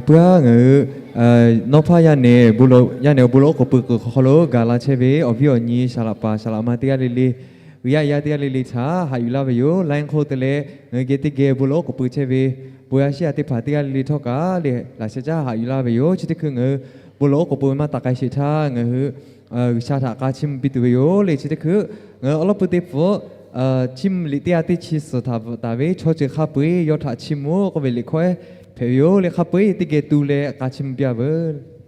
Puiˉ-aˬ, ngaˬ hui nawˉ hpaˇ yaˇ nehˬ, yaˇ nehˬ awˬ bon lawˬ oˉ k'oˍ pui kuiˬ hk'aw lo gaˬ la chehˇ ve awˬ viˉ awˬ nyi, saˍ laꞈ paˍ saˍ laꞈ ma teˇ g'aˇ le le, g'uiˬ yaˇ yaˇ teˇ g'aˇ le le htaꞈ haꞈ yuˬ laˇ ve yoˬ. Laiˉ hk'oˆ te leh ngaˬ hui geh teˇ geh bon lawˬ oˉ k'oˍ pui chehˇ ve bon yaˇ shiˉ yaˇ teˇ hpaˍ teˇ g'aˇ le le htawˇ kaꞈ le laꞈ sheh caˉ haꞈ yuˬ laˇ ve yoˬ. Chi teˇ hkui ngaˬ hui bon lawˬ oˉ k'oˍ pui ve maˇ taˍ k'ai sheˍ htaˇ, ngaˬ hui G'uiˬsha htaꞈ k'a chiˇ mvuh piˇ tuˬ ve yoˬ le. Chi teˇ hkui ngaˬ hui awˬ lawn pui teˇ hpfuhˆ chiˇ mvuh liꞈ teˇ g'aˇ teˇ chi suhˍ htaꞈ bvuhꞈ taˍ ve chaw ceuˬ hk'a peu-eˬ yawˇ htaꞈ chiˇ mvuh k'oˆ ve liꞈ hkawehˉ hpehꞈ ve yoˬ le. Hk'a peu-eˬ teˇ geh tu leh k'a chiˇ mvuh piˇ-a veuˬ.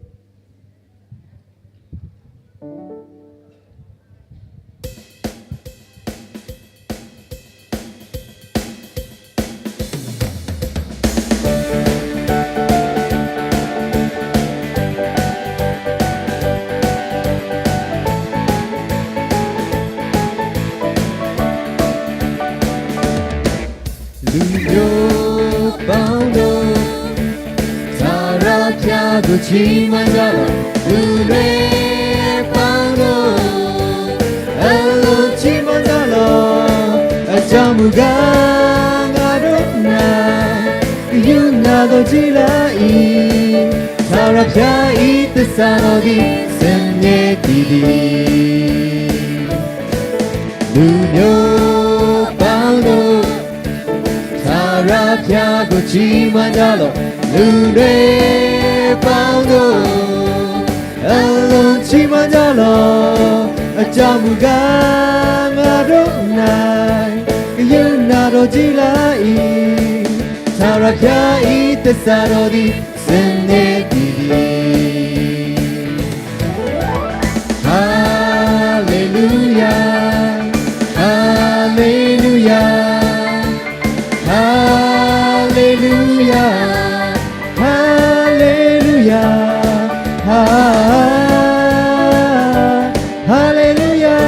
Luˬ yoˬ paoˇ lo, Saˍ laꞈ hpaˇ g'uˇ chi maˇ jaˇ lawˬ. Luˬ leh paoˇ lo, a loˍ chi maˇ jaˇ lawˬ. A ca muˬ gaˇ ngaˬ ro na, yuˬ na dawˇ jiˇ laˇ iˉ. Saˍ laꞈ hpaˇ iˉ teˇ saˍ lawˬ diˇ, suhˍ nehˬ tiˉ diˇ. Luˬ yoˬ paoˇ lo, Saˍ laꞈ hpaˇ g'uˇ chi maˇ jaˇ lawˬ. Luˬ leh paoˇ lo, a loˍ chi maˇ jaˇ lawˬ. A ca muˬ gaˇ ngaˬ ro na, yuˬ na dawˇ jiˇ laˇ iˉ. Saˍ laꞈ hpaˇ iˉ teˇ saˍ lawˬ diˇ, suhˍ nehˬ tiˉ diˇ. Haˍleˍluˇyaˬ, haˍleˍluˇyaˬ, haˍleˍluˇyaˬ, haˍleˍluˇyaˬ, ha, haˍleˍluˇyaˬ.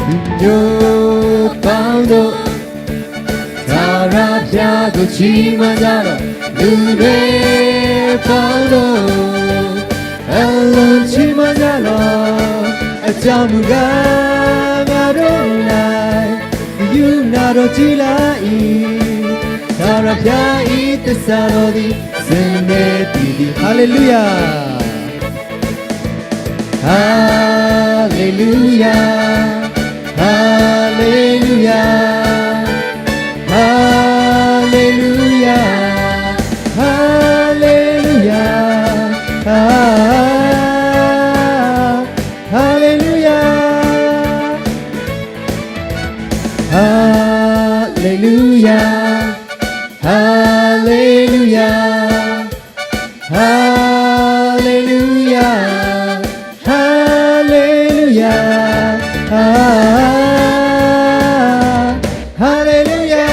Luˬ yoˬ paoˇ lo, Saˍ laꞈ hpaˇ g'uˇ chi maˇ jaˇ lawˬ. Luˬ leh paoˇ lo, a loˍ chi maˇ jaˇ lawˬ. A ca muˬ gaˇ ngaˬ ro na, yuˬ na dawˇ jiˇ laˇ iˉ. Saˍ laꞈ hpaˇ iˉ teˇ saˍ lawˬ diˇ, suhˍ nehˬ tiˉ diˇ. Haˍleˍluˇyaˬ. Haˍleˍluˇyaˬ, haˍleˍluˇyaˬ, haˍleˍluˇyaˬ, haˍleˍluˇyaˬ, ha, haˍleˍluˇyaˬ. Haˍleˍluˇyaˬ, haˍleˍluˇyaˬ, haˍleˍluˇyaˬ, haˍleˍluˇyaˬ, ha, haˍleˍluˇyaˬ.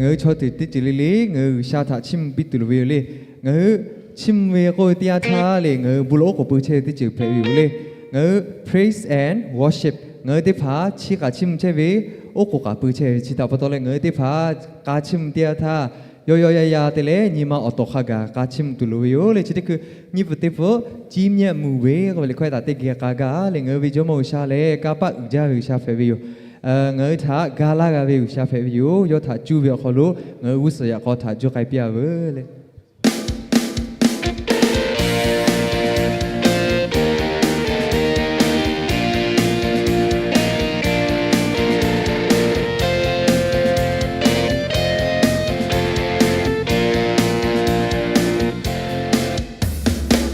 Ngaˬ hui chaw ceuˬ teˇ ceuˬ le le ngaˬ hui G'uiˬsha htaꞈ chiˇ mvuh piˇ tuˬ loˍ ve yoˬ le. Ngaˬ hui chiˇ mvuh ve k'oˆ ve teˇ yanˇ htaˇ le ngaˬ hui bon lawˬ oˉ k'oˍ pui chehˇ ve teˇ ceuˬ hpehꞈ ve yoˬ le. Ngaˬ hui praise and worship ngaˬ hui teˇ hpaˍ chi k'aꞈ chiˇ mvuh chehˇ ve, oˉ k'oˍ k'aꞈ pui chehˇ ve. Chi htaꞈ pa taw leh ngaˬ hui teˇ hpaˍ k'a chiˇ mvuh teˇ yanˇ htaˇ, yawˇ yawˇ yaˇ yaˇ te leh nyi ma awˬ tawˍ hk'a gaˬ k'a chiˇ mvuh tuˬ loˍ ve yoˬ le. Chi teˇ hkui nyiˇ pfuhˍ teˇ pfuhˍ ကြီးမြတ်မှု ve k'oˆ ve liꞈ hkawehˉ htaꞈ teˇ geh k'a gaˇ le. Ngaˬ hui ve Jawˇmawˇ G'uiˬsha lehˬ kanˇ paˆ uiˍ jaˇ ve G'uiˬsha hpehꞈ ve yoˬ. Ngaˬ hui htaꞈ ga laˇ g'a ve G'uiˬsha hpehꞈ ve yoˬ. Yawˇ htaꞈ cuˇ ve awˬ hk'aw lo ngaˬ hui g'uˇ suhˍ yaꞈ k'aw htaꞈ juˇ k'ai piˇ-a veuˬ le.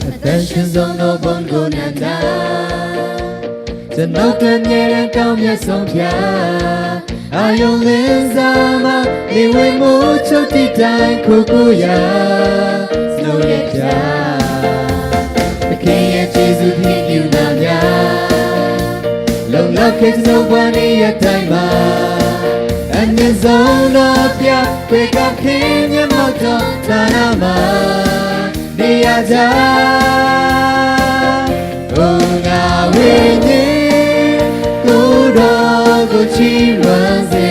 Attention zone no bon go nanda. ကျွန်တော်ကမြဲတမ်းကောင်းမြတ်ဆုံးဘုရား အာရုံလင်းစားမှ နေဝင်မိုးချုပ်သည့်တိုင် ခိုကိုရာ ကျွန်တော်ရဲ့ဘုရား သခင်ရဲ့ကျေးဇူးတင်ပြုတာများ လုံလောက်ခဲ့ကျွန်တော်ဘဝနေ့ရက်တိုင်းမှာ အမြင့်ဆုံးသောဘုရား ခွေကခင်မျက်မှောက်တော်ဌာနမှာ နေရာချ အိုငါဝိညာဉ် ကိုယ်တော်ကိုချီးမွမ်းစေ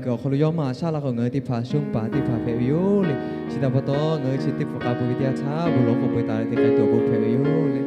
kuiˬ awˬ hk'aw lo yawˇ maˇ shaˉ laˇ k'o, ngaˬ hui teˇ hpaˍ shonˇ paˍ teˇ hpaˍ hpehꞈ ve yoˬ le. Chi htaꞈ pa taw, ngaˬ hui chi teˇ hpaˍ k'a peuˬ ve teˇ yanˇ htaˇ bon lawˬ k'oˆ peuˬ taˍ ve teˇ k'ai tuˬ awˬ pon hpehꞈ ve yoˬ le.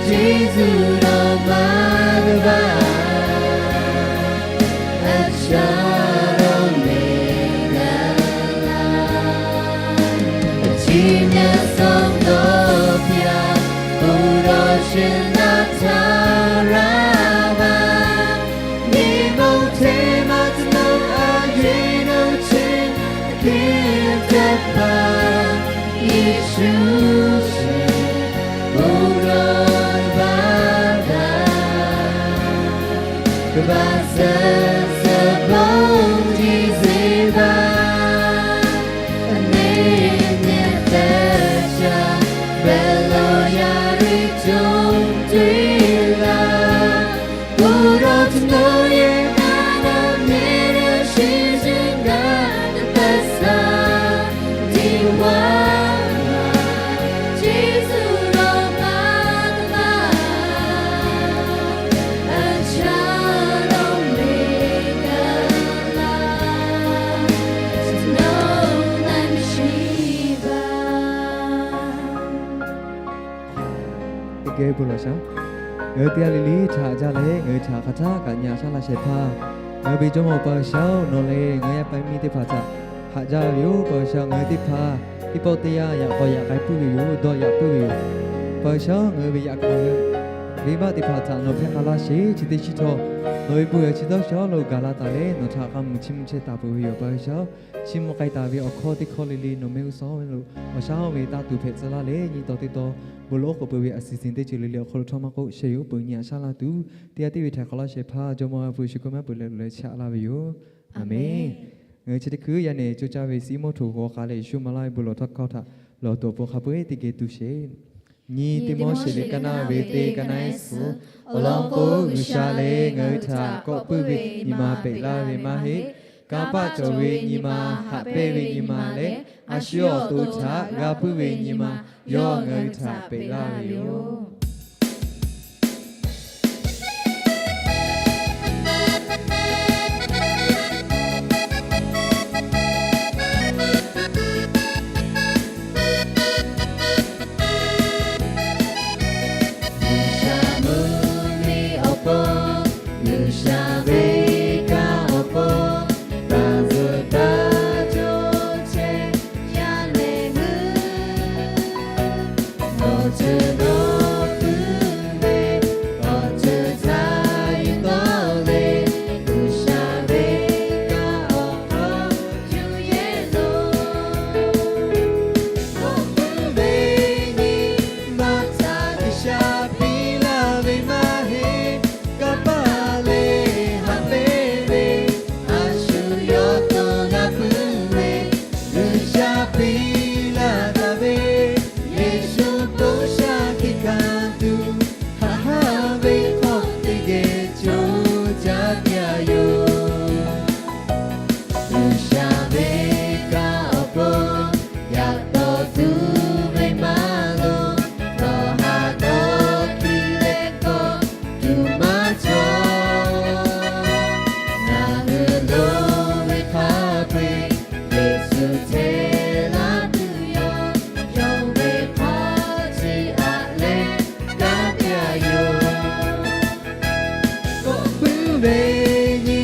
Jesuˆ rawˬ maˇ g'a vaˇ, a shaꞈ rawˬ mehˍ gaˬ la. Chi nyaˇ sawˉ nawˬ hpaˇ, awˬ lawn chi naˇ htaˇ raˇ vaˇ, nyi ma hteˇ maˇ tcuh nawˬ a yeˬ nawˬ chehˇ hk'e teˇ hpaˍ, Yeˍsuˆ chi awˬ lawn vaˇ gaˬ, vaˇ suhˍ suhˍ bon jiˇ zeˇ vaˇ, neˇ nyi hk'e shaˍ, beˬ lo yaˇ riˇ cawˬ tuˬ laˇ. Awˬ lawn tcuh nawˬ yehˬ kaꞈ naˬ mehˍ leh shiˍ jeˬ gaˇ teˇ hpaˍ saˍ tiꞈ vaˇ, Yeˍsuˆ rawˬ maˇ g'a vaˇ, a shaꞈ rawˬ mehˍ gaˬ la. Tcuh nawˬ naˬ shiˍ vaˇ. Teˇ geh bon lawˬ shaˍ. Ngaˬ hui teˇ g'aˇ le le htaꞈ haꞈ jaˇ leh, ngaˬ hui htaꞈ hk'aˬ htaˇ kaꞈ nyi a shaˉ laˇ shehˍ hpaˇ, ngaˬ hui ve Jawˇmawˇ Awˬ pa G'uiˬsha-oˬ, nawˬ leh ngaˬ hui yaˇ paˍ miˇ teˇ hpaˍ htaꞈ haꞈ jaˇ ve yoˬ. Pa G'uiˬsha, ngaˬ hui teˇ hpaˍ teˇ pawˆ teˇ yanˇ yaꞈ k'aw yaꞈ k'ai puiˉ ve yoˬ. Dawˇ yaꞈ puiˉ ve yoˬ. Pa G'uiˬsha, ngaˬ hui ve yaꞈ k'aw ve venˇbaˆ teˇ hpaˍ htaꞈ nawˬ hpehˇ k'ai laˇ sheˍ. Chi teˇ shiˉ htawˇ, nawˬ ve bon yaꞈ chi dawˇ sha lo gaˬ la taˍ leh, nawˬ htaꞈ k'a mui chiˇ mvuh chehˇ taˍ peuˬ ve yoˬ. Pa G'uiˬsha, chiˇ mvuh k'ai taˍ ve awˬ hkawˇ teˇ hkawˇ le le nawˬ mehˆ g'uˇ suhˍ ve lo awˬ shaˉ ve taˇ tuˬ hpehꞈ tcuh laˇ leh, nyi tawˬ teˇ taw bon lawˬ k'oˆ peuˬ ve a siˍ siˍ teˇ ceuˬ le le awˬ hk'aw lo htawˇ maˇ k'oˆ, sheh yoˬ peuˬ nyi a shaˉ laˇ tuˬ, teˇ g'aˇ tiˉ ve htaꞈ k'awꞈ laˇ shehˍ hpaˇ Jawˇmawˇ a pu Yeˍsuˆ Hkriꞈ maˇ peuˬ leh loꞈ leh chiˇ aꞈ laˇ ve yoˬ. Aˬ menˍ. Ngaˬ hui chi teˇ hkui yaˇ nehˬ coˇ caˇ ve siˉ mawˇ htoꞈ g'aw k'a leh Yeˍsuˆ maˍ laˇ ve bon lawˬ htaˇ hkawˇ htaꞈ lawˬ tuˬ awˬ pon hk'a peu-eˬ teˇ geh tuˬ sheˍ. Nyi teˇ mawˇ sheˍ le kaˇ naˇ ve teˇ kaˇ naˇ suhˍ, awˬ lawn k'o G'uiˬsha lehˬ ngaˬ hui htaꞈ kawꞈ puiˉ ve nyi ma peꞈ laˇ ve maˇ heˆ. Kanˇ paˆ cawˬ ve nyi ma, haꞈ pehnˇ ve nyi ma leh a shu awˬ to htaꞈ g'a puiˉ ve nyi ma, yawˇ ngaˬ hui htaꞈ peꞈ laˇ ve yoˬ. G'uiˬsha mvuhˇmiˬ awˬ pon, G'uiˬsha ve kanˇ awˬ pon, taˇ zuhˬ taˇ cawˬ chehˇ yaˇ lehˬ hui, awˬ ceuˬ dawˇ tuˬ ve, awˬ ceuˬ htaꞈ yuˬ tawˆ ve, G'uiˬsha ve kanˇ awˬ hk'aw yuˬ yehˬ lo, kawꞈ puiˉ ve nyi ma htaꞈ G'uiˬsha piˇ laˇ ve maˇ heˆ. Kanˇ paˆ leh haꞈ pehnˇ ve, a shu yawˇ to g'a puiˉ ve, G'uiˬsha piˇ laˇ taˍ ve, Yeˍsuˆ bon shaˉ hkiˆ hkanˍ tuˬ, haꞈ haˉ ve hk'aw teˇ geh co jaˇ piˇ a yoˬ. G'uiˬsha ve kanˇ awˬ pon, yaꞈ taw tuˬ ve maˇ loˍ, tawˇ ha tawˇ hkiˇ leh kawˆ tuˬ maˇ cawˬ. Ngaˬ hui loˍ ve hk'a peu-eˬ, Yeˍsuˆ chehˇ laˇ tuˬ yoˬ. Yonˍ ve hk'aw chi aꞈ leh kanˉ te a yoˬ. Kawꞈ puiˉ ve nyi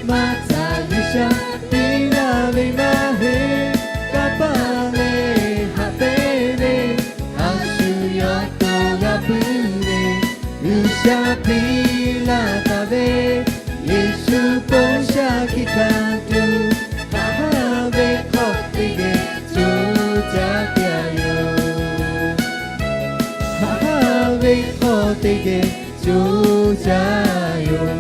ma htaꞈ G'uiˬsha piˇ laˇ ve maˇ heˆ. Kanˇ paˆ leh haꞈ pehnˇ ve, a shu yawˇ to g'a puiˉ ve, G'uiˬsha piˇ laˇ taˍ ve, Yeˍsuˆ bon shaˉ hkiˆ hkanˍ tuˬ, haꞈ haˉ ve hk'aw teˇ geh co jaˇ piˇ a yoˬ. Haꞈ haˉ ve hk'aw teˇ geh co jaˇ yoˬ.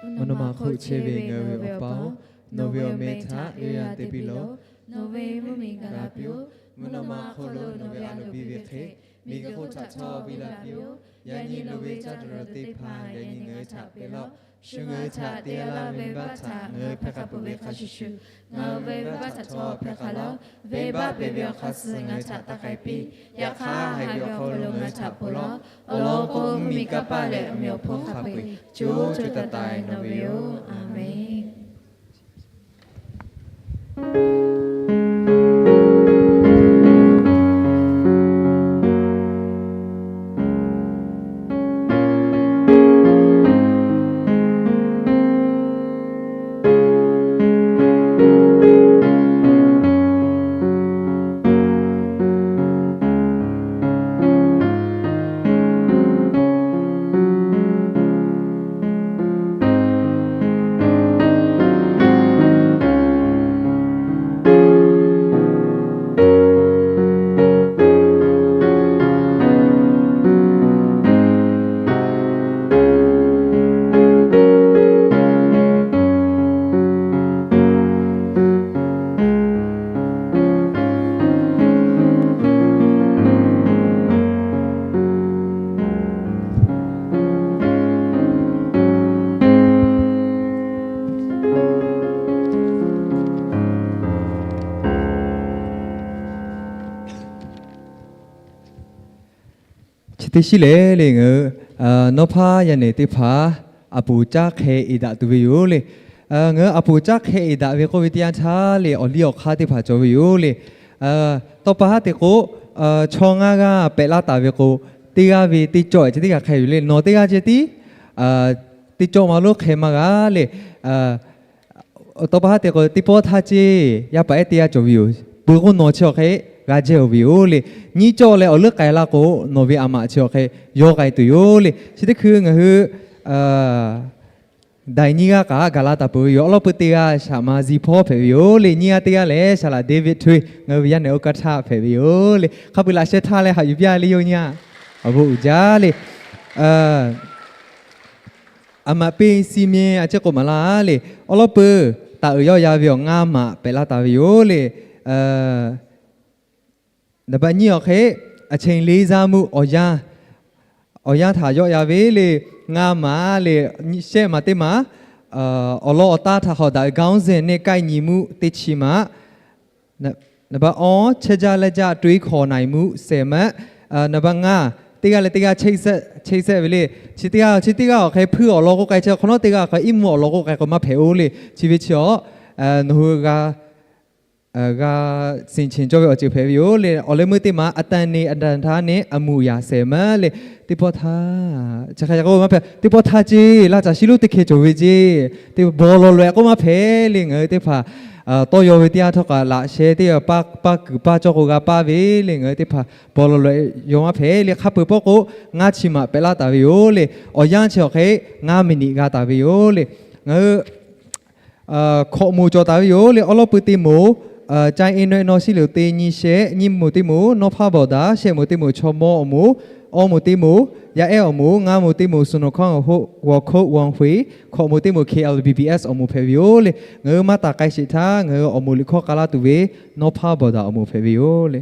Mvuhˇ naw ma hk'oˆ chehˇ ve ngaˬ hui ve Awˬ pa-oˬ, nawˬ ve awˬ meh htaꞈ yawˇ yanˇ te piˇ lawˬ. Nawˬ ve mvuhˇmiˬ gaˬ la piˇ-oˆ. Mvuhˇ naw ma hk'oˆ lo nawˬ ve a loˍ piˇ ve hk'e, miˬguiˬ hk'oˆ htaꞈ htawˇ piˇ laˇ piˇ-oˆ. Yaꞈ nyi loˍ ve caˇ tuˬ loˍ teˇ hpaˍ yaꞈ nyi ngaˬ hui htaꞈ peꞈ laˇ. Shu ngaˬ hui htaꞈ te laˇ ve venˇbaˆ htaꞈ ngaˬ hui hpehˇ k'a peuˬ ve hk'a shuˍ shuˍ, ngaˬ hui ve venˇbaˆ htaꞈ htawˇ hpehˇ k'a laˇ. Venˇbaˆ peꞈ ve awˬ hk'aˇ suh ngaˬ hui htaꞈ taˇ k'ai piˇ. Yaꞈ hk'aˇ haiˬ ve awˬ hk'aw lo ngaˬ hui htaꞈ ponˬ laˇ. Awˬ lawn k'o, mvuhˇmiˬ, kanˇ paˆ leh awˬ meꞈ awˬ hponˇ hk'a peu-eˬ co co taiˍ taiˍ nawˬ ve yoˬ. Aˬ menˍ. Teˇ shiˉ lehˬ le ngaˬ hui nawˉ hpaˇ yaˇ nehˬ teˇ hpaˍ aˬ poˍ caˉ hk'e eˍ daꞈ tuˬ ve yoˬ le. Ngaˬ hui aˬ poˍ caˉ hk'e eˍ daꞈ ve k'oˆ ve teˇ yanˇ htaˇ le awˬ liˇ awˬ hk'aˇ teˇ hpaˍ cawˬ ve yoˬ le. Tawˇ pa haˉ te k'o, chaw ngaˇ g'aˇ pehꞈ laˇ taˍ ve k'o, teˇ g'aˇ ve teˇ cawˇ ceh teˇ g'aˇ hk'e yoˬ le. Nawˬ teˇ g'aˇ ceh tiˉ teˇ cawˇ ma lonˉ hk'e maˇ g'a le. Tawˇ pa haˉ te k'o, teˇ pawˆ htaˇ ceˇ yaˇ paˍ ehˉ teˇ g'aˇ cawˬ ve yoˬ. Peuˬ k'o nawˬ chi awˬ hk'e g'a jehˇ-oˬ ve yoˬ le. Nyiˇ cawˇ leh awˬ leuˉ k'ai laˇ k'o, nawˬ ve aˬ maꞈ chi awˬ hk'e yawˇ k'ai tuˬ yoˬ le. Chi teˇ hkui ngaˬ hui daiˬ nyiˇ g'aˇ kaꞈ gaˬ la taˍ peuˬ ve yoˬ. Awˬ lawn peuˬ teˇ g'aˇ Shaˍ ma Zi Hpawˇ hpehꞈ ve yoˬ le. Nyiˇ g'aˇ teˇ g'aˇ lehˬ Shaˍ laꞈ David Htoi, ngaˬ hui ve yaˇ nehˬ oˇ kaˇ htaˇ hpehꞈ ve yoˬ le. Hk'a peu-eˬ laꞈ sheh htaˇ leh haꞈ yuˬ piˇ-a le yawˇ nyi-a. Awˬ bon uiˍ jaˇ le. Aˬ maꞈ peˇ si meh a ciˉ k'oˆ maˍ laˇ le. Awˬ lawn peuˬ taˍ uiˍ yawˇ ya ve awˬ ngaˇ maꞈ pehꞈ laˇ taˍ ve yoˬ le. Naˍ baꞈ nyiˇ awˬ hk'e, အချိန်လေးစားမှု awˬ yanˇ, awˬ yanˇ htaꞈ yawˆ ya ve le. Ngaˇ maꞈ le, shehˆ maˬ teˇ maˬ awˬ lawn awˬ taˇ htaꞈ hawˍ daꞈ ve ခေါင်းစဉ်နဲ့ ကိုက်ညီမှု teˇ chi maꞈ. Naˍ baꞈ awˇ, ချက်ချင်းလက်ကျ တွေးခေါ်နိုင်မှု ဆယ်မှတ်. Naˍ baꞈ ngaˇ, teˇ g'aˇ leh teˇ g'aˇ ချိတ်ဆက် ve le. Chi teˇ g'aˇ chi teˇ g'aˇ awˬ hk'e hpuiˇ awˬ lawn k'oˆ k'ai chehˇ, hk'awꞈ nawˉ teˇ g'aˇ awˬ hk'e iˉ mvuhˇ awˬ lawn k'oˆ k'ai k'o maˇ hpehꞈ-oˬ le. Chi ve chi awˬ, nawˬ hui g'a g'a ဆင်ခြင် cawˇ ve awˬ ceuˬ hpehꞈ ve yoˬ le. Awˬ leh meuˇ teˇ maˬ အသံတွေ အသံထားနဲ့ အမှုရာ ဆယ်မှတ် le. Teˇ pawˆ htaˇ, chi hk'e k'oˆ maˇ hpehꞈ. Teˇ pawˆ htaˇ ceˇ laˇ caˬ shiˉ lonˉ teˇ hkeh cawˬ ve ceˇ. Teˇ baw law loꞈ-e k'oˆ maˇ hpehꞈ le. Ngaˬ hui teˇ hpaˍ tawˇ yaw ve teˇ yanˇ htawˇ kaꞈ laꞈ sheh teˇ g'aˇ paˇ kuiˬ paˇ cawˇ k'o g'a paˇ ve le. Ngaˬ hui teˇ hpaˍ baw law loꞈ-e yaw maˇ hpehꞈ le. Hk'a peu-eˬ pawˆ k'o ngaˇ chi maꞈ pehꞈ laˇ taˍ ve yoˬ le. Awˬ yanˇ chi awˬ hk'e ngaˇ miˬ niꞈ g'a taˍ ve yoˬ le. Ngaˬ hui hkawꞈ moˍ cawˬ taˍ ve yoˬ le. Awˬ lawn peuˬ teˇ moˍ, ကျိုင်းအင်း နွဲ့အင်း နှော ရှစ်လေးလေး nyiˇ shehˆ, nyiˇ moˍ teˇ moˍ နွံဖး border, shehˆ moˍ teˇ moˍ ချောမော awˬ moˍ, awˇ moˍ teˇ moˍ ယအဲ awˬ moˍ, ngaˇ moˍ teˇ moˍ စွန်တော်ခေါင်း awˬ hoˆ ဝေါ်ခိၣ် ဝေါ်ဟွေ, hkawꞈ moˍ teˇ moˍ เคเอลบีบีเอส awˬ moˍ hpehꞈ ve yoˬ le. Ngaˬ hui maˇ taˍ k'ai sheˍ htaˇ ngaˬ hui awˬ moˍ liꞈ hkawˇ k'a laˇ tuˬ ve နွံဖး border awˬ moˍ hpehꞈ ve yoˬ le.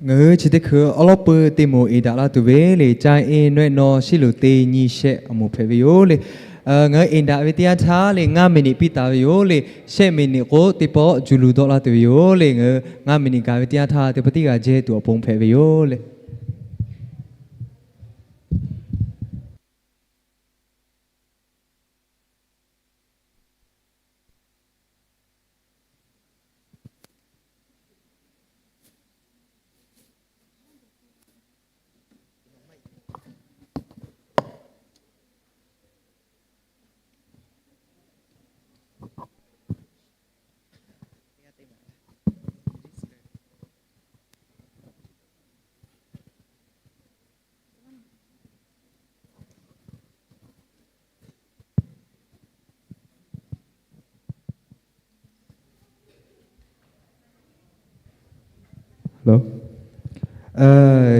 Ngaˬ hui chi teˇ hkui awˉ lawˉ peuˇ teˇ moˍ eˍ daꞈ laˇ tuˬ ve le, caˇ e nawehˆ naw shiˉ loˍ teˇ nyi shehˆ awˬ moˍ hpehꞈ ve yoˬ le. Ngaˬ hui eˍ daꞈ ve teˇ yanˇ htaˇ le, ngaˇ miˬ niꞈ piˇ taˍ ve yoˬ le. Shehˆ miˬ niꞈ k'o teˇ pawˆ ju lu dawˆ laˇ tuˬ ve yoˬ le. Ngaˬ hui ngaˇ miˬ niꞈ gaˬ ve teˇ yanˇ htaˇ teˇ pawˆ tiˉ g'a jehˇ tuˬ awˬ pon hpehꞈ ve yoˬ le.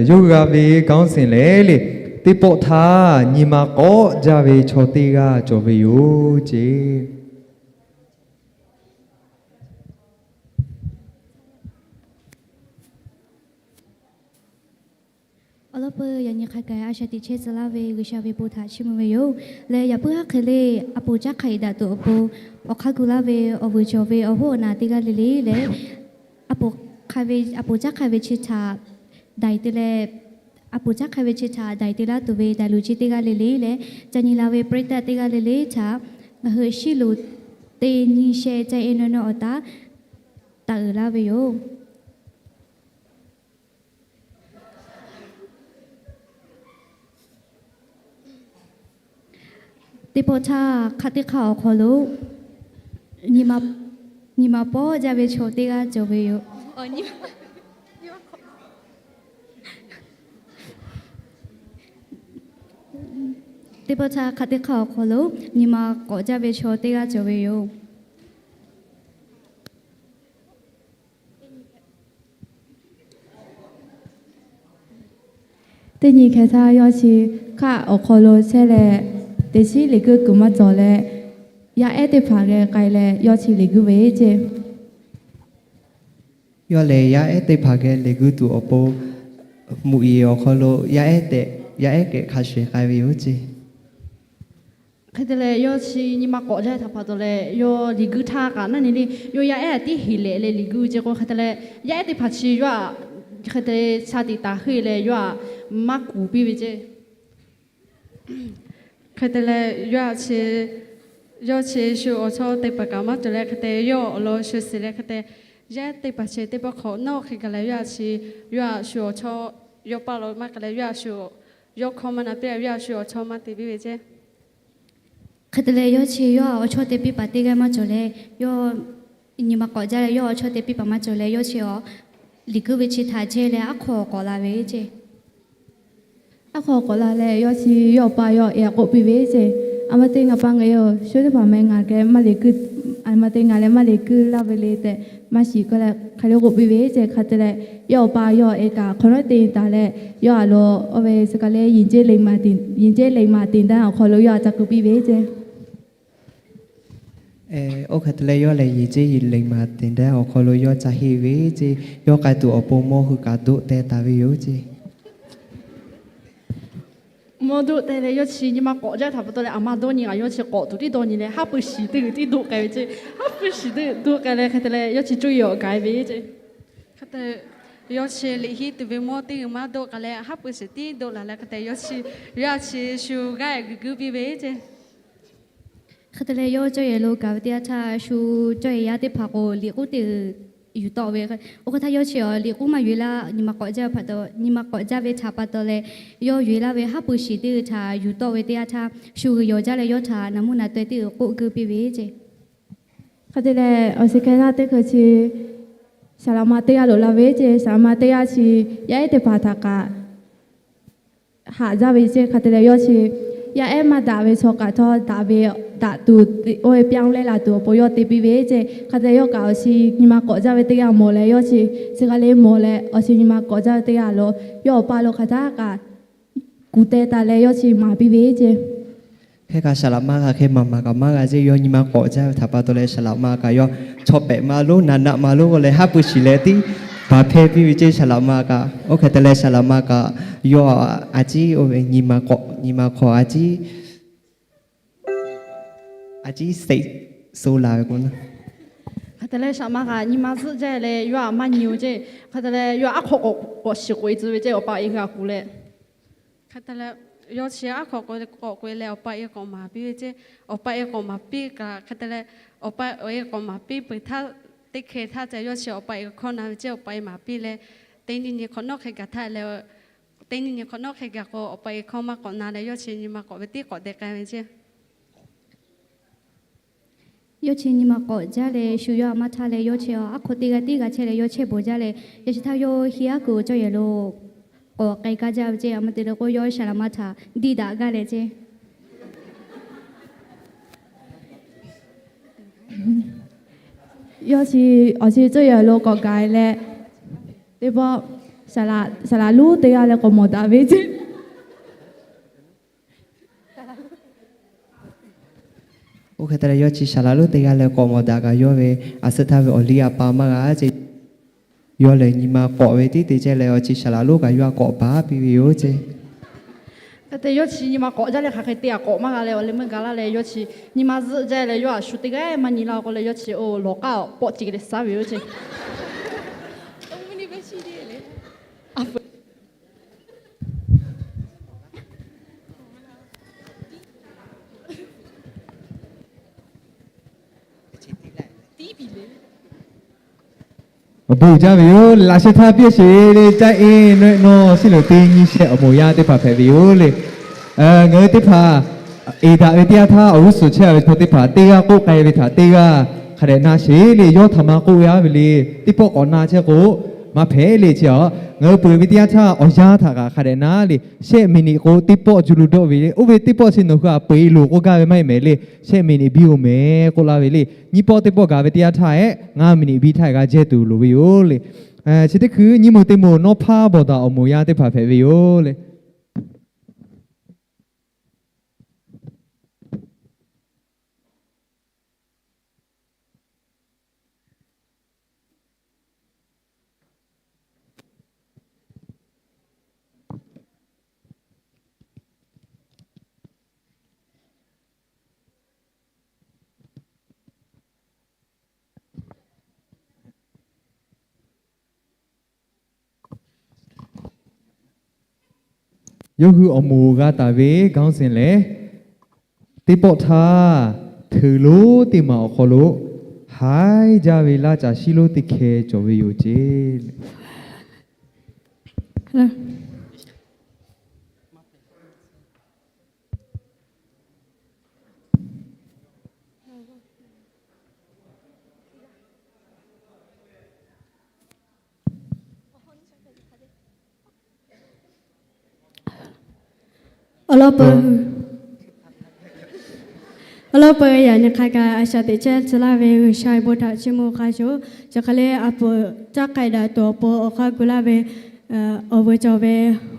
Yawˇ hui g'a ve kanˉ seˍ lehˬ le, teˇ pawˆ htaˇ nyi ma k'awꞈ jaˇ ve chaw teˇ g'aˇ cawˬ ve yoˬ ceˇ. Awˬ lawn peuˬ yaꞈ nyi hk'a gaˬ a shaꞈ teꞈ chehˇ tcuh laˇ ve G'uiˬsha ve bon htaꞈ chiˇ mvuh ve yoˬ. Leh yaꞈ puiˉ haˉ hk'e le, a poˍ caˉ hk'a eˍ daꞈ tuˬ awˬ pon awˬ hk'aˇ gu laˇ ve awˬ vuiˬ cawˬ ve awˬ hoˉ awˬ naˍ teˇ g'aˇ le le leh, a poˍ hk'a ve, a poˍ caˉ hk'a ve chi htaꞈ daiˍ te leh, a poˍ caˉ hk'a ve chi htaꞈ daiˍ te laˇ tuˬ ve daiˍ luˬ chi teˇ g'aˇ le le leh, ca nyi la ve ပရိသတ် teˇ g'aˇ le le htaꞈ ngaˬ hui shiˉ loˍ teˇ nyi sheh caˇ e nawehˆ naw awˬ taˉ taˍ uiˍ laˇ ve yoˬ. Teˇ pawˆ htaˇ hk'aˆ teˇ hk'aˆ awˬ hk'aw lo nyi ma pawˆ jaˇ ve chaw teˇ g'aˇ cawˬ ve yoˬ. Teˇ pawˆ htaˇ hk'aˆ teˇ hk'aˆ awˬ hk'aw lo nyi ma k'awꞈ jaˇ ve chaw teˇ g'aˇ cawˬ ve yoˬ. Teˇ nyi hkeh htaˇ yawˇ chi hk'aˆ awˬ hk'aw lo chehˇ leh, teꞈ chiˉ liꞈ guiˇ kuiˬ maˇ cawˬ leh, yaˇ ehˉ teˇ hpaˍ geh k'ai leh yawˇ chi liꞈ guiˇ ve ceˇ. Yawˇ lehˬ yaˇ ehˉ teˇ hpaˍ geh liꞈ guiˇ tuˬ awˬ pon, mvuhꞈ yeˬ awˬ hk'aw lo yaˇ ehˉ tehꞈ, yaˇ ehˉ kehꞈ hk'a shuˍ k'ai ve yoˬ ceˇ. Hk'e te leh yawˇ chi nyi ma k'awꞈ jaˇ htaꞈ pa taw leh, yawˇ liꞈ guiˇ htaˇ kaꞈ naˉ nyi le, yawˇ yaˇ ehˉ tiˉ heˍ lehꞈ leh liꞈ guiˇ ve ceˇ k'o, hk'e te leh yaˇ ehˉ teˇ hpaˍ chi yawˇ htaꞈ hk'e te shaˍ tiꞈ taˍ heuˆ leh yawˇ htaꞈ maˇ kuˬ piˇ ve ceˇ. Hk'e te leh yawˇ htaꞈ chi, yawˇ chi shu awˬ chawˇ te paˍ kaꞈ maˇ cawˬ leh hk'e te yawˇ awˬ lawn shu shiˍ leh hk'e te, yaˇ ehˉ teˇ hpaˍ chi teˇ pawˆ hk'awꞈ nawˉ hk'e gaˬ leh yawˇ htaꞈ chi, yawˇ htaꞈ shu awˬ chawˇ yawˇ paˇ lo maˇ k'ai leh yawˇ htaꞈ shu, yawˇ hkawˇ maˇ na piˇ, yawˇ htaꞈ shu awˬ chawˇ maˇ te piˇ ve ceˇ. Hk'e te leh yawˇ chi yawˇ htaꞈ awˬ chawˇ te piˇ paˍ teˇ g'aˇ maˇ cawˬ leh, yawˇ nyi ma k'awꞈ jaˇ leh yawˇ awˬ chawˇ te piˇ paˍ maˇ cawˬ leh yawˇ chi awˬ liꞈ guiˇ ve chi htaꞈ jehˇ leh aˉ hk'aw k'awꞈ la ve ceˇ. Aˉ hk'aw k'awꞈ la leh yawˇ chi yawˇ awˬ pa yawˇ ehˉ k'oˆ piˇ ve ceˇ. A ma te ngaˬ pa ngaˬ e-oˬ, shu teˇ hpaˍ meh ngaˬ geh maˇ liꞈ guiˇ, a ma te ngaˬ leh maˇ liꞈ guiˇ laˇ ve le tehꞈ maˇ shiˍ k'oˆ leh hk'aˬ le k'oˆ piˇ ve ceˇ. Hk'e te leh yawˇ awˬ pa yawˇ ehˉ kaꞈ hk'awꞈ nawˉ te taˍ leh yawˇ htaꞈ lo oˇ ve chi kaꞈ le ယဉ်ကျေးလိမ္မာသင်တန်း awˬ hk'aw lo yawˇ htaꞈ ca keu piˇ ve ceˇ. Oˇ hk'e te leh yawˇ lehˬ ယဉ်ကျေးလိမ္မာသင်တန်း awˬ hk'aw lo yawˇ ca henˇ ve ceˇ. Yawˇ k'ai tuˬ awˬ pon mawˇ hui kaꞈ doˆ teh taˍ ve yoˬ ceˇ. Mawˇ doˆ teh leh yawˇ chi nyi ma k'awꞈ jaˇ htaꞈ pa taw leh aˬ ma dawˇ nyi kaꞈ yawˇ chi k'awꞈ tuˬ tiˉ dawˇ nyi leh haˉ pui shiˍ teˇ g'uiˬ tiˉ doˆ k'ai ve ceˇ. Haˉ pui shiˍ teˇ g'uiˬ doˆ k'ai leh hk'e te leh yawˇ chi cuˇ yiˍ awˬ gaˬ ve ceˇ. Hk'e te, yawˇ chi liꞈ henˇ tuˬ ve mawˇ teˇ g'uiˬ maˇ doˆ k'ai leh haˉ pui shiˍ tiˉ doˆ la leh hk'e te yawˇ chi, yawˇ chi shu g'aˇ ehˉ g'uiˬ guiˇ piˇ ve ceˇ. Hk'e te leh yawˇ cawˇ yehˬ lo gaˬ ve teˇ yanˇ htaˇ shu cawˇ yehˬ yaˇ teˇ hpaˍ k'o liꞈ k'uˉ teˇ g'uiˬ yuˬ tawˆ ve. Oˇ hk'e htaˇ yawˇ chi awˬ liꞈ k'uˉ maˇ yuˬ e laˇ, nyi ma k'awꞈ jaˇ ve htaꞈ pa taw leh yawˇ yuˬ e laˇ ve haˉ pui shiˍ teˇ g'uiˬ htaꞈ yuˬ tawˆ ve teˇ yanˇ htaˇ shu g'uiˬ yawˬ jaˇ leh yawˇ htaꞈ naˍ muˇ naˍ taweh teˇ g'uiˬ k'oˆ guiˇ piˇ ve ceˇ. Hk'e te leh awˬ shiˍ hkeh htaˇ teˇ hkui chi saˍ laꞈ ma teˇ g'aˇ loꞈ la ve ceˇ. Saˍ laꞈ ma teˇ g'aˇ chi yaˇ ehˉ teˇ hpaˍ htaꞈ kaꞈ haꞈ jaˇ ve ceˇ. Hk'e te leh yawˇ chi yaˇ ehˉ maˇ daꞈ ve chaw kaꞈ htawˇ daꞈ ve, daꞈ tuˬ oˇ ve ပြောင်းလဲ la tuˬ awˬ pon yawˇ te piˇ ve ceˇ. Hk'e te leh yawˇ kaꞈ awˬ shiˍ nyi ma k'awꞈ jaˇ ve teˇ g'aˇ mawˬ leh yawˇ chi chi hk'e le mawˬ leh awˬ shiˍ nyi ma k'awꞈ jaˇ ve teˇ g'aˇ lo yawˇ awˬ pa lo hk'aˬ htaˇ kaꞈ kuˬ teh taˍ leh yawˇ chi maˍ piˇ ve ceˇ. Hk'e kaꞈ saˍ laꞈ ma kaꞈ hk'e maˍ maˍ kaꞈ maˇ g'a ceˇ. Yawˇ nyi ma k'awꞈ jaˇ ve htaꞈ pa taw leh saˍ laꞈ ma kaꞈ yawˇ chaw pehꞈ ma lo naꞈ naꞈ ma lo k'oˆ leh haˉ pui shiˍ leh tiˉ Baˬ hpehˇ piˇ ve ceˇ, saˍ laꞈ ma kaꞈ. Oˇ hk'e te leh saˍ laꞈ ma kaꞈ yawˇ a ciˉ oˇ ve nyi ma k'awꞈ, nyi ma hk'awꞈ a ciˉ, a ciˉ seꞈ so la ve k'o na. Hk'e te leh saˍ laꞈ ma kaꞈ nyi ma zuhˆ jaˇ leh yawˇ a maˇ nyi-o ceˇ. Hk'e te leh yawˇ a aˉ hk'awꞈ k'awꞈ shiˍ k'oꞈ e tcuh ve ceˇ, awˬ pa awˬ e g'a kuˬ leh. Hk'e te leh yawˇ chi aˉ hk'awꞈ k'awꞈ k'oꞈ e leh awˬ pa awˬ e k'awꞈ maˍ piˇ ve ceˇ. Awˬ pa awˬ e k'awꞈ maˍ piˇ kaꞈ hk'e te leh, awˬ pa awˬ e k'awꞈ maˍ piˇ peuˬ htaˇ, teˇ hkeh htaˇ ca yawˇ chi awˬ pa awˬ e hkawˇ na ve ceˇ, awˬ pa awˬ e maˍ piˇ leh, teˇ nyi nyi hk'awꞈ nawˉ hk'e gaˬ htaˇ leh, teˇ nyi nyi hk'awꞈ nawˉ hk'e gaˬ k'o, awˬ pa awˬ e hkawˇ maˇ k'awꞈ na leh yawˇ chi nyi ma k'awꞈ ve tiˉ k'awꞈ deh k'ai ve ceˇ. Yawˇ chi nyi ma k'awꞈ jaˇ leh shu yawˇ a maˇ htaˇ leh yawˇ chi aˉ hk'awꞈ teˇ g'aˇ tiˉ g'a chehˇ leh yawˇ chehˇ bawˬ jaˇ leh, yaꞈ chi htaˇ yawˇ hiˇ aˉ kuiˬ cawˇ yehˬ lo k'awꞈ k'ai kaˇ jaˇ ve ceˇ. A ma te leh k'o yawˇ saˍ laꞈ ma htaꞈ diˇ daꞈ gaˇ leh ceˇ. Yawˇ chi awˬ chi cawˇ yehˬ lo k'awꞈ gaˬ leh, teˇ pawˆ saˍ laꞈ lonˉ teˇ g'aˇ leh k'awꞈ mawˬ daꞈ ve ceˇ. Oˇ hk'e te leh yawˇ chi saˍ laꞈ lonˉ teˇ g'aˇ leh k'awꞈ mawˬ daꞈ kaꞈ yawˇ ve a suhˉ htaˇ ve awˬ liˇ a pa maˇ g'a ceˇ. Yawˇ lehˬ nyi ma k'awꞈ ve tiˉ te chehˇ leh awˬ chi saˍ laꞈ lonˉ kaꞈ yawˇ a k'awꞈ baˬ piˇ ve yoˬ ceˇ. Hk'e te yawˇ chi nyi ma k'awꞈ jaˇ leh hk'aˬ hk'e te a k'awꞈ maˇ g'a leh awˬ leh meuˇ ga laˇ leh yawˇ chi nyi ma zuhˆ jaˇ leh yawˇ a shu teˇ g'aˇ maˇ nyi laˇ k'o leh yawˇ chi oˇ lawˬ k'aˉ pawˆ ce leh saˉ ve yoˬ ceˇ. Awˬ bon jaˇ ve yoˬ. Laꞈ sheh htaˇ piˇ sheˍ le, caˇ e nawehˆ nawˇ shiˉ loˍ teˇ nyi shehˆ awˬ moˍ yaˇ teˇ hpaˍ hpehꞈ ve yoˬ le. Ngaˬ hui teˇ hpaˍ eˬ daꞈ ve teˇ yanˇ htaˇ awˬ g'uˇ suhˍ chehˇ ve chaw teˇ hpaˍ teˇ g'aˇ k'oˆ k'ai ve htaꞈ teˇ g'aˇ hk'a dehꞈ na sheˍ le. Yawˇ htaꞈ ma k'oˆ ve aˉ ve le, teˇ pawˆ k'awꞈ na chehˇ k'o maˇ hpehꞈ le chi a. Ngaˬ hui peuˬ ve teˇ yanˇ htaˇ awˬ yanˇ htaꞈ kaꞈ hk'a dehꞈ na le. Shehˆ miˬniꞈ k'o teˇ pawˆ ju lu dawˆ ve le. Oˇ ve teˇ pawˆ chi nawˬ hui a peu eˬ loˬ k'oˆ gaˇ ve maˇ heˆ mehˍ le. Shehˆ miˬniꞈ biˇ-oˬ mehˍ k'oˆ laˇ ve le. Nyiˇ pawˆ teˇ pawˆ gaˬ ve teˇ yanˇ htaˇ ehˉ ngaˇ miˬniꞈ biˇ htaˇ g'a jehˇ tuˬ loˍ ve yoˬ le. Chi teˇ hkui nyiˇ mvuhˇ teˇ mvuhˇ nawˉ hpaˇ bawˬ daꞈ awˬ moˍ yaˇ teˇ hpaˍ hpehꞈ ve yoˬ le. Yawˇ hui awˬ moˍ g'a taˍ ve ခေါင်းစဉ် lehˬ, teˇ pawˆ htaˇ ထုးလို့ teˇ maˬ awˬ hk'aw lo haiˉ jaˇ ve laˇ caˬ shiˉ lonˉ teˇ hkeh cawˬ ve yoˬ ceˇ. Awˬ lawn peuˬ, awˬ lawn peuˬ yaꞈ nyi hk'a kaꞈ a shaꞈ teꞈ chehˇ tcuh laˇ ve G'uiˬsha ve bon htaꞈ chiˇ mvuh hk'a shuˍ, chi hk'e le a poˍ caˇ k'ai daꞈ tuˬ awˬ pon awˬ hk'aˇ gu laˇ ve awˬ veuˬ cawˬ ve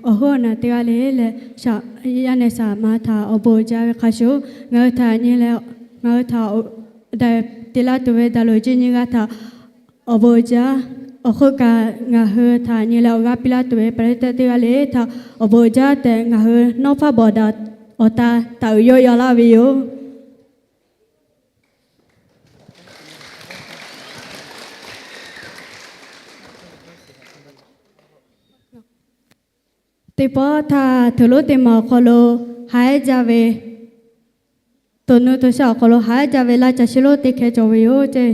awˬ hoˉ awˬ naˬ teˇ g'aˇ le leh, yaˇ nehˬ saˍ ma htaꞈ awˬ bon uiˍ jaˇ ve hk'a shuˍ, ngaˬ hui htaꞈ nyi leh ngaˬ hui htaꞈ daꞈ te laˇ tuˬ ve daꞈ loˍ jiˇ nyi g'aˇ htaꞈ awˬ bon uiˍ jaˇ. Awˬ hk'oˆ kaꞈ ngaˬ hui htaꞈ nyi leh awˬ g'aˇ piˇ laˇ tuˬ ve ပရိသတ် teˇ g'aˇ le htaꞈ awˬ bon uiˍ jaˇ tehꞈ ngaˬ hui nawˉ hpaˇ bawˬ daꞈ awˬ ta taˍ uiˍ yawˇ yaw laˇ ve yoˬ. Teˇ pawˆ htaˇ ထုးလို့ teˇ maˬ awˬ hk'aw lo haiˉ jaˇ ve, to nu to sha awˬ hk'aw lo haiˉ jaˇ ve laˇ caˬ shiˉ lonˉ teˇ hkeh cawˬ ve yoˬ ceˇ.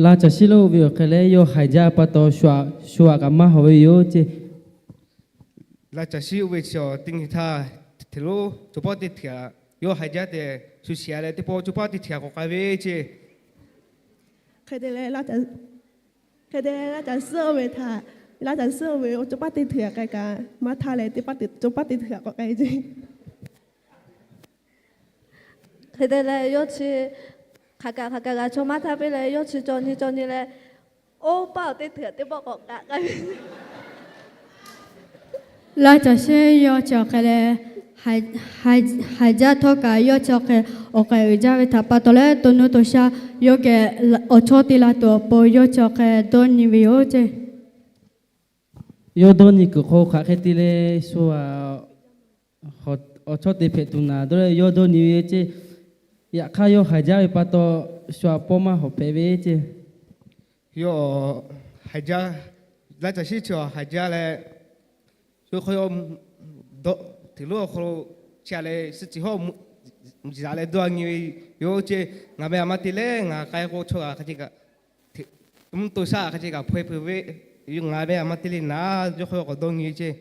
Laˇ caˬ shiˉ lonˉ oˇ ve awˬ hk'e leh yawˇ haiˬ jaˇ pa taw shu aꞈ kaꞈ maˇ hawˍ ve yoˬ ceˇ. Laˇ caˬ shiˉ oˇ ve chi teˇ nyi htaˇ ထုးလို့ co paˉ teˇ htaꞈ yawˇ haiˬ jaˇ tehꞈ shu shiˍ-a leh teˇ pawˆ co paˉ teˇ htaꞈ k'awꞈ k'ai ve ceˇ. Hk'e te leh, hk'e te leh laˇ caˬ shiˉ oˇ ve htaꞈ, laˇ caˬ shiˉ oˇ ve co paˉ teˇ htaꞈ k'ai kaꞈ maˇ htaˇ leh teˇ pawˆ co paˉ teˇ htaꞈ k'awꞈ k'ai ceˇ. Hk'e te leh yawˇ chi hk'aˬ kaꞈ hk'aˬ kaꞈ g'a chaw maˇ htaˇ piˇ leh yawˇ chi caw nyi caw nyi leh, oˇ paˆ awˬ teˇ htaꞈ teˇ pawˆ k'awꞈ k'ai. Laˇ caˬ shiˉ yawˇ chi awˬ hk'e leh Haiˬ jaˇ htawˇ kaꞈ yawˇ chi awˬ hk'e awˬ k'ehˬ uiˍ jaˇ ve htaꞈ pa taw leh, to nuˇ to shaˆ yawˇ geh awˬ chawˇ te la tuˬ awˬ pon yawˇ chi awˬ hk'e dawˇ nyi ve yoˬ ceˇ. Yawˇ dawˇ nyi kuiˬ hk'o hk'aˬ hk'e te leh shu a, awˬ chawˇ te hpehꞈ tuˬ naˍ dawˇ leh yawˇ dawˇ nyi ve ceˇ. Yaꞈ hk'aˇ yawˇ haiˬ jaˇ ve pa taw, shu a pawˇ maˇ hawꞈ hpehꞈ ve ceˇ. Yawˇ haiˬ jaˇ, laˇ caˬ shiˉ chi haiˬ jaˇ leh, shu hk'aw yawˇ dawˇ hteꞈ lonˉ awˬ hk'aw lo chi a leh suh ciˬ hawˉ zaꞈ leh dawˇ nyi ve yoˬ ceˇ. Ngaˬ meh a ma te leh ngaˬ k'ai k'o chaw g'aꞈ hk'a ce kaꞈ, mvuhˇ to shaˆ hk'a ce kaꞈ hpaweh peuˬ ve, ngaˬ meh a ma te le naˍ, yawˇ hk'aw yawˇ k'awꞈ dawˇ nyi ve ceˇ.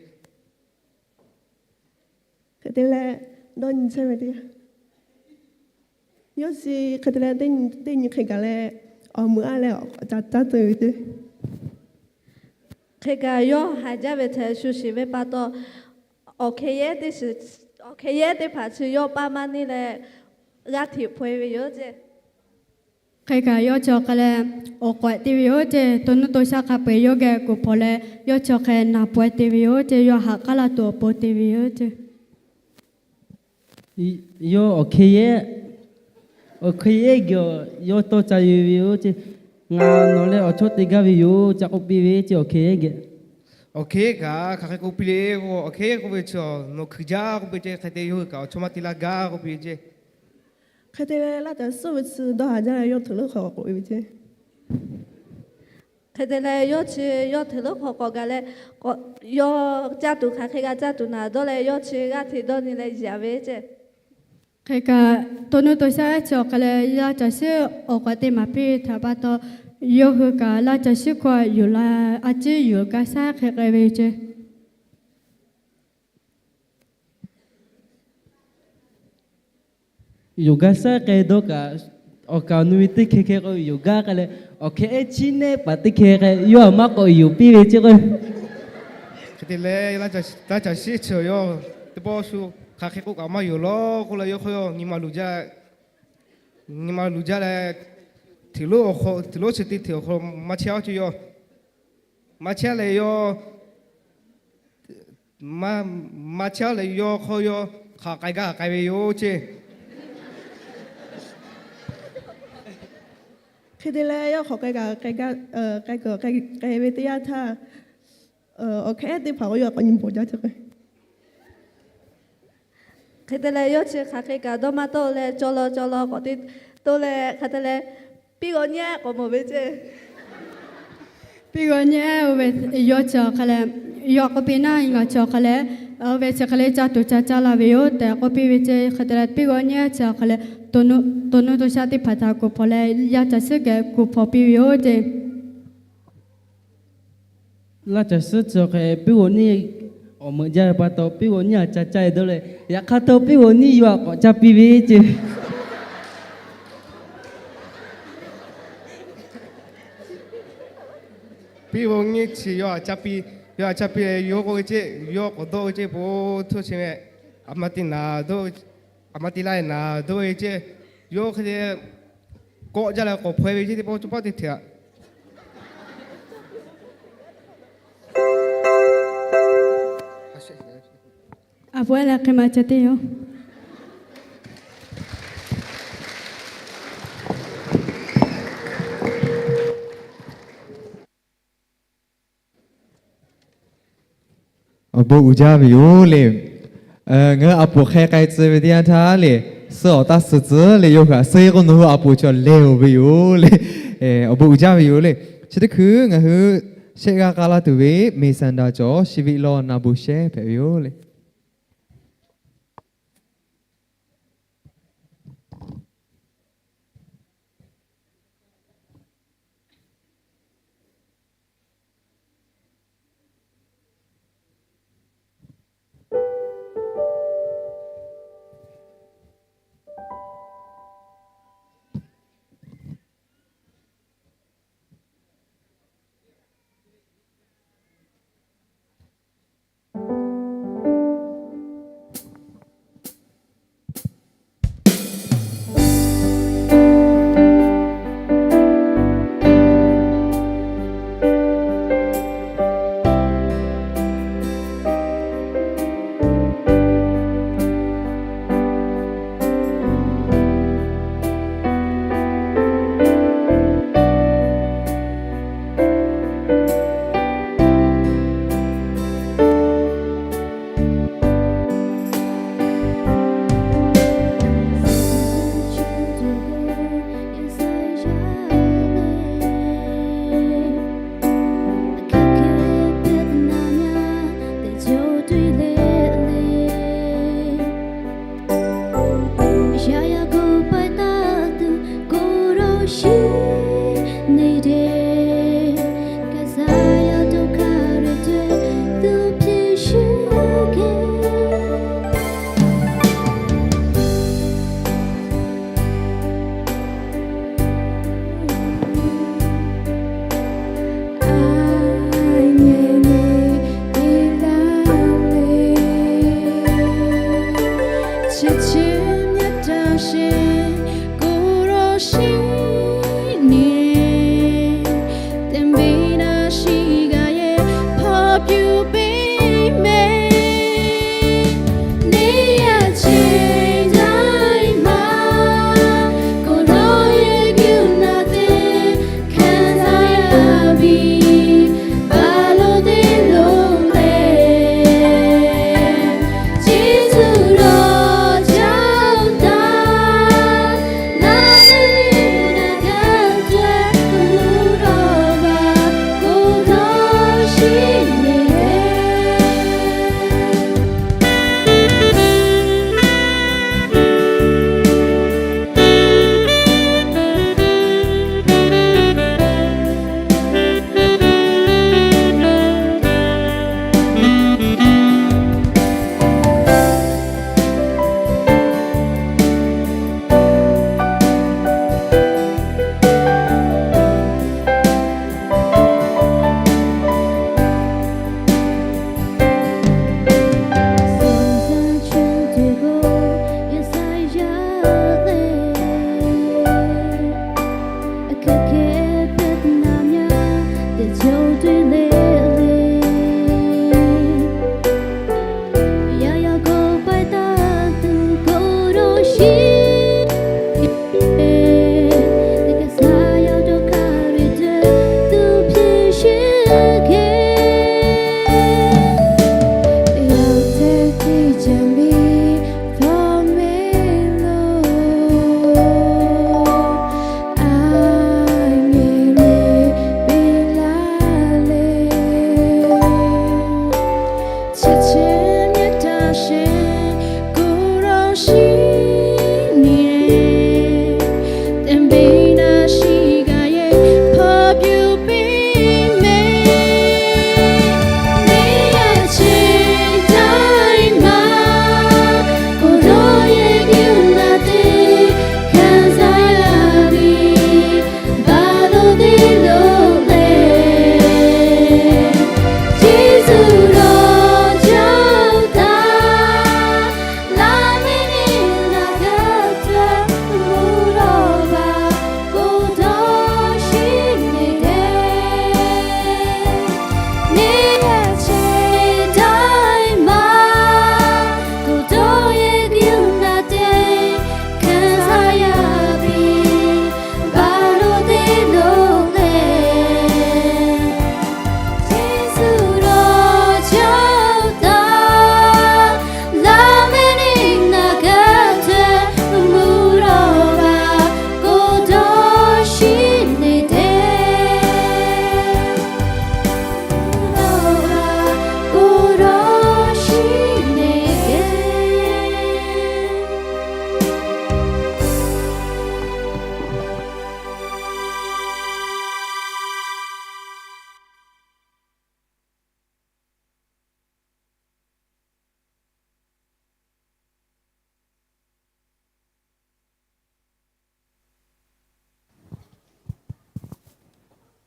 Hk'e te leh, dawˇ nyi chehˇ ve teˇ yanˇ, yawˇ chi hk'e te leh teˇ nyi hk'e gaˬ leh, awˬ meuꞈ aˉ leh awˬ caˍ caˉ tcuh ve ceˇ. Hk'e kaꞈ yawˇ haiˬ jaˇ ve htaꞈ shu shiˍ ve pa taw, awˬ hk'e yehˉ teˇ shiˍ, awˬ hk'e yehˉ teˇ hpaˍ chi yawˇ paˇ maˇ neˇ leh g'aˇ hteꞈ hpaweh ve yoˬ ceˇ. Hk'e kaꞈ yawˇ chi awˬ hk'e leh awˬ k'awehꞈ te ve yoˬ ceˇ. To nuˇ to shaˆ hk'a peu-eˬ yawˇ geh kuˬ hpawnˬ leh, yawˇ chi awˬ hk'e naˬ paweh te ve yoˬ ceˇ. Yawˇ haꞈ k'aˉ laˇ tuˬ awˬ pon te ve yoˬ ceˇ. Yawˇ awˬ hk'e yehˉ, awˬ hk'e yehˉ geh yawˇ tawˇ ca yuˬ ve yoˬ ceˇ. Ngaˬ nawˬ leh awˬ chawˇ te gaˇ ve yoˬ ca k'oˆ piˇ ve ceˇ, awˬ hk'e yehˉ geh. Awˬ hk'e kaꞈ hk'aˬ hk'e k'oˆ piˇ le k'o, awˬ hk'e k'oˆ ve chi nawˬ hkui jaˇ k'oˆ piˇ ceˇ. Hk'e te yawˇ hui kaꞈ awˬ chawˇ maˇ te laˇ gaˇ k'oˆ piˇ ve ceˇ. Hk'e te leh laˇ caˬ suhˉ ve chi dawˇ haˍ jaˇ leh yawˇ hteꞈ lonˉ hk'aw k'awꞈ k'oꞈ e ve ceˇ. Hk'e te leh yawˇ chi yawˇ hteꞈ lonˉ hk'aw k'awꞈ gaˬ leh, yawˇ caˇ tuˬ hk'aˬ hk'e g'a caˇ tuˬ naˍ dawˇ leh yawˇ chi g'aˇ hteꞈ dawˇ nyi leh yaꞈ ve ceˇ. Hk'e kaꞈ to nuˇ to shaˆ chi awˬ hk'e leh laˇ caˬ shiˉ awˬ k'awehꞈ te maˍ piˇ ve htaꞈ pa taw, yawˇ hui kaꞈ laˇ caˬ shiˉ hkawˇ yuˬ la, a ciˉ yuˬ gaˇ shaˉ hk'e k'ai ve ceˇ. Yuˬ gaˇ shaˉ k'ai dawˇ kaꞈ, awˬ kaˍ awˬ nu ve teˇ hkeh hkeh k'o yuˬ gaˇ k'ai leh, awˬ hkeh ehˉ chiˉ nehˉ paˍ teˇ hkeh k'ai yawˇ a maˇ k'awꞈ yuˬ piˇ ve ceˇ k'o. Hk'e te leh, laˇ caˬ shiˉ chi yawˇ teˇ pawˆ shu hk'aˬ hk'e k'oˆ kaꞈ maˇ yonˍ lawˬ k'oˆ leh, yawˇ hk'aw yawˇ nyi ma luˬ jaˇ, nyi ma luˬ jaˇ leh, hteꞈ lonˉ awˬ hk'aw, hteꞈ lonˉ chi teˇ hteꞈ awˬ hk'aw lo maˇ chehˇ aˉ ceˇ yawˇ, maˇ chehˇ leh yawˇ maˇ chehˇ leh yawˇ hk'aw yawˇ hk'aˬ k'ai gaˇ k'ai ve yoˬ ceˇ. Hk'e te leh yawˇ hk'aˬ k'ai kaꞈ k'ai gaˇ, k'ai kuiˬ k'ai ve teˇ yanˇ htaˇ, awˬ hkeh ehˉ teˇ hpaˍ k'o yawˇ k'awꞈ nyi bawˬ jaˇ ceˇ k'o. Hk'e te leh yawˇ chi hk'aˬ hk'e kaꞈ dawˇ maˇ tawˆ leh, caw law caw law k'awꞈ te to leh hk'e te leh, piˇ g'aw nyi k'awꞈ mawˬ ve ceˇ. Piˇ g'aw nyi oˇ ve, yawˇ chi awˬ hk'e leh, yawˇ k'oˆ piˇ naˉ, ngaˬ chi awˬ hk'e leh, oˇ ve chi hk'e leh caˇ tuˬ ca caˇ la ve yoˬ tehꞈ k'oˆ piˇ ve ceˇ. Hk'e te leh piˇ g'aw nyi chi awˬ hk'e leh, to nuˇ to shaˆ teˇ hpaˍ htaꞈ kuˬ hpawnˬ leh, laˇ caˬ shiˉ geh kuˬ hpawnˬ piˇ ve yoˬ ceˇ. Laˇ caˬ shiˉ chi awˬ hk'e piˇ g'aw nyi awˬ meuꞈ jaˇ ve pa taw, piˇ g'aw nyi a ca caˇ e dawˇ leh, yaꞈ hk'aˇ htawˇ piˇ g'aw nyi yawˇ a k'awꞈ caˇ piˇ ve ceˇ. Piˇ g'aw nyi chi yawˇ a caˇ piˇ, yawˇ a caˇ piˇ leh yawˇ k'oˆ ve ceˇ, yawˇ k'awꞈ dawˇ ve ceˇ, po htuˇ chi meh, a ma te naˍ dawˇ, a ma te laˇ naˍ dawˇ ve ceˇ. Yawˇ hk'e te kawˆ jaˇ leh k'awꞈ hpaw e ve ceˇ, teˇ pawˆ cawˇ paˆ teˇ hteꞈ a. A pu ehˉ leh hk'e ma ca teˇ yoˬ. Awˬ bon uiˍ jaˇ ve yoˬ le. Ngaˬ hui a poˍ hk'e k'ai tcuh ve teˇ yanˇ htaˇ le, suh awˬ taˇ suh tcuh le, yawˇ hui a suh e k'o nawˬ hui a poˍ chaw leh oˬ ve yoˬ le. Awˬ bon uiˍ jaˇ ve yoˬ le. Chi teˇ hkui ngaˬ hui shehˆ g'aˇ k'aˇ laˇ tuˬ ve Meˍsaˍndaˍ cawˬ shiˍ ve law naˍ bon shehˉ hpehꞈ ve yoˬ le.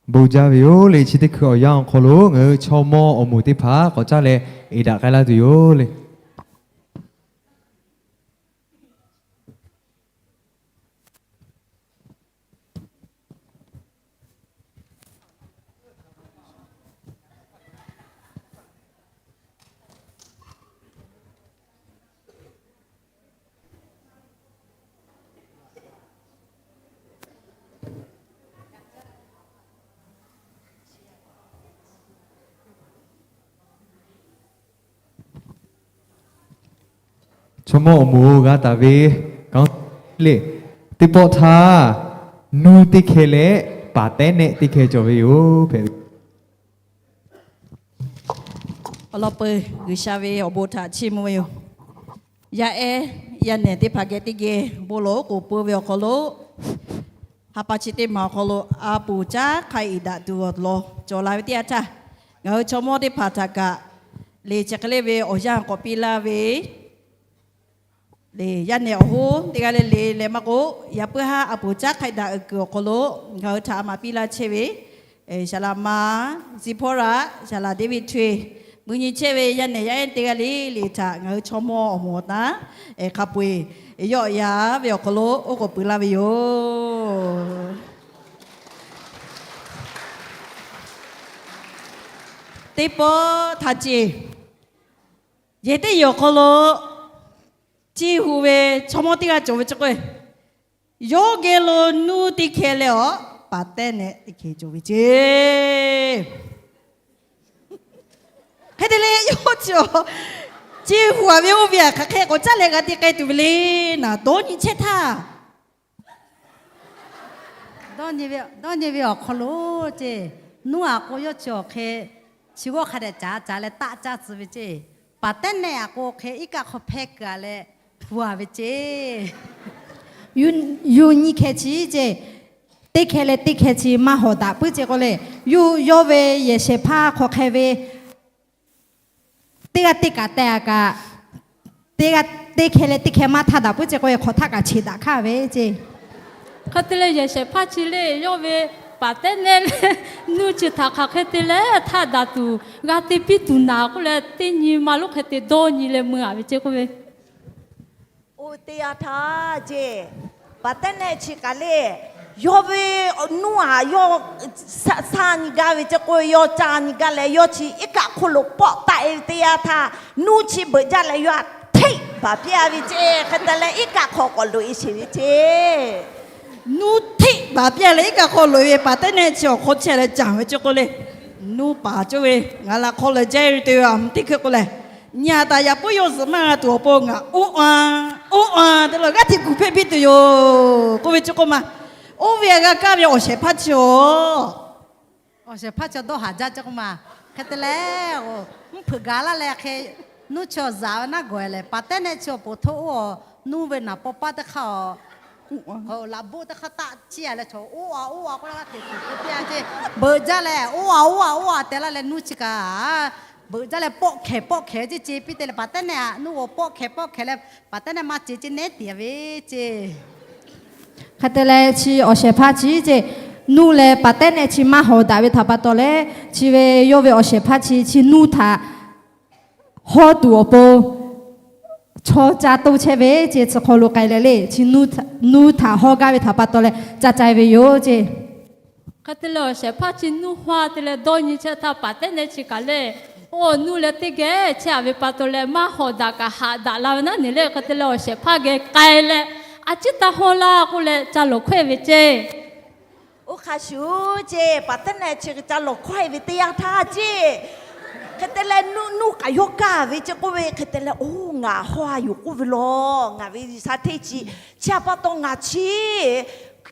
Bon jaˇ ve yoˬ le. Chi teˇ hkui awˬ yanˇ awˬ hk'aw lo ngaˬ hui chaw mawˇ awˬ moˍ teˇ hpaˍ k'awꞈ caˉ leh eˍ daꞈ k'ai laˇ tuˬ yoˬ le. Chaw mawˇ awˬ moˍ g'a taˍ ve kanˉ le. Teˇ pawˆ htaˇ, nuˇ teˇ hkeh leh paˍ tehˉ nehˆ teˇ hkeh cawˬ ve yoˬ hpehꞈ ve. Awˬ lawn peuˬ G'uiˬsha ve awˬ bon htaꞈ chiˇ mvuh ve yoˬ. Yaˇ ehˉ yaˇ nehˬ teˇ hpaˍ geh teˇ geh bon lawˬ oˉ k'oˍ pui ve awˬ hk'aw lo, ha pa chi teˇ maˬ awˬ hk'aw lo a poˍ caˉ hk'a eˍ daꞈ tuˬ awˬ lawn cawˬ la ve teˇ yanˇ htaˇ, ngaˬ hui chaw mawˇ teˇ hpaˍ htaꞈ kaꞈ le chi hk'e le ve awˬ yanˇ k'awꞈ piˇ laˇ ve le, yaˇ nehˬ awˬ hoˉ teˇ g'aˇ le le leh maˇ k'o, yaꞈ puiˉ haˉ a poˍ caˉ hk'a eˍ daꞈ uiˍ kuiˬ awˬ hk'aw lo ngaˬ hui htaꞈ a maˍ piˇ laˇ chehˇ ve Saˍ laꞈ ma Ziˍhpawˇraꞈ, Saˍ laꞈ Deˇviˆ Htawehˇ, mvuhˇ nyi chehˇ ve yaˇ nehˬ yaˇ ehˉ teˇ g'aˇ le le htaꞈ ngaˬ hui chaw mawˇ awˬ moˍ awˬ na hk'a peu-eˬ yawˆ yan ve awˬ hk'aw lo oˉ k'oˍ pui laˇ ve yoˬ. Teˇ pawˆ htaˇ ceˇ, yehˬ teˇ yehˬ awˬ hk'aw lo ceˇ hu ve chaw mawˇ teˇ g'aˇ cawˬ ve chi k'o, yawˇ geh lo nuˇ teˇ hkeh leh awˬ paˍ tehˉ nehˆ teˇ hkeh cawˬ ve ceˇ. Hk'e te leh yawˇ chi ceˇ hu a ve oˇ ve hk'aˬ hk'e k'awꞈ caˉ leh g'a te k'ai tuˬ ve le. Naˍ dawˇ nyi chehˇ htaˇ, dawˇ nyi ve awˬ hk'aw lo ceˇ, nuˇ a k'o yawˇ chi awˬ hk'e chi g'awˇ hk'a dehꞈ caˍ caˍ leh taˆ caˇ tcuh ve ceˇ. Paˍ tehˉ nehˆ a k'o hk'e iˉ kaˆ hk'aw hpehˇ kuiˬ a leh hpu a ve ceˇ. Yuˬ nyi hkeh chi ceˇ, teˇ hkeh leh teˇ hkeh chi maˇ hawˍ daꞈ puiˉ ceˇ k'oˆ le. Yuˬ yawˇ ve yehˬ shehˍ hpaˇ hk'aw hk'e ve teˇ g'aˇ teˇ kaꞈ teh a kaꞈ, teˇ g'aˇ teˇ hkeh leh teˇ hkeh maˇ htaˇ daꞈ puiˉ ceˇ k'oˆ ve hk'awꞈ htaˇ kaꞈ cheꞈ daꞈ hk'aˇ ve ceˇ. Hk'e te leh yehˬ shehˍ hpaˇ chi le yawˇ ve paˍ tehˉ nehˆ leh nuˇ chi htaꞈ hk'aˬ hk'e te leh htaˇ daꞈ tuˬ g'a te piˇ tuˬ naˍ k'oˆ leh teˇ nyi ma lonˉ hk'e te dawˇ nyi leh mui a ve ceˇ k'oˆ ve. Oˇ teˇ yanˇ htaˇ ceˇ, paˍ tehˉ nehˆ chi kaꞈ le, yawˇ ve nuˇ a yawˇ sha nyi gaˇ ve ceˇ k'oˆ ve, yawˇ ca nyi gaˇ leh yawˇ chi iˉ kaˆ hk'oˆ lo pawˆ taˆ e ve teˇ yanˇ htaˇ, nuˇ chi beuꞈ jaˇ leh yawˇ a hteˆ baˬ piˇ a ve ceˇ. Hk'e te leh iˉ kaˆ hk'aw k'awꞈ loꞈ e sheˍ ve ceˇ. Nuˇ hteˆ baˬ piˇ a leh iˉ kaˆ hk'aw loꞈ e ve paˍ tehˉ nehˆ chi awˬ hk'aw chehˇ leh caˍ ve ceˇ k'oˆ le. Nuˇ paˍ cawˇ ve, ngaˬ laꞈ hk'aw lehˬ jaˇ ve te ve a mvuhˇ teˇ hkui k'oˆ leh, nyi a taˍ yaꞈ puiˉ yawˇ zuhꞈ maˇ g'a tuˬ awˬ pon ngaˬ oˇ a, oˇ a te la g'aˇ hteꞈ kuˬ hpehˇ piˇ tuˬ yoˬ k'oˆ ve ceˇ k'oˆ ma. Oˇ ve a g'a kaˇ ve awˬ shehˍ hpaˇ chi awˬ, awˬ shehˍ hpaˇ chi dawˇ haˍ jaˇ ceˇ k'oˆ ma. Hk'e te leh, mvuhˇ hpeuꞈ gaˬ laˇ leh hk'e, nuˇ chi awˬ zaˍ ve naˉ gawˬ e lehˬ, paˍ tehˉ nehˆ chi awˬ poˍ htoˆ oˇ a, nuˇ ve naˍ paw paˇ teˇ hk'aˇ a, laꞈ boˆ teˇ hk'aˇ taˆ ciˇ a leh chaw oˇ a oˇ a k'oˆ leh g'aˇ hteꞈ kuˬ hpehˇ piˇ a ceˇ. Beuꞈ jaˇ leh oˇ a oˇ a oˇ a te laˇ leh nuˇ chi kaꞈ beuꞈ jaˇ leh pawˆ hkehˍ pawˆ hkehˍ ceˇ ceˇ piˇ te leh paˍ tehˉ nehˆ a nuˇ g'awˬ pawˆ hkehˍ pawˆ hkehˍ leh paˍ tehˉ nehˆ maˇ ceˇ ceˇ nehˉ tiˍ ve ceˇ. Hk'e te leh chi awˬ shehˍ hpaˇ chi ceˇ, nuˇ leh paˍ tehˉ nehˆ chi maˇ hawˍ daꞈ ve htaꞈ pa taw leh, chi ve yawˇ ve awˬ shehˍ hpaˇ chi chi nuˇ htaꞈ hawˇ tuˬ awˬ pon chaw ca toˇ chehˇ ve ceˇ. Chi hk'aw lo k'ai leh le, chi nuˇ htaꞈ hawˇ gaˇ ve htaꞈ pa taw leh ca ca e ve yoˬ ceˇ. Hk'e te leh awˬ shehˍ hpaˇ chi nuˇ hawˇ te leh dawˇ nyi chehˇ htaˇ paˍ tehˉ nehˆ chi kaꞈ le, oˇ nuˇ leh teˇ geh chehˇ a ve pa taw leh maˇ hawˍ daꞈ kaꞈ haꞈ daꞈ la ve naˉ neˬ le. Hk'e te leh awˬ shehˍ hpaˇ geh k'ai leh, a ciˉ taˇ hawˇ laˇ k'oˆ leh ca lawˬ hkawehˇ ve ceˇ. Oˇ hk'a shuˍ ceˇ, paˍ tehˉ nehˆ chi ca lawˬ hkawehˇ ve teˇ yanˇ htaˇ ceˇ, hk'e te leh nuˇ nuˇ kaꞈ yawˇ kaˇ ve ceˇ k'oˆ ve. Hk'e te leh, oˇ ngaˬ hawˇ a yoˬ k'oˆ ve law, ngaˬ ve G'uiˬsha hteˇ chi, chi a pa taw ngaˬ chi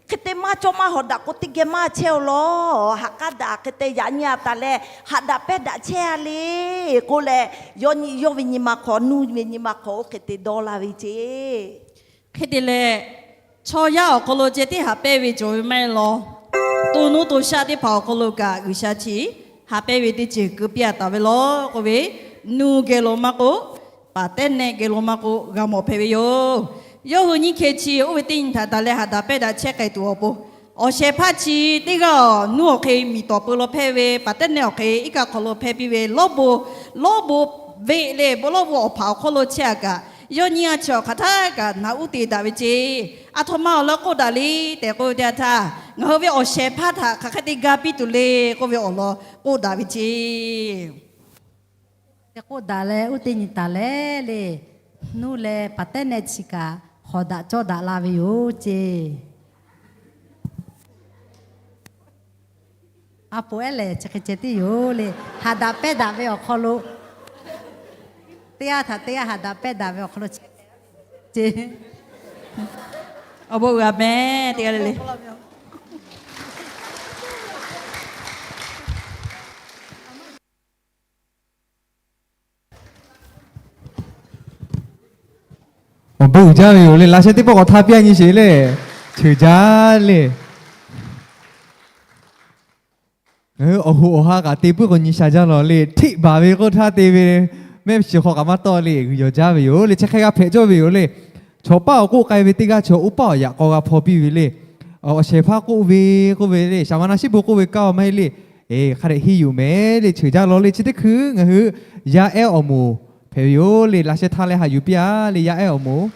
hk'e te maˇ cawˇ maˇ hawˍ daꞈ k'o teˇ geh maˇ chehˇ-oˬ lawˬ. Haꞈ k'aˉ daꞈ hk'e te yaꞈ nyi a taˍ leh haꞈ daꞈ pehnˇ daꞈ chehˇ a le k'oˆ leh, yawˇ nyi yawˇ ve nyi ma hk'aw, nuˇ ve nyi ma hk'aw oˇ hk'e te dawˇ laˇ ve ceˇ. Hk'e te leh, chaw yaˇ awˬ hk'aw lo ceh tiˉ haꞈ pehnˇ ve cawˬ ve maˇ heˆ lawˬ. To nuˇ to shaˆ teˇ hpaˍ awˬ hk'aw lo kaꞈ G'uiˬsha chi haꞈ pehnˇ ve teˇ ceuˬ keu piˇ a taˍ ve lawˬ k'oˆ ve, nuˇ geh lo maˇ k'oˆ, paˍ tehˉ nehˆ geh lo maˇ k'oˆ, g'a mawˬ hpehꞈ ve yoˬ. Yawˇ hui nyiˇ hkeh chi oˇ ve teˇ nyi htaꞈ taˍ leh haꞈ daꞈ pehnˇ daꞈ chehˇ k'ai tuˬ awˬ pon, Awˬ shehˍ hpaˇ chi teˇ g'aˇ awˬ nuˇ awˬ hk'e miˬ tawˍ peu law hpehˇ ve, paˍ tehˉ nehˆ awˬ hk'e iˉ kaˆ hk'aw lo hpehˇ piˇ ve, lawˇ bon, lawˇ bon ve le, bon lawˇ bon awˬ hpaꞈ awˬ hk'oˆ lo chehˇ a kaꞈ, yawˇ nyiˇ g'aˇ chi awˬ hk'aˬ htaˇ kaꞈ naꞈ uˉ te daꞈ ve ceˇ. A htoꞈ ma awˬ lawn k'oˆ daꞈ le tehꞈ k'oˆ ve teˇ yanˇ htaˇ, ngaˬ hui ve awˬ shehˍ hpaˇ htaꞈ hk'aˬ hk'e te ga piˇ tuˬ le k'oˆ ve awˬ lawn k'oˆ daꞈ ve ceˇ. Te k'oˆ daꞈ leh uˉ te nyi taˍ leh le, nuˇ leh paˍ tehˉ nehˆ chi kaꞈ hawˍ daꞈ cawˇ daꞈ la ve yoˬ ceˇ. A poˍ ehˉ lehˬ chi hk'e ceh tiˉ yoˬ le. Haꞈ daꞈ pehˇ daꞈ ve awˬ hk'aw lo, teˇ g'aˇ htaꞈ teˇ g'aˇ haꞈ daꞈ pehˇ daꞈ ve awˬ hk'aw lo chehˇ ceˇ. Awˬ bon uiˍ a meh teˇ g'aˇ le le. Awˬ bon uiˍ jaˇ ve yoˬ le. Laꞈ sheh teˇ pawˆ k'awꞈ htaˇ piˇ a nyi sheˍ le. Ceuˬ jaˇ le. Ngaˬ hui awˬ hoꞈ awˬ ha kaꞈ te puiˉ k'o nyi sha jaˇ lawˬ le. Hteˆ baˬ ve k'oˆ htaˇ te ve mehˆ shiˍ hk'aw kaꞈ maˇ tawˆ le. G'uiˬ yawˬ jaˇ ve yoˬ le. Chi hk'e g'a hpehꞈ cawˇ ve yoˬ le. Chaw paˉ awˬ k'oˆ k'ai ve teˇ g'aˇ chi oˇ paˉ awˬ yaꞈ k'aw g'a hpaw piˇ ve le. Awˬ shehˍ hpaˇ k'oˆ ve k'oˆ ve le, shaˍ ma na shiˉ bon k'oˆ ve kaˇ a maˇ heˆ le. Eˬ, hk'a dehꞈ henˇ yuˬ meh le. Ceuˬ jaˇ lawˬ le. Chi teˇ hkui ngaˬ hui yaˇ ehˉ awˬ moˍ hpehꞈ ve yoˬ le. Laꞈ sheh htaˇ leh haꞈ yuˬ piˇ a le, yaˇ ehˉ awˬ moˍ.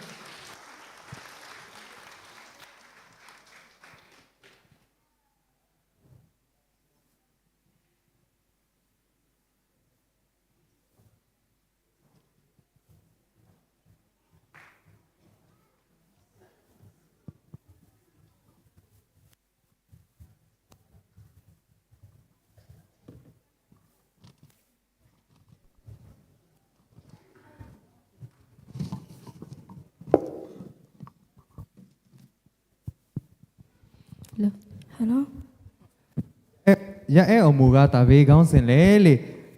Yaˇ ehˉ awˬ moˍ g'a taˍ ve ခေါင်းစဉ် lehˬ le,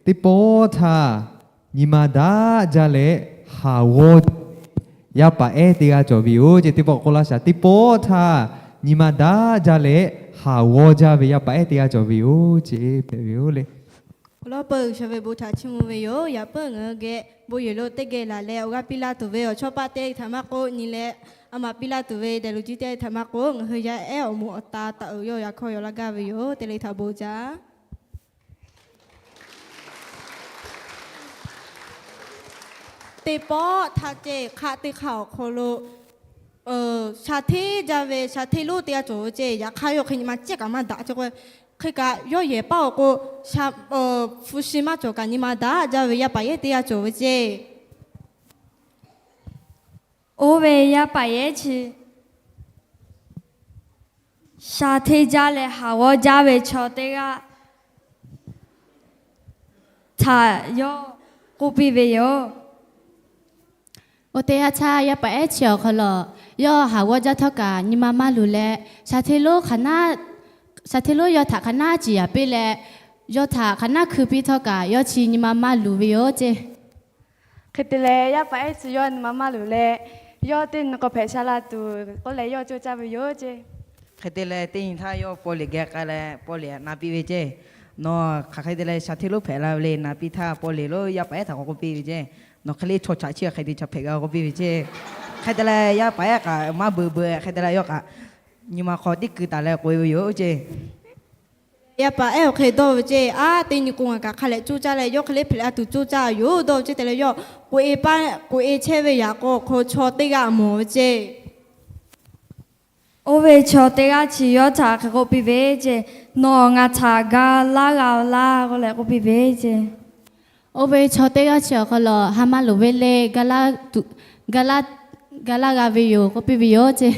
teˇ pawˆ htaˇ nyi ma daꞈ jaˇ leh haˍ g'awˇ yaˇ paˍ ehˉ teˇ g'aˇ cawˬ ve yoˬ ceˇ. Teˇ pawˆ k'oˆ laˇ shaˍ. Teˇ pawˆ htaˇ nyi ma daꞈ jaˇ leh haˍ g'awˇ jaˇ ve yaˇ paˍ ehˉ teˇ g'aˇ cawˬ ve yoˬ ceˇ hpehꞈ ve yoˬ le. Awˬ lawn peuˬ G'uiˬsha ve bon htaꞈ chiˇ mvuh ve yoˬ. Yaꞈ puiˉ ngaˬ hui geh bon yehˬ lo teˇ geh laˬ leh awˬ g'aˇ piˇ laˇ tuˬ ve awˬ chawˇ paˆ teˇ htaꞈ maˇ k'oˆ, nyi leh a maꞈ piˇ laˇ tuˬ ve dehˬ luˬ jiˇ teˇ htaꞈ maˇ k'oˆ, ngaˬ hui yaˇ ehˉ awˬ moˍ awˬ ta taꞈ uiˍ yawˇ yaꞈ hk'aw yaw laˇ gaˇ ve yoˬ. Teˇ le htaꞈ bon jaˇ. Teˇ pawˆ htaˇ ceˇ, hk'aˆ teˇ hk'aˆ awˬ hk'aw lo sha hteˇ jaˇ ve sha hteˇ lonˉ teˇ g'aˇ cawˬ ve ceˇ. Yaꞈ hk'aˇ yawˇ hk'e nyi ma cehˇ kaꞈ maˇ daꞈ ceˇ k'o, hk'e kaꞈ yawˇ yehˬ paˉ awˬ k'o, hpu shi maˇ cawˬ kaꞈ nyi ma daꞈ jaˇ ve yaˇ paˍ yehˉ teˇ g'aˇ cawˬ ve ceˇ. Oˇ ve yaˇ paˍ yehˉ chi sha hteˇ jaˇ leh haˍ g'awˇ jaˇ ve chaw teˇ g'aˇ htaꞈ yawˇ k'oˆ piˇ ve yoˬ. Oˇ teˇ yanˇ htaˇ yaˇ paˍ ehˉ chi awˬ hk'aw lo yawˇ haˍ g'awˇ jaˇ htawˇ kaꞈ nyi ma maˇ luˬ leh, sha hteˇ lonˉ hk'aˬ naˉ, sha hteˇ lonˉ yawˇ htaꞈ hk'aˬ naˉ ciˍ yaˍ piˇ leh, yawˇ htaꞈ hk'aˬ naˉ hkui piˇ htawˇ kaꞈ yawˇ chi nyi ma maˇ luˬ ve yoˬ ceˇ. Hk'e te leh yaˇ paˍ ehˉ chi yawˇ nyi ma maˇ luˬ leh, yawˇ teˇ nyi k'awꞈ hpehꞈ sha la tuˬ k'oˆ leh yawˇ coˇ caˇ ve yoˬ ceˇ. Hk'e te leh teˇ nyi htaˇ yawˇ paw leˬ geh k'ai leh paw leˬ na piˇ ve ceˇ. Nawˬ hk'aˬ hk'e te leh sha hteˇ lonˉ hpehꞈ la ve le, na piˇ htaˇ paw leˬ lonˉ yaˇ paˍ ehˉ htaꞈ k'awꞈ k'oˆ piˇ ve ceˇ. Nawˬ hk'e le chaw chaꞈ chiˇ hk'e te chaw hpehꞈ g'a k'oˆ piˇ ve ceˇ. Hk'e te leh yaˇ paˍ ehˉ kaꞈ maˇ beuꞈ beuꞈ hk'e te leh yawˇ kaꞈ nyi ma hk'aw tiˉ keu taˍ leh k'oꞈ e ve yoˬ ceˇ. Yaˇ paˍ ehˉ awˬ hk'e dawˇ ve ceˇ, a, teˇ nyi k'o ngaˬ kaꞈ hk'a lehꞈ coˇ caˇ leh yawˇ hk'e le hpehꞈ la tuˬ coˇ caˇ yoˬ dawˇ ve ceˇ. Te leh yawˇ k'oꞈ e paˇ k'oꞈ e chehˇ ve yaꞈ k'o hk'aw chaw teˇ g'aˇ mawˬ ve ceˇ. Oˇ ve chaw teˇ g'aˇ chi yawˇ htaꞈ hk'e k'oˆ piˇ ve ceˇ, nawˬ ngaˬ htaꞈ ga laˇ g'a laˇ k'oˆ leh k'oˆ piˇ ve ceˇ. Oˇ ve chaw teˇ g'aˇ chi awˬ hk'aw lo ha maˇ loˍ ve le, ga laˇ g'a ve yoˬ k'oˆ piˇ ve yoˬ ceˇ.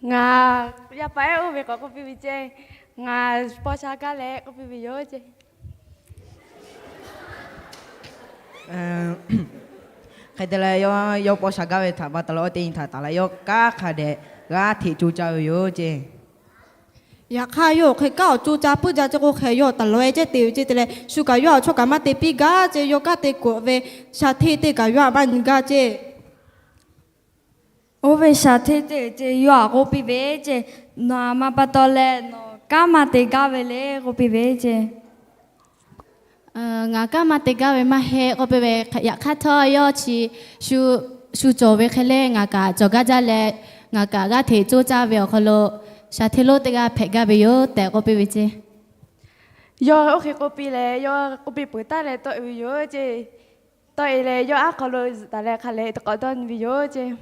Ngaˬ yaˇ paˍ ehˉ oˇ ve k'awꞈ k'oˆ piˇ ve ceˇ, ngaˬ paw sha gaˇ leh k'oˆ piˇ ve yoˬ ceˇ. Hk'e te leh yawˇ paw sha gaˇ ve htaꞈ pa taw leh oˇ teˇ nyi htaꞈ taˍ leh yawˇ kanˉ hk'a dehꞈ g'aˇ hteꞈ coˇ caˇ ve yoˬ ceˇ. Yaꞈ hk'aˇ yawˇ awˬ hk'e kanˉ awˬ coˇ caˇ puiˉ jaˇ ceˇ k'o hk'e yawˇ taˍ lawˬ e ceh te ve ceˇ. Te leh shu kaꞈ yawˇ awˬ chawˇ kaꞈ maˇ te piˇ gaˇ ceˇ. Yawˇ kanˉ te k'oꞈ ve sha hteˇ teˇ kaꞈ yawˇ htaꞈ maˇ nyi gaˇ ceˇ. Oˇ ve sha hteˇ teˇ ceˇ yawˇ htaꞈ k'oˆ piˇ ve ceˇ, nawˬ aˬ ma pa taw leh nawˬ kanˉ maˇ te gaˇ ve le k'oˆ piˇ ve ceˇ. Ngaˬ kanˉ maˇ te gaˇ ve maˇ heˆ k'oˆ piˇ ve. Yaꞈ hk'aˇ htawˇ yawˇ chi shu cawˬ ve hk'e le ngaˬ kaꞈ cawˬ gaˇ jaˇ leh, ngaˬ kaꞈ g'aˇ hteꞈ coˇ caˇ ve awˬ hk'aw lo Shaˍ hteˇ lonˉ teˇ g'aˇ hpehꞈ gaˇ ve yoˬ tehꞈ k'oˆ piˇ ve ceˇ. Yawˇ oˇ hk'e k'oˆ piˇ leh, yawˇ k'oˆ piˇ peuˬ taˍ leh tawˆ e ve yoˬ ceˇ. Tawˆ e leh yawˇ aˉ hk'aw lo zuhꞈ taˍ leh hk'a leh teˇ k'awꞈ dawˇ nyi ve yoˬ ceˇ.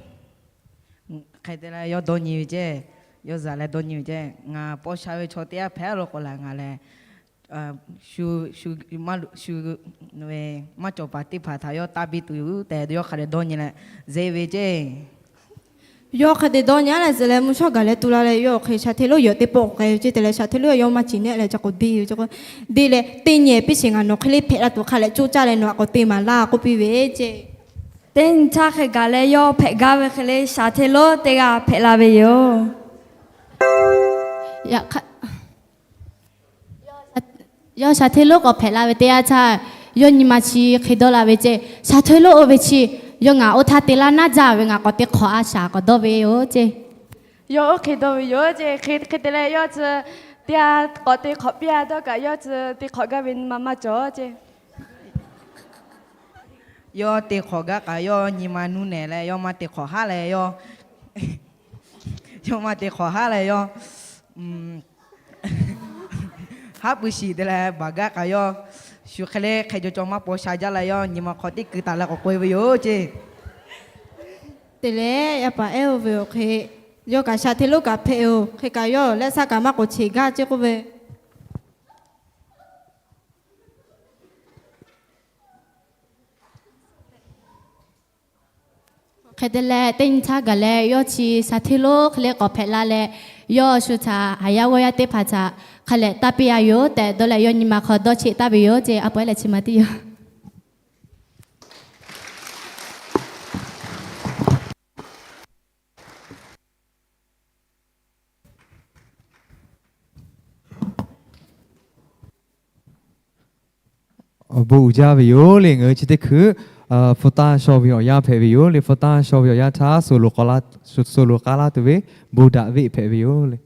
Hk'e te leh yawˇ dawˇ nyi ve ceˇ. Yawˇ zuhꞈ leh dawˇ nyi ve ceˇ. Ngaˬ paw sha ve chaw teˇ g'aˇ hpehꞈ lo k'o laˬ ngaˬ lehˬ, shu, shu, maˇ cawˬ paˍ teˇ hpaˍ htaꞈ yawˇ taˇ biˇ tuˬ yoˬ tehꞈ yawˇ hk'a dehꞈ dawˇ nyi leh zeꞈ ve ceˇ. Yawˇ hk'a dehꞈ dawˇ nyi a leh zeꞈ leh mvuhˇ shawˉ gaˬ leh tu la leh yawˇ awˬ hk'e shaˍ hteˇ lonˉ yawˬ teˇ pawˆ k'ai ve ceˇ te leh shaˍ hteˇ lonˉ yawˇ maˇ ciˍ nehˆ leh ca k'awꞈ deˇ ve ceˇ k'o, deˇ leh teˇ nyi piˇ sheˍ ngaˬ nawˬ hk'e le hpehꞈ la tuˬ hk'a leh coˇ caˇ leh nawˬ htaꞈ k'awꞈ te maˍ laˇ k'oˆ piˇ ve ceˇ. Teˇ nyi htaˇ hk'e gaˬ leh yawˇ hpehꞈ gaˇ ve hk'e le shaˍ hteˇ lonˉ teˇ g'aˇ hpehꞈ la ve yoˬ. Yawˇ shaˍ hteˇ lonˉ k'awꞈ hpehꞈ la ve teˇ yanˇ htaˇ, yawˇ nyi ma chi hk'e dawˇ la ve ceˇ. Shaˍ hteˇ lonˉ oˇ ve chi, yawˇ ngaˬ oˇ htaˇ te laˇ naˉ jaˇ ve ngaˬ k'awꞈ te hk'awꞈ a shaˍ k'awꞈ dawˇ ve yoˬ ceˇ. Yawˇ oˇ hk'e dawˇ ve yoˬ ceˇ. Hk'e te leh yawˇ chi teˇ g'aˇ k'awꞈ te hk'awꞈ piˇ a dawˇ kaꞈ yawˇ chi te hk'awꞈ gaˇ ve nyi ma maˇ cawˬ ceˇ. Yawˇ te hk'awꞈ gaˇ kaꞈ yawˇ nyi ma nuˇ nehˬ leh yawˇ maˇ te hk'awꞈ haˉ leh yawˇ, yawˇ maˇ te hk'awꞈ haˉ leh yawˇ haˉ pui shiˍ te leh baˬ gaˇ kaꞈ yawˇ shu hk'e le hk'e jaw caw maˇ paw sha jaˇ leh yawˇ nyi ma hk'aw teˇ keu taˍ leh k'awꞈ k'oꞈ e ve yoˬ ceˇ. Te leh yaˇ paˍ ehˉ oˇ ve awˬ hk'e, yawˇ kaꞈ shaˍ hteˇ lonˉ kaꞈ hpehꞈ-oˬ. Hk'e kaꞈ yawˇ lehˆ saˉ kaꞈ maˇ k'oꞈ cheˬ gaˇ ceˇ k'oˆ ve. Hk'e te leh teˇ nyi htaˇ gaˬ leh yawˇ chi shaˍ hteˇ lonˉ hk'e le k'awꞈ hpehꞈ la leh, yawˇ shu htaꞈ haˍ yaˇ g'awˇ yaˇ teˇ hpaˍ htaꞈ hk'a leh taˇ piˇ a yoˬ tehꞈ dawˇ leh yawˇ nyi ma hk'aw dawˇ cheˆ taˍ ve yoˬ ceˇ. A pawehˉ leh chi ma tiˉ yoˬ. Awˬ bon uiˍ jaˇ ve yoˬ le. Ngaˬ hui chi teˇ hkui hpu taˇ shaw ve awˬ yanˇ hpehꞈ ve yoˬ le. Hpu taˇ shaw ve awˬ yanˇ htaˇ, suhˍ loꞈ k'a laˇ tuˬ ve bon daꞈ ve hpehꞈ ve yoˬ le.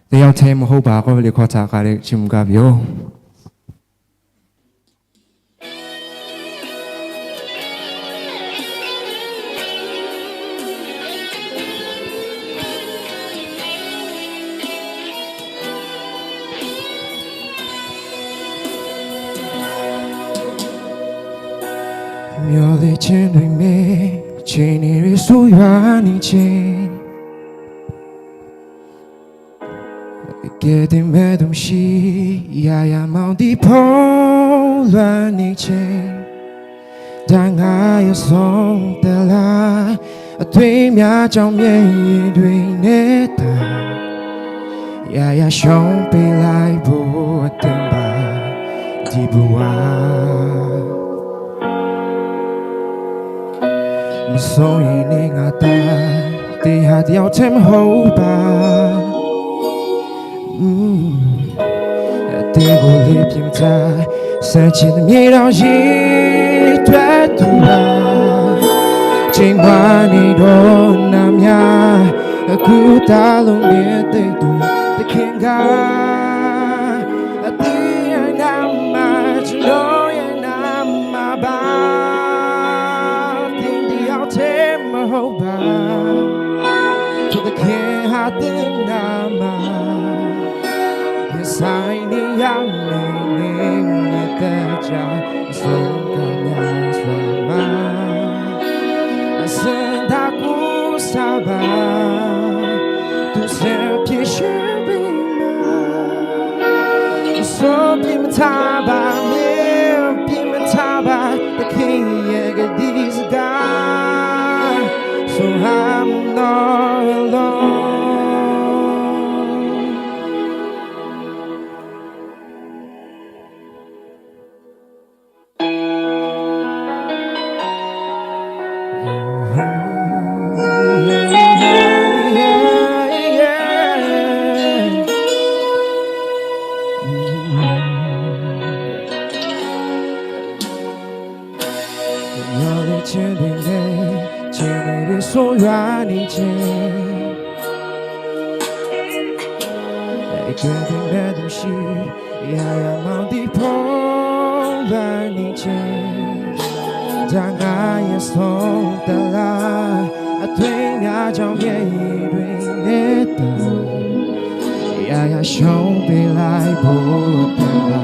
Teˇ yawˇ hteˇ maˇ hoˆ baˬ k'oˆ ve le hkawˇ htaꞈ k'a le chiˇ mvuh gaˇ ve yoˬ. Myaw le chen ri me, chen ni ri su yua ni chen. Ke te me dum shi, ya ya mao di po lua ni chen. Daꞈ ngaˬ yaꞈ song te la, a tui mya caw mye dui ne taˍ. Yaꞈ yaꞈ shawˉ peˇ laiˉ bon a teˇ baˬ diˬ bvuhꞈ a. Mvuhˇ sawˉ yeˬ neˇ ngaˬ taˇ, teˇ ha teˇ yawˇ hteˇ maˇ hoˆ baˬ. Teˇ g'aˇ le piˇ mvuhˇ taˇ, suh chi teˇ miˬ dawˇ yiˍ tuˬ tuˬ laˇ. Chi ma ni dawˇ na mya, kuˬ taˍ lo neˇ teˇ tuˬ teˇ hkeh gaˇ. A teˇ yaꞈ na ma, chi dawˇ yaꞈ na ma baˬ. Teˇ nyi yaˇ hteˇ maˇ hoˆ baˬ. Chaw teˇ hkeh ha teˇ na ma. Yaꞈ saiˍ ni yaˇ mehˍ neˇ nyi teˇ caˇ, suh kaꞈ nyaˇ sha ma. A suh daꞈ kuˬ sha baˬ. Shonˇ piˇ maˇ htaˇ baˬ, miˇ piˇ maˇ htaˇ baˬ, แต่แค่อยากจะดีสักครั้ง so I'm not alone. Yawˇ ve chehˇ ve leh, chehˇ ve leh so yaꞈ nyi chehˇ, keu ve mehˆ g'uˇ suhˍ yaˇ yaˇ maˇ tiˉ hpawˇ yaꞈ nyi chehˇ, daꞈ ngaˇ yehˬ shonˇ taˍ laˇ, a htoꞈ ma jaˇ ve yehˬ ve leh taˍ, yaˇ yaˇ shonˇ te laiˉ bon te la,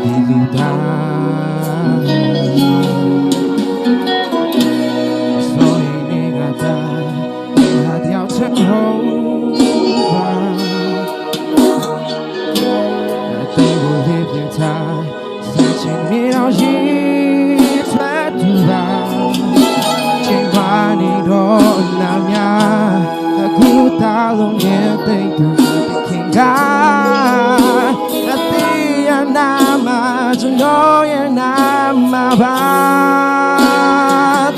diˬ luˬ daꞈ. Shonˇ e neˇ g'a taˇ, a teˇ yaˇ chehˇ hk'oˆ baˬ, a teˇ g'aˇ le ve htaꞈ, suhˍ chi miˬ awˬ yeˬ hpehꞈ tuˬ baˬ, chi ma ni dawˇ naˍ myaˇ, a kuˇ taˍ lo yehˬ teˇ tuˬ teˇ hkeh gaˇ, a teˇ yaˇ naˍ ma, chaw nawˬ yehˬ naˍ ma baˬ,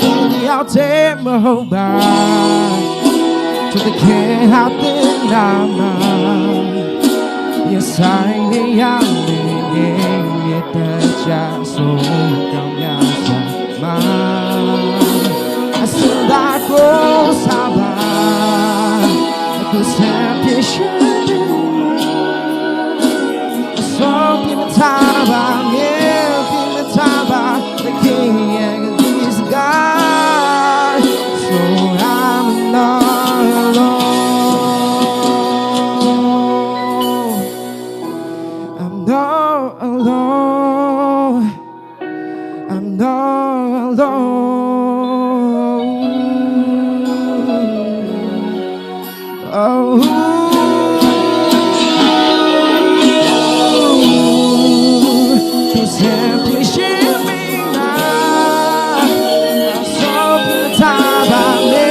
teˇ yaˇ teˇ maˇ hoˆ baˬ, chaw teˇ hkeh haꞈ teˇ naˍ ma, yehˬ saiˍ neˇ yaˇ le le, yehˬ teˇ caˇ so kaꞈ myaˇ shaˍ ma, a suhˍ daꞈ k'oˆ shaˍ baˬ, a kuˬ shehˍ piˇ shehˍ teˇ ma, a shonˇ piˇ maˇ htaˇ baˬ, miˇ piˇ maˇ htaˇ baˬ, แต่แค่อยากจะดีสักครั้ง so I'm not alone. I'm not alone. I'm not alone. Oh, to simply share me now. So put a time by me,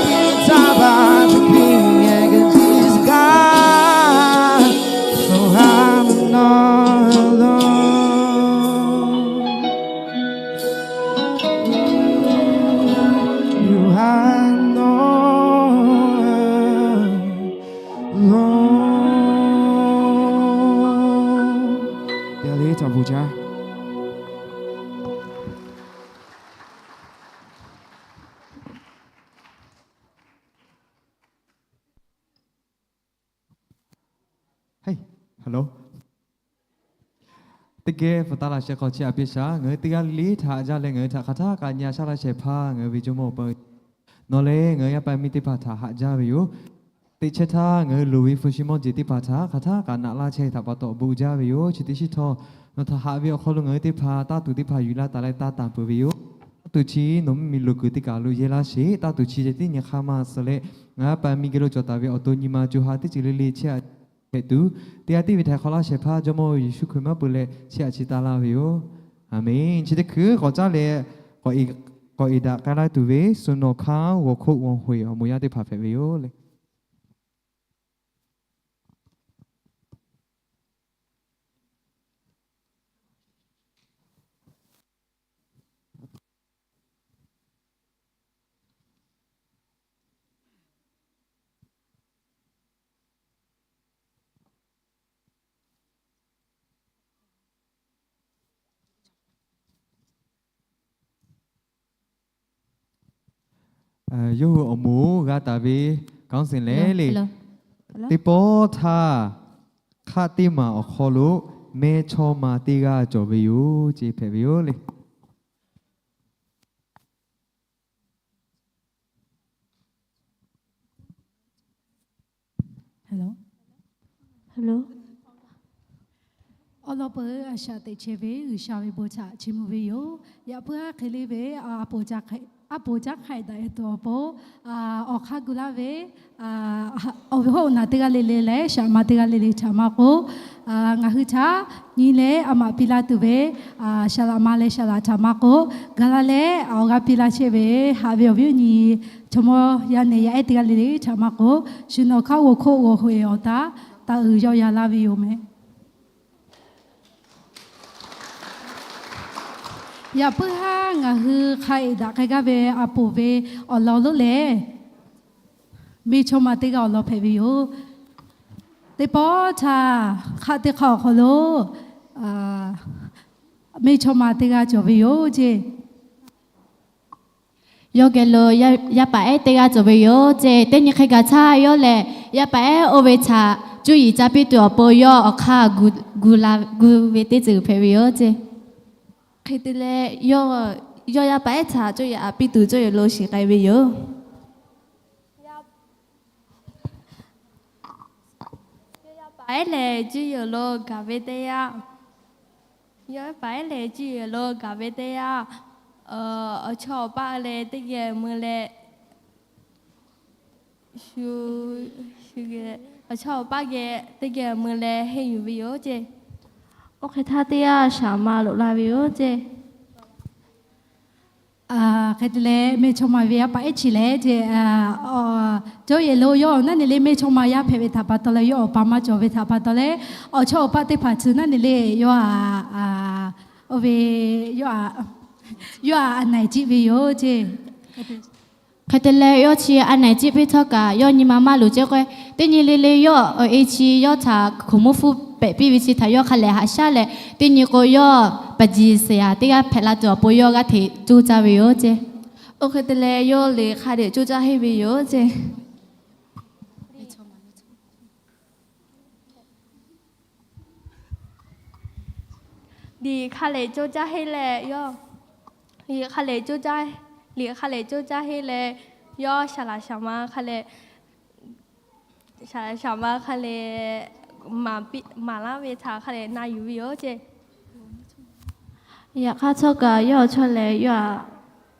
put a time by me, and this guy. So I'm not alone. You are not alone. တရားလေး ထပ်ပို့ကြ။ Hey, hello. Teˇ geh pfuhˍ taˍ laˇ shehˍ hk'aw chi aꞈ piˇ shaˍ. Ngaˬ hui teˇ g'aˇ le le htaꞈ haꞈ jaˇ leh ngaˬ hui htaꞈ hk'aˬ htaˇ kaꞈ nyi a shaˉ laˇ shehˍ hpaˇ ngaˬ hui ve Jawˇmawˇ Awˬ pa, nawˬ leh ngaˬ hui yaˇ paˍ miˇ teˇ hpaˍ htaꞈ haꞈ jaˇ ve yoˬ. Teꞈ chehˇ htaˇ ngaˬ hui loˍ ve hpu shi mawˇ jeˬ teˇ hpaˍ htaꞈ hk'aˬ htaˇ kaꞈ naꞈ laˇ chehˇ ve htaꞈ pa taw bon jaˇ ve yoˬ. Chi teˇ shiˉ htawˇ, nawˬ htaꞈ haꞈ ve awˬ hk'aw lo ngaˬ hui teˇ hpaˍ taˇ tuˬ teˇ hpaˍ yuˬ laˇ taˍ leh taˇ tanˬ peuˬ ve yoˬ. Taˇ tuˬ chi nawˬ mvuhˇmiˬ loꞈ kuiˬ teˇ kaˬ lo yehˇ laˇ sheˍ. Taˇ tuˬ chi ceh tiˉ nyi hk'aˇ maˇ suh leh, ngaˬ hui yaˇ paˍ miˇ geh lo cawˬ taˍ ve awˬ to nyi ma co ha teˇ ceuˬ le le chehˇ a hpehꞈ tuˬ, teˇ g'aˇ tiˉ ve htaꞈ hk'awꞈ laˇ shehˍ hpaˇ Jawˇmawˇ Yeˍsuˆ Hkriꞈ maˇ peuˬ leh chehˇ a chi taˍ laˇ ve yoˬ. Aˍmenˍ. Chi teˇ hkui k'awꞈ caˉ leh k'awꞈ e daꞈ k'ai laˇ tuˬ ve suhˍ nawˬ hkanˉ g'awˬ hk'oˆ g'awˬ hoꞈ awˬ moˍ yaˇ teˇ hpaˍ hpehꞈ ve yoˬ le. Yawˇ hui awˬ moˍ g'a taˍ ve counselling le, teˇ pawˆ htaˇ hk'aˆ teˇ maˬ awˬ hk'aw lo mehˇchawˇma teˇ g'aˇ cawˬ ve yoˬ ce hpehꞈ ve yoˬ le. Awˬ lawn peuˬ a shaꞈ teꞈ chehˇ ve G'uiˬsha ve bon htaꞈ chiˇ mvuh ve yoˬ. Yaꞈ puiˉ aˉ hk'e le ve a ponˬ ca hk'e A poˍ caˉ hk'a daꞈ e tuˬ awˬ pon, awˬ hk'aˇ gu laˇ ve, awˬ viˉ awˬ nyi teˇ g'aˇ le le leh shaˍ ma teˇ g'aˇ le le htaꞈ maˇ k'oˆ, ngaˬ hui htaꞈ nyi leh a maꞈ piˇ laˇ tuˬ ve shaˍ laꞈ ma leh shaˍ laꞈ htaꞈ maˇ k'oˆ, gaˬ la leh awˬ g'aˇ piˇ laˇ chehˇ ve haꞈ ve awˬ viˉ awˬ nyi, chaw mawˇ yaˇ nehˬ yaˇ ehˉ teˇ g'aˇ le le htaꞈ maˇ k'oˆ, shu nawˬ hk'aˇ g'aw hkoˆ g'aw hk'e awˬ taˍ, taˇ uiˍ yawˇ ya laˇ ve yoˬ meh. Yaꞈ puiˉ haˉ ngaˬ hui hk'a eˍ daꞈ k'ai gaˇ ve a poˍ ve awˬ lawn lonˉ lehˬ, meˇ chawˇ ma teˇ g'aˇ awˬ lawn hpehꞈ ve yoˬ. Teˇ pawˆ htaˇ, hk'aˆ teˇ hk'aˆ awˬ hk'aw lo meˇ chawˇ ma teˇ g'aˇ cawˬ ve yoˬ ceˇ. Yawˇ geh lo yaˇ paˍ ehˉ teˇ g'aˇ cawˬ ve yoˬ ceˇ. Teˇ nyi hk'e gaˬ htaˇ yawˇ lehˬ, yaˇ paˍ ehˉ oˇ ve htaꞈ cuˇ yiˍ ca piˇ tuˬ awˬ pon yawˇ awˬ hk'aˇ gu la, gu ve teˇ ceuˬ hpehꞈ ve yoˬ ceˇ. Hk'e te leh, yawˇ yaˇ paˍ ehˉ htaꞈ cuˇ yiˍ aꞈ piˇ tuˬ cuˇ yiˍ lo shiˍ k'ai ve yoˬ. Yaˇ paˍ ehˉ lehˬ, cuˇ yiˍ lo gaˬ ve teˇ yanˇ, yaˇ paˍ ehˉ lehˬ cuˇ yiˍ lo gaˬ ve teˇ yanˇ, awˬ chawˇ awˬ paˇ leh teˇ geh mui leh, awˬ chawˇ awˬ paˇ geh teˇ geh mui leh henˇ yuˬ ve yoˬ ceˇ. Oˇ hk'e htaˇ teˇ yanˇ shaˍ ma loꞈ la ve yoˬ ceˇ. Hk'e te leh, meˇ chawˇ ma ve yaˇ paˍ ehˉ chi lehˬ ceˇ, cuˇ yiˍ lo yawˇ naˉ neˬ le meˇ chawˇ ma yaˇ hpehꞈ ve htaꞈ pa taw leh, yawˇ awˬ pa maˇ cawˬ ve htaꞈ pa taw leh, awˬ chawˇ awˬ paˇ teˇ hpaˍ chi naˉ neˬ le yawˇ a, oˇ ve, yawˇ a, yawˇ a a naiˍ ciˆ ve yoˬ ceˇ. Hk'e te leh, yawˇ chi a naiˍ ciˆ piˇ htawˇ kaꞈ, yawˇ nyi ma maˇ luˬ ceˇ k'o, teˇ nyi le le yawˇ awˬ e chi yawˇ htaꞈ hkoˍ monˇ hpfuhˇ pehꞈ piˇ ve chi htaꞈ yawˇ hk'a lehˬ haꞈ shaˉ leh, teˇ nyi k'o yawˇ paˍ jiˍ saˍ yaˍ teˇ g'aˇ hpehꞈ la tuˬ awˬ pon yawˇ g'aˇ hteꞈ coˇ caˇ ve yoˬ ceˇ. Oˇ hk'e te leh, yawˇ liꞈ hk'a dehꞈ coˇ caˇ henˇ ve yoˬ ceˇ. Liꞈ hk'a lehˬ coˇ caˇ henˇ leh yawˇ, liꞈ hk'a lehˬ coˇ caˇ, liꞈ hk'a lehˬ coˇ caˇ henˇ leh, yawˇ shaˍ laꞈ shaˍ ma hk'a lehˬ, shaˍ laꞈ shaˍ ma hk'a lehˬ, maˍ laˇ ve htaꞈ hk'a lehˬ na yuˬ ve yoˬ ceˇ. Yaꞈ hk'aˇ htawˇ kaꞈ yawˇ awˬ chawˇ lehˬ yawˇ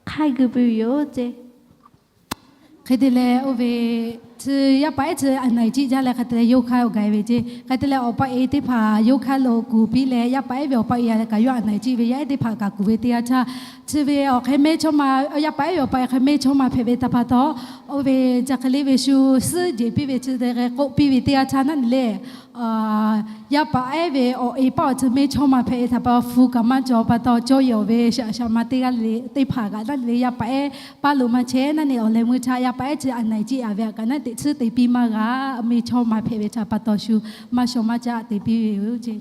htaꞈ hk'aiˉ gu piˇ ve yoˬ ceˇ. Hk'e te leh, oˇ ve, chi yaˇ paˍ ehˉ chi a naiˍ ciˆ jaˇ leh hk'e te leh yawˇ hk'aiˉ awˬ gaˬ ve ceˇ. Hk'e te leh, awˬ pa e teˇ hpaˍ yawˇ hk'aiˉ lo kuˬ piˇ leh, yaˇ paˍ ehˉ ve awˬ pa e a leh kaꞈ yawˇ a naiˍ ciˆ ve yaˇ ehˉ teˇ hpaˍ kaꞈ kuˬ ve teˇ yanˇ htaˇ, chi ve awˬ hk'e meˇ chawˇ ma, yaˇ paˍ ehˉ ve awˬ pa e hk'e meˇ chawˇ ma hpehꞈ ve htaꞈ pa taw, oˇ ve ca hk'e le ve shu suhˉ jeˬ piˇ ve chi te k'oˆ piˇ ve teˇ yanˇ htaˇ naˉ neˬ le, yaˇ paˍ ehˉ ve awˬ e paˇ awˬ chi meˇ chawˇ ma hpehꞈ ve htaꞈ pa hpu kaꞈ maˇ cawˬ pa taw, cawˇ yehˬ awˬ ve shaˍ shaˍ ma teˇ g'aˇ le teˇ hpaˍ kaꞈ naˉ neˬ le yaˇ paˍ ehˉ paˇ lo maˇ chehˇ naˉ neˬ awˬ leh meuˇ htaˇ yaˇ paˍ ehˉ chi a naiˍ ciˆ a ve a kaꞈ naˉ teꞈ tsuhˇ te piˇ maˇ g'a, meˇ chawˇ ma hpehꞈ ve htaꞈ pa taw shu maˇ shaw maˇ caˆ te piˇ ve yoˬ ceˇ.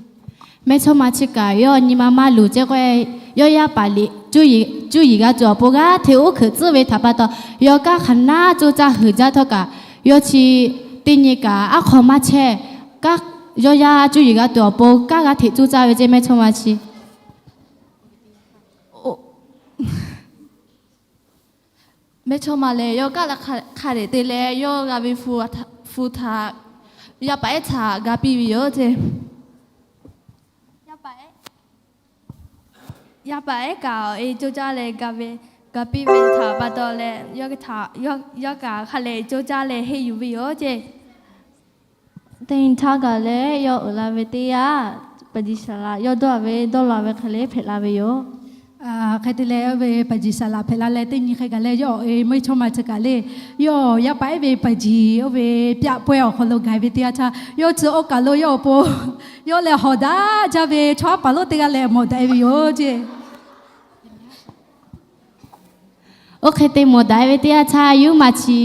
Meˇ chawˇ ma chi kaꞈ yawˇ nyi ma maˇ luˬ ceˇ k'o, yawˇ yaˇ paˍ liꞈ cuˇ yiˍ g'a tuˬ awˬ pon g'aˇ hteꞈ uˉ hkeuꞈ tcuhˉ ve htaꞈ pa taw, yawˇ kanˉ hk'aˬ naˉ coˇ caˇ heuˬ jaˇ htawˇ kaꞈ, yawˇ chi teˇ nyi kaꞈ aˉ hk'aw maˇ chehˇ. Yawˇ yaˇ cuˇ yiˍ g'a tuˬ awˬ pon kanˉ g'aˇ hteꞈ coˇ caˇ ve ceˇ meˇ chawˇ ma chi. Meˇ chawˇ ma lehˬ yawˇ kanˉ hk'a dehꞈ te leh yawˇ g'a ve hpu htaꞈ yaˇ paˍ ehˉ htaꞈ ga piˇ ve yoˬ ceˇ. Yaˇ paˍ ehˉ kaꞈ awˬ e coˇ caˇ leh ga piˇ ve htaꞈ pa taw leh, yawˇ kaꞈ hk'a lehˬ coˇ caˇ leh henˇ yuˬ ve yoˬ ceˇ. Teˇ nyi htaˇ gaˬ leh yawˇ uiˍ la ve teˇ yanˇ, paˍ jiˍ saˍ laꞈ yawˇ dawˇ ve dawˇ la ve hk'e le hpehꞈ la ve yoˬ. Hk'e te leh, oˇ ve paˍ jiˍ saˍ laꞈ hpehꞈ la leh teˇ nyi hk'e gaˬ leh yawˇ awˬ e meˇ chawˇ ma chi kaꞈ le, yawˇ yaˇ paˍ ehˉ ve paˍ jiˍ oˇ ve pyaˆ pawehˇ awˬ hk'aw lo gaˬ ve teˇ yanˇ htaˇ, yawˇ chi oˇ kaˬ lo yawˇ awˬ pon yawˇ leh hawˍ daꞈ jaˇ ve chaw aˉ paˍ lonˉ teˇ g'aˇ leh mawˬ daꞈ e ve yoˬ ceˇ. Oˇ hk'e te mawˬ daꞈ e ve teˇ yanˇ htaˇ, yawˇ maˬ chi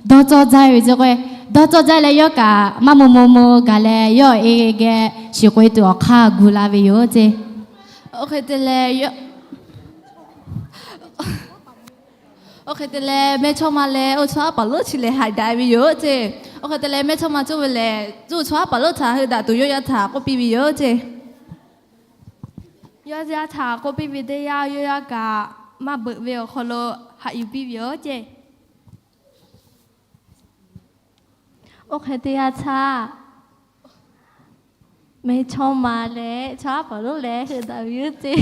dawˇ cawˇ jaˇ ve ceˇ k'o, dawˇ cawˇ jaˇ leh yawˇ kaꞈ maˇ maw maw maw gaˬ leh yawˇ e geh shiˍ k'oꞈ e tuˬ awˬ hk'aˇ gu la ve yoˬ ceˇ. Oˇ hk'e te leh, oˇ hk'e te leh meˇ chawˇ ma leh oˇ chaw aˉ paˍ lonˉ chi lehˬ haiˬ daꞈ ve yoˬ ceˇ. Oˇ hk'e te leh meˇ chawˇ ma cuˇ ve lehˬ, cuˇ chaw aˉ paˍ lonˉ htaꞈ hui daꞈ tuˬ yawˇ yaˇ htaꞈ k'oˆ piˇ ve yoˬ ceˇ. Yawˇ yaˇ htaꞈ k'oˆ piˇ ve teˇ yanˇ, yawˇ yaˇ kaꞈ maˇ beuꞈ ve awˬ hk'aw lo haꞈ yuˬ piˇ ve yoˬ ceˇ. Oˇ hk'e teˇ yanˇ htaˇ, meˇ chawˇ ma leh chaw aˉ paˍ lonˉ lehˬ hui daꞈ ve yoˬ ceˇ.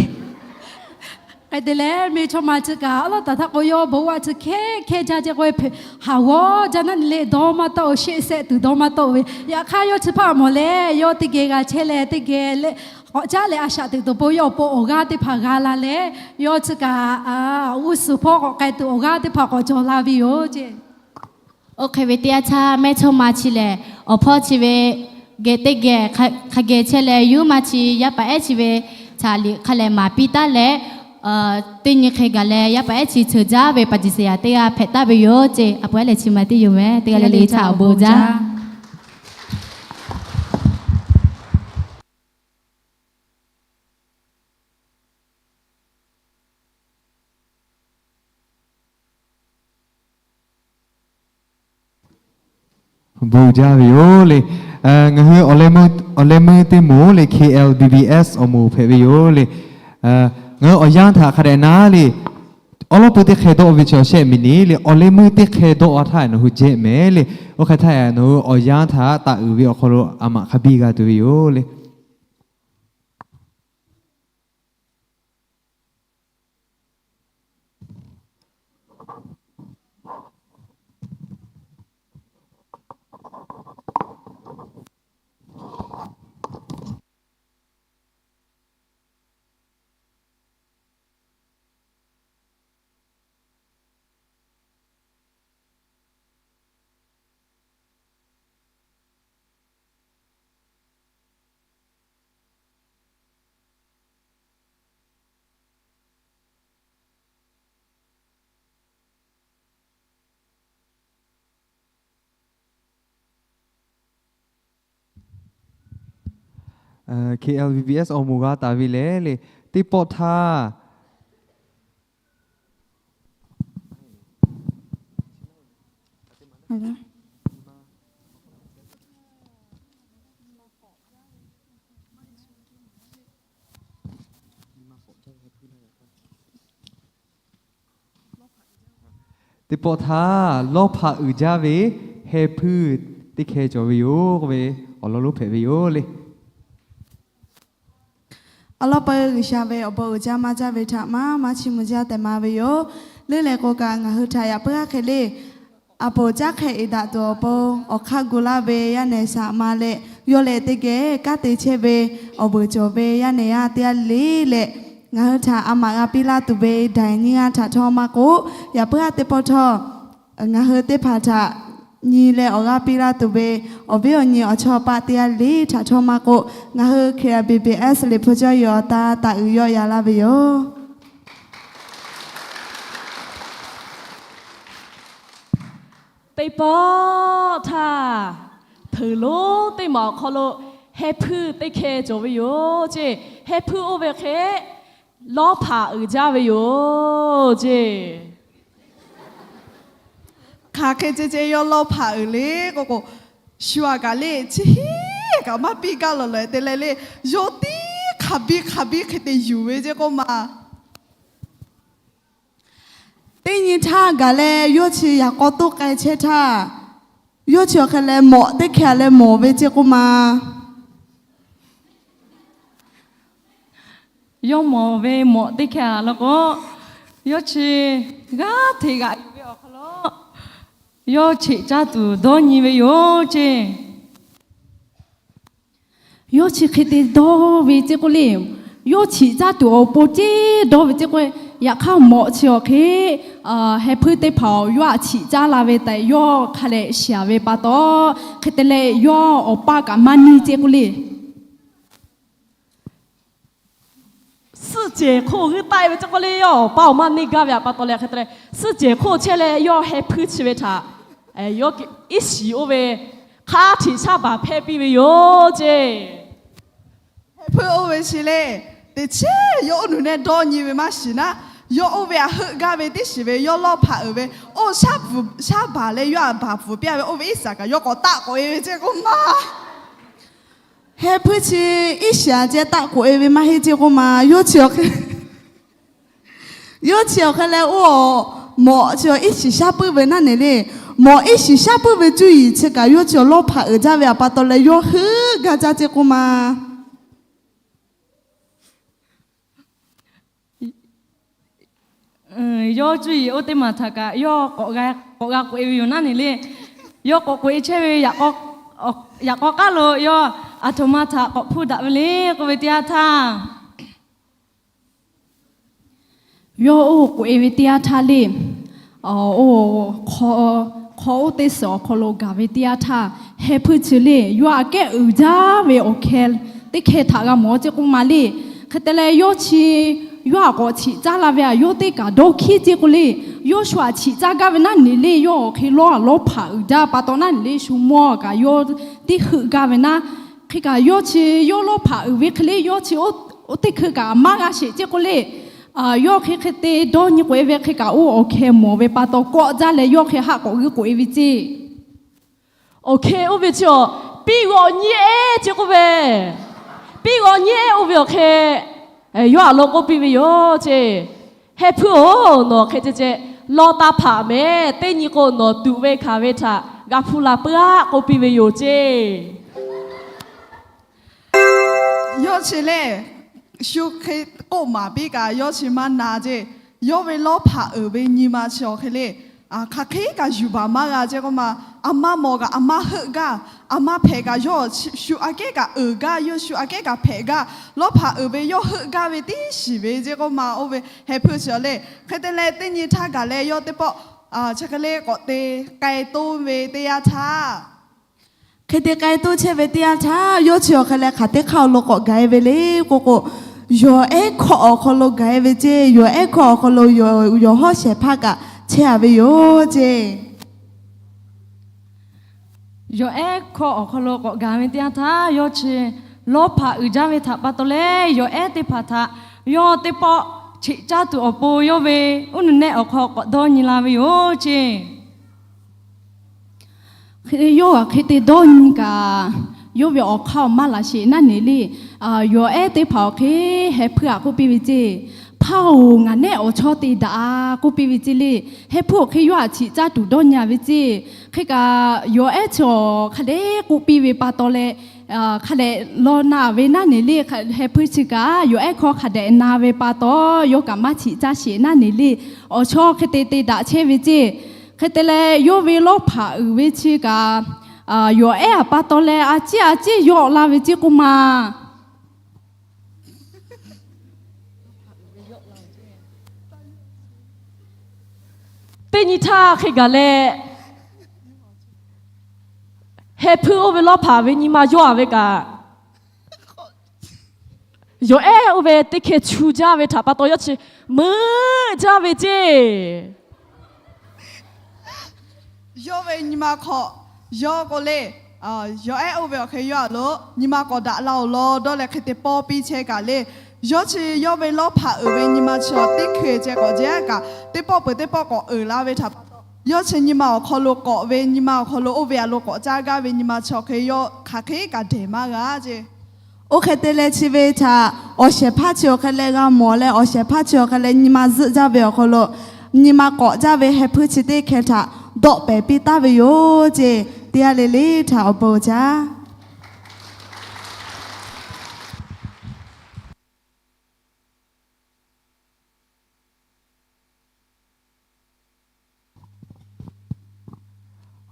Hk'e te leh, mehˇchawˇma chi kaꞈ awˉ lawˉ taˍ htaˇ k'o, yawˇ bon g'aˇ chi hkehˉ hkehˇ jaˇ ce k'o, hpehꞈ haˍ g'awˇ jaˇ naˉ nyi le dawˇ maˇ tawˆ-oˬ, sheˆ shehˆ tuˬ dawˇ maˇ tawˆ ve. Yaꞈ hk'aˇ yawˇ chi hpaˇ mawˬ leh, yawˇ teˇ geh g'a chehˇ leh, teˇ geh le k'awꞈ caˉ leh a shaꞈ teꞈ tuˬ po yawˇ awˬ pon awˬ g'aˇ teˇ hpaˍ g'a la leh, yawˇ chi kaꞈ g'uˇ suhˍ hpawˇ k'awꞈ k'ai tuˬ awˬ g'aˇ teˇ hpaˍ k'awꞈ cawˬ la ve yoˬ ce. Oˇ hk'e ve teˇ yanˇ htaˇ, mehˇchawˇma chi lehˬ, awˬ hpawˇ chi ve geh teˇ geh hk'a geh chehˇ leh, yuˇ ma chi yaˇ paˍ ehˉ chi ve htaꞈ liꞈ hk'a lehˬ maˍ piˇ taˉ leh, teˇ nyi hk'e gaˬ leh yaˇ paˍ ehˉ chi ceuˬ jaˇ ve paˍ jiˬ saˍ yaˍ teˇ g'aˇ hpehꞈ taˍ ve yoˬ ce. A pon ehˉ lehˬ chi ma teˇ yoˬ meh, teˇ g'aˇ le le htaꞈ awˬ bon jaˇ. Bon jaˇ ve yoˬ le. Ngaˬ hui awˬ leh meuˇ teˇ moˍ le, K L B B S awˬ moˍ hpehꞈ ve yoˬ le. Ngaˬ hui awˬ yanˇ htaꞈ hk'a dehꞈ na le, awˉ lawˉ pui teˇ hkeh dawˆ ve chi awˬ shehˆ miˬ niˬ le, awˬ leh meuˇ teˇ hkeh dawˆ a htaˇ nawˬ hui jehˇ mehˍ le. Oˇ hk'e htaˇ nawˬ hui awˬ yanˇ htaꞈ taˍ uiˍ ve awˬ hk'aw lo a maꞈ hk'a biˇ g'a tuˬ ve yoˬ le. K L B B S awˬ moˍ g'a taˍ ve lehˬ le, teˇ pawˆ htaˇ teˇ pawˆ htaˇ lawˇ hpaꞈ uiˍ jaˇ ve heh hpuiˇ teˇ hkeh cawˬ ve yoˬ k'oˆ ve awˬ lawn lonˉ hpehꞈ ve yoˬ le. Awˬ lawn peu G'uiˬsha ve awˬ bon uiˍ jaˇ maˇ jaˇ ve htaꞈ maˇ maˇ chiˇ mvuh jaˇ tehꞈ ma ve yoˬ. Leuˉ leh k'o kaꞈ ngaˬ hui htaꞈ yaꞈ puiˉ aˉ hk'e le, a poˍ caˉ hk'e uiˍ daꞈ tuˬ awˬ pon awˬ hk'aˇ gu laˇ ve yaˇ nehˬ shaˍ ma leh, yawˇ leh teˇ geh kanˉ te chehˇ ve awˬ vuiˬ cawˬ ve yaˇ nehˬ yaˇ teˇ g'aˇ le leh, ngaˬ hui htaꞈ a maꞈ g'a piˇ laˇ tuˬ ve daiˬ nyiˇ g'aˇ htaꞈ htawˇ maˇ k'oˆ, yaꞈ puiˉ aˉ teˇ pawˆ htawˇ ngaˬ hui teˇ hpaˍ htaꞈ nyi leh awˬ g'aˇ piˇ laˇ tuˬ ve awˬ viˉ awˬ nyi awˬ chawˇ paˆ teˇ g'aˇ le htaꞈ htawˇ maˇ k'oˆ, ngaˬ hui K L B B S liꞈ hpu cawˇ yaw awˬ ta taˍ uiˍ yawˆ ya laˇ ve yoˬ. Teˇ pawˆ htaˇ, hpeuꞈ lonˉ teˇ maˬ awˬ hk'aw lo heh hpuiˇ teˇ hkeh cawˬ ve yoˬ ce. Heh hpuiˇ oˇ ve hk'e lawˇ hpaꞈ uiˍ jaˇ ve yoˬ ce. Hk'aˬ hk'e ce ce yawˇ lawˇ hpaꞈ uiˍ le k'o k'o, shu aꞈ kaꞈ le chi hiˉ kaꞈ maˇ piˇ gaˇ lawˬ lawˬ te leh le, yawˇ tiˉ hk'aˬ biˇ hk'aˬ biˇ hk'e te yuˬ ve ce k'oˆ ma. Teˇ nyi htaˇ gaˬ leh yawˇ chi yaꞈ k'aw toˆ k'ai chehˇ htaˇ, yawˇ chi awˬ hk'e leh mawꞈ teˇ hkeh leh mawˬ ve ce k'oˆ ma. Yawˇ mawˬ ve mawꞈ teˇ hkeh law k'o, yawˇ chi g'aˇ hteꞈ g'aꞈ yuˬ ve awˬ hk'aw lo yawˇ cheꞈ caˇ tuˬ dawˇ nyi ve yoˬ ce. Yawˇ chi hk'e te dawˇ ve ce k'oˆ le, yawˇ cheꞈ caˇ tuˬ awˬ pon ceˇ dawˇ ve ce k'o, yaꞈ hk'aˇ mawꞈ chi awˬ hk'e heh hpuiˇ teˇ hpaˍ yawˇ aꞈ cheꞈ caˇ la ve tehꞈ yawˇ hk'a leh shiˍ ve pa taw, hk'e te leh yawˇ awˬ paˇ kaꞈ maˇ neˇ ce k'oˆ le. Suhˆ cehˬ hk'oˆ g'uiˇ taˆ e ve ce k'oˆ le, yawˇ awˬ paˇ awˬ maˇ neˇ gaˇ ve aꞈ pa taw leh hk'e te leh, suhˆ cehˬ hk'oˆ chehˇ leh yawˇ heh hpuiˇ chi ve htaꞈ yawˇ iˉ shiˍ oˇ ve hk'aˇ htiꞈ shaˉ baˬ hpehˇ piˇ ve yoˬ ce. Heh hpuiˇ oˇ ve chi le, teꞈ chiˉ yawˇ oˇ nuˬ neˇ dawˇ nyi ve maˇ shiˍ naˉ, yawˇ oˇ ve aꞈ heuˆ gaˇ ve teˇ shiˍ ve yawˇ lawˇ hpaꞈ uiˍ ve, oˇ shaˉ baˬ leh yawˇ aꞈ baˬ pfuhˍ piˇ a ve oˇ ve iˉ shiˍ kaꞈ yawˇ k'awꞈ taˆ k'oꞈ e ve ce k'oˆ ma. Heh hpuiˇ chi iˉ shiˍ aꞈ ceh taˆ k'oꞈ e ve maˇ heˆ ce k'oˆ ma. Yawˇ chi awˬ hk'e leh oˇ mawꞈ chi awˬ iˉ shiˍ shaˉ puiˉ ve naˉ neˬ le. Mawꞈ iˉ shiˍ shaˉ puiˉ ve cuˇ yiˍ chi kaꞈ yawˇ chi awˬ lawˇ hpaꞈ uiˍ jaˇ ve aꞈ pa taw leh yawˇ heuˆ gaˇ jaˇ ce k'oˆ ma. Yawˇ cuˇ yiˍ oˇ teˇ maˬ htaꞈ kaꞈ yawˇ k'awꞈ g'a k'oꞈ e ve yoˬ naˉ neˬ le. Yawˇ k'awꞈ k'oꞈ e chehˇ ve yaꞈ k'aw k'aˉ lo yawˇ aˬ htoꞈ ma htaꞈ k'awꞈ hpuˇ daꞈ ve le k'oˆ ve teˇ yanˇ htaˇ, yawˇ oˇ k'oꞈ e ve teˇ yanˇ htaˇ le, oˇ hk'aw oˇ teˇ suhˍ awˬ hk'aw lo gaˬ ve teˇ yanˇ htaˇ, heh hpuiˇ chi le yawˇ aꞈ kehˉ uiˍ jaˇ ve awˬ hkeh teˇ hkeh htaꞈ g'a mawˬ ceˇ k'oˆ ma le. Hk'e te leh yawˇ chi yawˇ aꞈ k'awꞈ chiꞈ caˉ la ve aꞈ yawˇ teˇ kaꞈ dawˇ hkiˉ ceˇ k'o le, yawˇ shu aꞈ chiꞈ caˉ gaˇ ve naˉ neˬ le, yawˇ awˬ hk'e lawˇ aˬ lawˇ hpaꞈ uiˍ jaˇ pa taw naˉ neˬ le, shu mawˇ kaꞈ yawˇ teˇ heuˆ gaˇ ve naˉ. Hk'e kaꞈ yawˇ chi yawˇ lawˇ hpaꞈ uiˍ ve hk'e le, yawˇ chi oˇ teˇ hkui kaꞈ maˇ g'a sheˍ ceˇ k'o le, yawˇ hk'e hk'e te dawˇ nyi k'oꞈ e ve hk'e kaꞈ oˇ awˬ hkeh mawˬ ve pa taw kawˆ jaˇ leh yawˇ hk'e haˆ k'awꞈ g'uiˇ k'oꞈ e ve ceˇ. Awˬ hkeh oˇ ve chi awˬ, piˇ g'awꞈ nyi ehˉ ceˇ k'oˆ ve, piˇ g'awꞈ nyi ehˉ oˇ ve awˬ hkeh yawˇ aˬ lawn k'oˆ piˇ ve yoˬ ceˇ. Heh hpuiˇ-oˬ, nawˬ hk'e ceh ceh lawˇ taˇ hpaꞈ mehˍ. Teˇ nyi k'o nawˬ tuꞈ ve hkanˍ ve htaꞈ g'a hpuˇ la puiˉ aˆ k'oˆ piˇ ve yoˬ ceˇ. Yawˇ chi le, shu hk'e k'oˆ maˍ piˇ kaꞈ yawˇ chi maˇ na ceˇ. Yawˇ ve lawˇ hpaꞈ uiˍ ve nyi ma chi awˬ hk'e le, hk'aˬ hk'e kaꞈ yuˬ baˬ maˇ g'a ceˇ k'oˆ ma. Aˬ maˇ mawˬ kaꞈ aˬ maˇ heuˆ gaˇ, aˬ maˇ hpehꞈ kaꞈ yawˇ shu aꞈ kehˉ kaꞈ uiˍ gaˇ, yawˇ shu aꞈ kehˉ kaꞈ hpehꞈ gaˇ. Lawˇ hpaꞈ uiˍ ve yawˇ heuˆ gaˇ ve tiˉ shiˍ ve ceˇ k'oˆ ma. Oˇ ve heh hpuiˇ chi awˬ le, hk'e te leh teˇ nyi htaˇ gaˬ leh yawˇ teˇ pawˆ chi hk'e le k'awꞈ te k'ai toˇ ve teˇ yanˇ htaˇ, hk'e te k'ai toˇ chehˇ ve teˇ yanˇ htaˇ, yawˇ chi awˬ hk'e leh hk'aˬ teˇ hk'aˇ awˬ lo k'awꞈ gaˬ e ve le k'oˆ k'o, yawˬ ehˉ hkawˇ awˬ hk'aw lo gaˬ e ve ceˇ. Yawˬ ehˉ hkawˇ awˬ hk'aw lo yawˬ hawˉ shehˍ hpaˇ kaꞈ chehˇ a ve yoˬ ceˇ. Yawˬ ehˉ hkawˇ awˬ hk'aw lo k'awꞈ gaˬ ve teˇ yanˇ htaˇ, yawˇ chi lawˇ hpaꞈ uiˍ jaˇ ve htaꞈ pa taw leh yawˬ ehˉ teˇ hpaˍ htaꞈ yawˇ teˇ pawˆ cheꞈ caˇ tuˬ awˬ pon yawˇ ve uˉ nu nehˆ awˬ hk'aw k'awꞈ dawˇ nyi la ve yoˬ ceˇ. Yawˇ aꞈ hk'e te dawˇ nyi kaꞈ, yawˇ ve awˬ hk'aˇ awˬ maˇ laˬ sheˍ naˉ neˬ le. Yawˬ ehˉ teˇ hpaˍ awˬ hk'e heh hpuiˇ aꞈ k'oˆ piˇ ve ceˇ. Hpaˇ-oˬ, ngaˬ nehˆ awˬ chawˇ te daꞈ a k'oˆ piˇ ve ceˇ le. Heh hpuiˇ awˬ hk'e yawˇ aꞈ chiꞈ caˇ tuˬ dawˇ nyi a ve ceˇ. Hk'e kaꞈ yawˬ ehˉ chi awˬ hk'a dehꞈ k'oˆ piˇ ve pa taw leh, hk'a dehꞈ law na ve naˉ neˬ le. Heh hpuiˇ chi kaꞈ yawˬ ehˉ hkawˇ hk'a dehꞈ na ve pa taw, yawˇ kaꞈ maˇ chiꞈ caˇ sheˍ naˉ neˬ le. Awˬ chawˇ hk'e te te daꞈ chehˇ ve ceˇ. Hk'e te leh yawˇ ve lawˇ hpaꞈ uiˍ ve chi kaꞈ, yawˬ ehˉ aꞈ pa taw leh a ciˉ a ciˉ yawˆ la ve ceˇ k'oˆ ma. Teˇ nyi htaˇ hk'e gaˬ leh, heh hpuiˇ oˇ ve lawˇ hpaꞈ ve nyi ma yawˇ a ve kaꞈ, yawˬ ehˉ oˇ ve teˇ hkeh chu jaˇ ve htaꞈ pa taw yawˇ chi meuˆ jaˇ ve ceˇ. Yawˇ ve nyi ma hk'aw, yawˇ k'o le, yawˬ ehˉ oˇ ve awˬ hk'e yawˇ a lo nyi ma k'awꞈ daꞈ la-oˬ law dawˇ leh hk'e te pawˇ piˇ chehˇ kaꞈ le. Yawˇ chi yawˇ ve lawˇ hpaꞈ uiˍ ve nyi ma chi awˬ teˇ hkeh ceh k'awꞈ jehˇ kaꞈ, teˇ pawˆ peuˬ teˇ pawˆ k'awꞈ uiˍ la ve htaꞈ pa taw, yawˇ chi nyi ma awˬ hk'aw lo k'awꞈ ve nyi ma awˬ hk'aw lo oˇ ve a lo k'awꞈ caˇ gaˇ ve nyi ma chi awˬ hk'e yawˇ hk'aˬ hk'e kaꞈ dehˬ maˇ g'a ceˇ. Oˇ hk'e te leh chi ve htaꞈ awˬ shehˍ hpaˇ chi awˬ hk'e leh g'a mawˬ leh, awˬ shehˍ hpaˇ chi awˬ hk'e leh nyi ma zuhˆ jaˇ ve awˬ hk'aw lo, nyi ma k'awꞈ jaˇ ve heh hpuiˇ chi teˇ hkeh htaꞈ dawˆ pehˍ piˇ taˍ ve yoˬ ceˇ. Teˇ g'aˇ le le htaꞈ awˬ bon uiˍ jaˇ.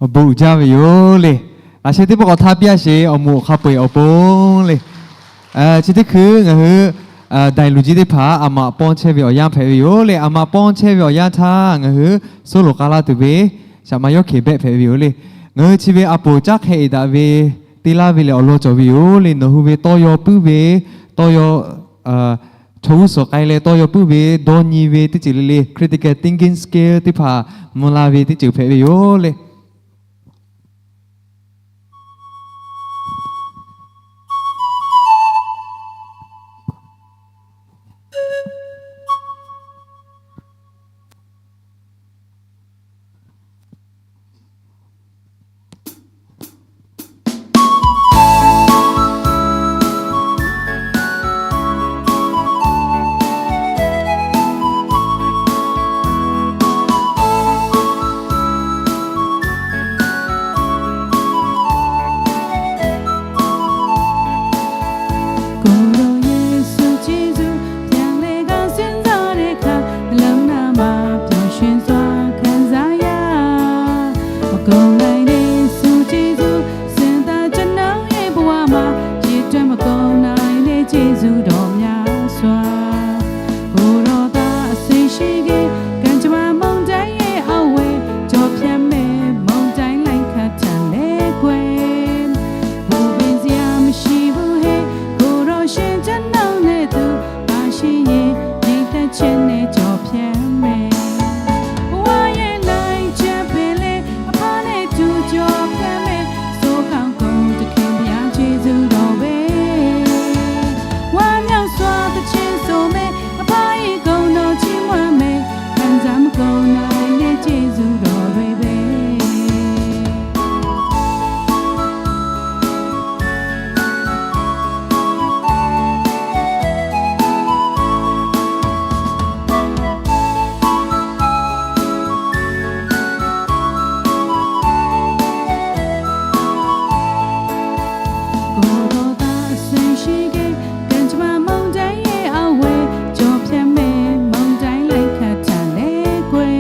Awˬ bon uiˍ jaˇ ve yoˬ le. Laꞈ sheh teˇ pawˆ k'awꞈ htaˇ piˇ a sheˍ, awˬ moˍ awˬ hk'a peu-eˬ awˬ pon le. Chi teˇ hkui ngaˬ hui daiˬ luˬ jiˇ teˇ hpaˍ aˬ maꞈ pawˇ chehˇ ve awˬ yanˇ hpehꞈ ve yoˬ le. Aˬ maꞈ pawˇ chehˇ ve awˬ yanˇ htaˇ ngaˬ hui soˉ loˍ k'a laˇ tuˬ ve shaꞈ ma yawˇ hkeh behˆ hpehꞈ ve yoˬ le. Ngaˬ hui chi ve a poˍ caˉ hk'e eˍ daꞈ ve te laˇ ve lehˬ awˬ lawn cawˬ ve yoˬ le. Nawˬ hui ve tawˇ yaw puiˉ ve, tawˇ yaw chaw g'uˇ suhˍ k'ai leh tawˇ yaw puiˉ ve dawˇ nyi ve teˇ ceuˬ le le, critical thinking skill teˇ hpaˍ mvuh la ve teˇ ceuˬ hpehꞈ ve yoˬ le. Yeˍsuˆ dawˬ myaˇ shu-a, ကိုယ်တော်သာအစဉ်ရှိခဲ့, ကံကြမ္မာမုန်တိုင်းရဲ့အောက်ဝဲ ကျော်ဖြတ်မယ်, မုန်တိုင်းလိုက်ခတ်ထန်လဲကွယ်, ပူပင်စရာမရှိဘူးဟဲ, ကိုယ်တော်ရှင်ကျွန်တော်နဲ့သူပါရှိရင် ငြိမ်သက်ခြင်းနဲ့ကျော်ဖြတ်မယ်. ဘဝရဲ့လှိုင်းချမ်းပဲလဲ အဖနဲ့တူကျော်ဖြတ်မယ်, အစိုးကောင်းကုန်သခင်ဘုရားကျေးဇူးတော်ပဲ. ဝမ်းမြောက်စွာသီချင်းဆိုမယ်, အဖ၏ဂုဏ်တော်ချီးမွမ်းမယ်, ခံစားမကုန်နိုင်တဲ့ကျေးဇူးတော်တွေပဲ. ကိုယ်တော်သာအစဉ်ရှိခဲ့, ကံကြမ္မာမုန်တိုင်းရဲ့အောက်ဝဲ ကျော်ဖြတ်မယ်, မုန်တိုင်းလိုက်ခတ်ထန်လဲကွယ်,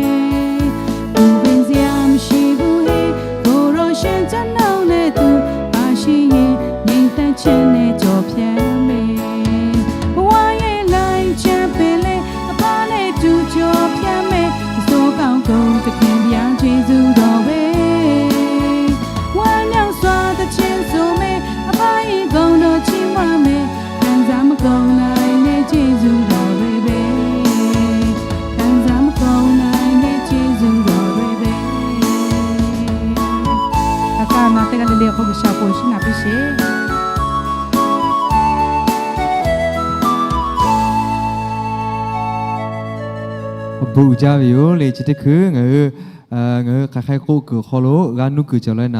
ပူပင်စရာမရှိဘူးဟဲ, ကိုယ်တော်ရှင်ကျွန်တော်နဲ့သူပါရှိရင် ငြိမ်သက်ခြင်းနဲ့ကျော်ဖြတ်မယ်. ဘဝရဲ့လှိုင်းချမ်းပဲလဲ အဖနဲ့တူကျော်ဖြတ်မယ်, အစိုးကောင်းကုန်သခင်ဘုရားကျေးဇူးတော်ပဲ. ဝမ်းမြောက်စွာသီချင်းဆိုမယ်, အဖ၏ဂုဏ်တော်ချီးမွမ်းမယ်, ခံစားမကုန်နိုင်တဲ့ကျေးဇူးတော်တွေပဲ. ခံစားမကုန်နိုင်တဲ့ကျေးဇူးတော်တွေပဲ. အတၢ်နာ်သ့ၣ်တဖၣ်လၢလၢအဃိ ကစၢ်ဖိရှုၼႃႇပ့ၢ်ရှ့ ဘူးကဒါဝဲယိၤလၢ ချ့တ့ၢ်ခု ငါ ငါ ဟဲ ခါ ဟဲ ကိး ကု ခီ လိ ဂၤ နု ကု ကၠီ လၢ န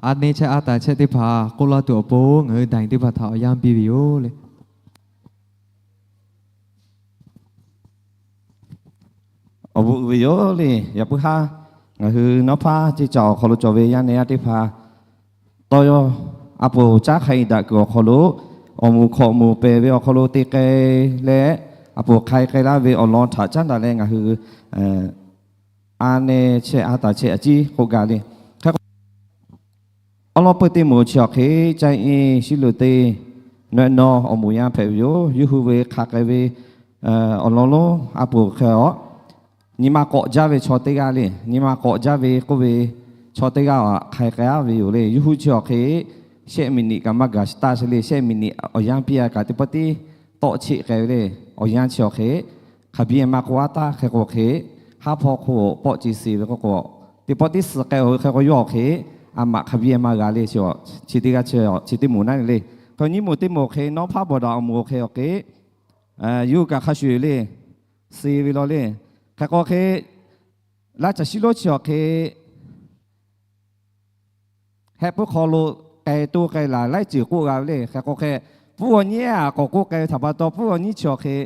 အါ နဲ ဆဲ အါ တၢ် ဆဲ သ့ၣ်တဖၣ် ကိး လီ တု အပူၤ ငါ ဒၣ် သ့ၣ်တဖၣ် ထ အ ယါ ပ့ ဝဲ ယိၤ လၢ အဘူး ဝဲ ယိၤ လၢ ယ ပု ဟါ ငါ ဟူ နီ ဖါ စ့ ကၠီ အ ခီ လိ ကၠီ ဝဲ ယါ နဲ အါ သ့ၣ်တဖၣ် တီ ယ အ ပူၤ ကၢ် ခါ အံၤ ဒၣ် ကု အ ခီ လိ အ မူ ခီ မူ ပဲ ဝဲ အ ခီ လိ တ့ ကဲ လၢ အ ပူၤ ခါ ကဲ လၢ ဝဲ အ လီ ထ ကၢ် တၢ် လၢ ငါ ဟူ အါ နဲ ဆဲ အါ တၢ် ဆဲ အ စ့ ကိး က လၢ အ လီ ပၢ တ့ မူ ဆ အ ခ့ ကၢ် အံၤ စံ လိ တ့ န နီ အ မူ ယါ ဖဲ ဝဲ ယိၤ ယ ဟူ ဝဲ ခါ ကဲ ဝဲ အ လီ လီ အ ပူၤ ခဲ အီၤ နံ မ ကိး ကၢ် ဝဲ ဆီ တ့ ဂၤ လၢ နံ မ ကိး ကၢ် ဝဲ ကိး ဝဲ ဆီ တ့ ဂၤ အ ခါ ကဲ ဝဲ ယိၤ လၢ ယ ဟူ ဆ အ ခ့ ရှဲ မံ နံ က မ ဂၤ စ တၢ် ဆ လၢ ရှဲ မံ နံ အ ယါ ပ့ အ က တ့ ပီ တ့ တီ ဆ ကဲ ဝဲ လၢ အ ယါ ဆ အ ခ့ ခ ဘံ အ မ ကိး အ တၢ် ခဲ ကိး ခ့ ဟါ ဖီ ခိ ပိာ် စ စ ဝဲ ကိး ကိး တ့ ပီ တ့ စ ကဲ အ ခဲ ကိး ယ အ ခ့ အ မ ခ ဘံ အ မ ဂၤ လၢ ဆ တ့ ဂၤ ဆ တ့ မူ န လၢ ခဲ နံ မူ တ့ မူ ခ့ နီ ဖါ ဘီၣ်ဒၣ် အ မူ ခဲ အ ခ့ ယိၤ က ခ ဆူ လၢ စ ဝဲ လီၤ လၢ ခဲ ကိး ခ့ လၢ က စံ လိ ဆ အ ခ့ ဟဲ ပု ခီ လိ ကဲ တိ ကဲ လၢ လၢ စ ကိး ဂၤ ဝဲ လၢ ခဲ ကိး ခ့ ပု အ ညံ အ ကိး ကိး ကဲ ထ ပ တီ ပု အ ညံ ဆ အ ခ့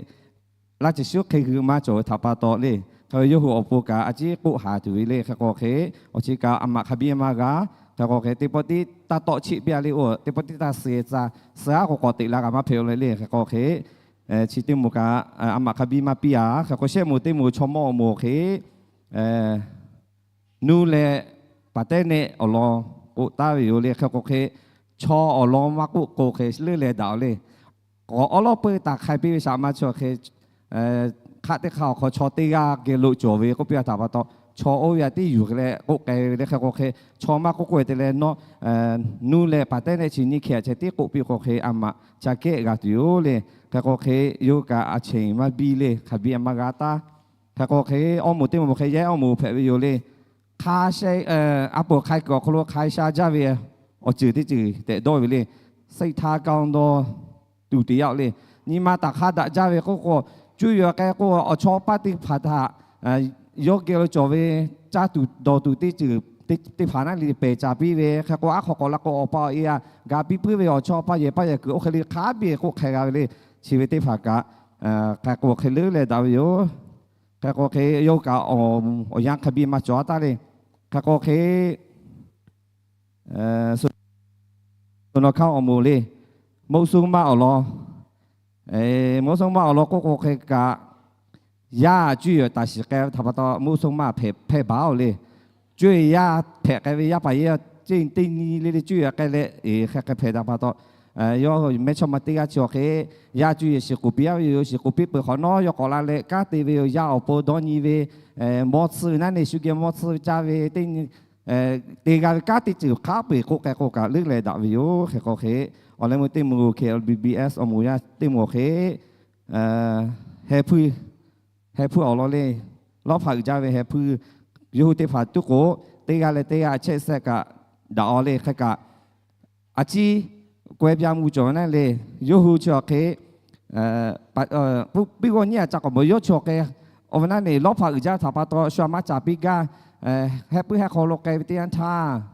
လၢ စ စ ခ့ ဂု မ ကၠီ ထ ပ တီ လၢ ခဲ ယ ဟူ အ ပူၤ က အ စ ကိး ဟး တု ဝဲ လၢ ခဲ ကိး ခ့ အ စ က အ မ ခ ဘံ အ မ ဂၤ ခဲ ကိး ခ့ တ့ ပီ တ့ တၢ် တီ ဆ ပ့ လၢ အိ တ့ ပီ တ့ တၢ် စ စ စ ကိး ကိး တ့ လၢ ဂၤ မ ဖဲ လၢ လၢ ခဲ ကိး ခ့ ဆံ တ့ မူ က အ မ ခ ဘံ မ ပံ ယ ခဲ ကိး ရှဲ မူ တ့ မူ ဆီ မီ အ မူ ခ့ နူ လၢ ပၢ် တဲ နဲ အ လီ ကိး တၢ် ဝဲ ယိၤ လၢ ခဲ ကိး ခ့ ဆီ အ လီ မ ကိး ကိး ခ့ လၢ လဲၤ ဒၣ် အီၤ လၢ ကိး အ လီ ပၢ တၢ် ခါ ပ့ ဝဲ စ မ ဆ ခဲ ခ တ့ ခ အ ခီ ဆီ တ့ ဂၤ ကဲ လိ ကၠီ ဝဲ ကိး ပ့ ထ ပ တီ ဆီ အိ ယ တ့ ယူၤ က လၢ ကိး ကဲ ဝဲ လၢ ခဲ ကိး ခ့ ဆီ မ ကိး ကိး တ့ လၢ နီ နူ လၢ ပၢ် တဲ နဲ ဆံ နံ ခဲ ဆ တ့ ကိး ပ့ ကိး ခ့ အ မ ဆ ကဲ ဂၤ တု ယိၤ လၢ ခဲ ကိး ခ့ ယိၤ က အ ဆံ မ ဘံ လၢ ခ ဘံ အ မ ဂၤ တၢ် ခဲ ကိး ခ့ အ မူ တ့ မူ ခ့ ယဲ အ မူ ဖဲ ဝဲ ယိၤ လၢ ခါ ရှဲ အ ပူၤ ခါ ကု အ ခီ လိ ခါ ရှဲ ကၢ် ဝဲ အ စ တ့ စ တ့ ဒီ ဝဲ လၢ စ ထ က ဒီ တူ တ ယ လၢ နံ မ တၢ် ခါ ဒၣ် ကၢ် ဝဲ ကိး ကိး ကၠူ ယ ကဲ ကိး အ ဆီ ပၢ် တ့ ဖ ထ ယီၤ ကဲ လိ ကၠီ ဝဲ ကၢ် တူ ဒီ တူ တ့ စ တ့ ဖ န လံ ပဲ ကၢ် ပံ ဝဲ ခဲ ကိး အ ခီ ကိး လ ကိး အ ပၢ် အ ယ ဂၤ ပံ ပှ့ ဝဲ အ ဆီ ပၢ် ယဲ ပၢ် ယဲ ကု အိ ခဲ လံ ခ ဘံ ကိး ခဲ ဂၤ ဝဲ လၢ ဆံ ဝဲ တ့ ဖ က ခဲ ကိး ခ့ လၢ လဲၤ ဒၣ် ဝဲ ယိၤ ခဲ ကိး ခ့ ယိၤ က အ ယါ ခ ဘံ မ ကၠီ တၢ် လၢ ခဲ ကိး ခ့ စီၤနီၤခါ အ မူ လၢ မုၢ် ဆူ မ အ လီ မုၢ် ဆူ မ အ လီ ကိး ကိး ခ့ က ယ ကၠူ ယ တၢ် စ ကဲ ထ ပ တီ မုၢ် ဆူ မ ဖဲ ဖဲ ဘၣ် အီၤ လၢ ကၠူ ယ ဖဲ ကဲ ဝဲ ယ ပၢ် ယဲ စ့ တ့ နံ လၢ လၢ ကၠူ ယ ကဲ လၢ အ ခဲ ကဲ ဖဲ ထ ပ တီ Yawˇ mehˇchawˇma teˇ g'aˇ chi awˬ hk'e, yaˇ cuˇ yeˬ shiˍ k'oˍ piˇ-a ve yoˬ. Shiˍ k'oˍ piˇ peuˬ hk'awꞈ nawˉ yawˇ k'awꞈ la leh kanˉ te ve yoˬ. Yaˇ awˬ pon dawˇ nyi ve, mawˇ tsuhˇ ve naˉ neˬ shu geh mawˇ tsuhˇ ve caˇ ve teˇ nyi te g'a ve kanˉ teˇ ceuˬ hk'a peu-eˬ k'oˆ k'ai k'o kaꞈ leuˉ leh daꞈ ve yoˬ. Hk'e k'o hk'e, awˬ leh meuˇ teˇ moˍ K L B B S awˬ moˍ yaˇ teˇ moˍ awˬ hk'e, heh hpuˇ awˬ lawn le, lawˇ hpaꞈ uiˍ jaˇ ve heh hpuˇ yawˇ hui teˇ hpaˍ tuˉ k'o, teˇ g'aˇ leh teˇ g'aˇ a chehˇ sehˆ kaꞈ daꞈ-aw le. Hk'e kaꞈ a ciˉ k'awehˇ byaˇ mvuh cawˬ ve naˉ le, yawˇ hui chi awˬ hk'e piˇ g'awˇ nyiˉ a ca k'awꞈ bawˬ yawˇ chi awˬ hk'e, awˬ ve naˉ neˬ lawˇ hpaꞈ uiˍ jaˇ ve htaꞈ pa taw shu aꞈ maˇ caˍ piˇ gaˇ. Heh puiˉ heh hk'aw lo k'ai ve teˇ yanˇ htaˇ,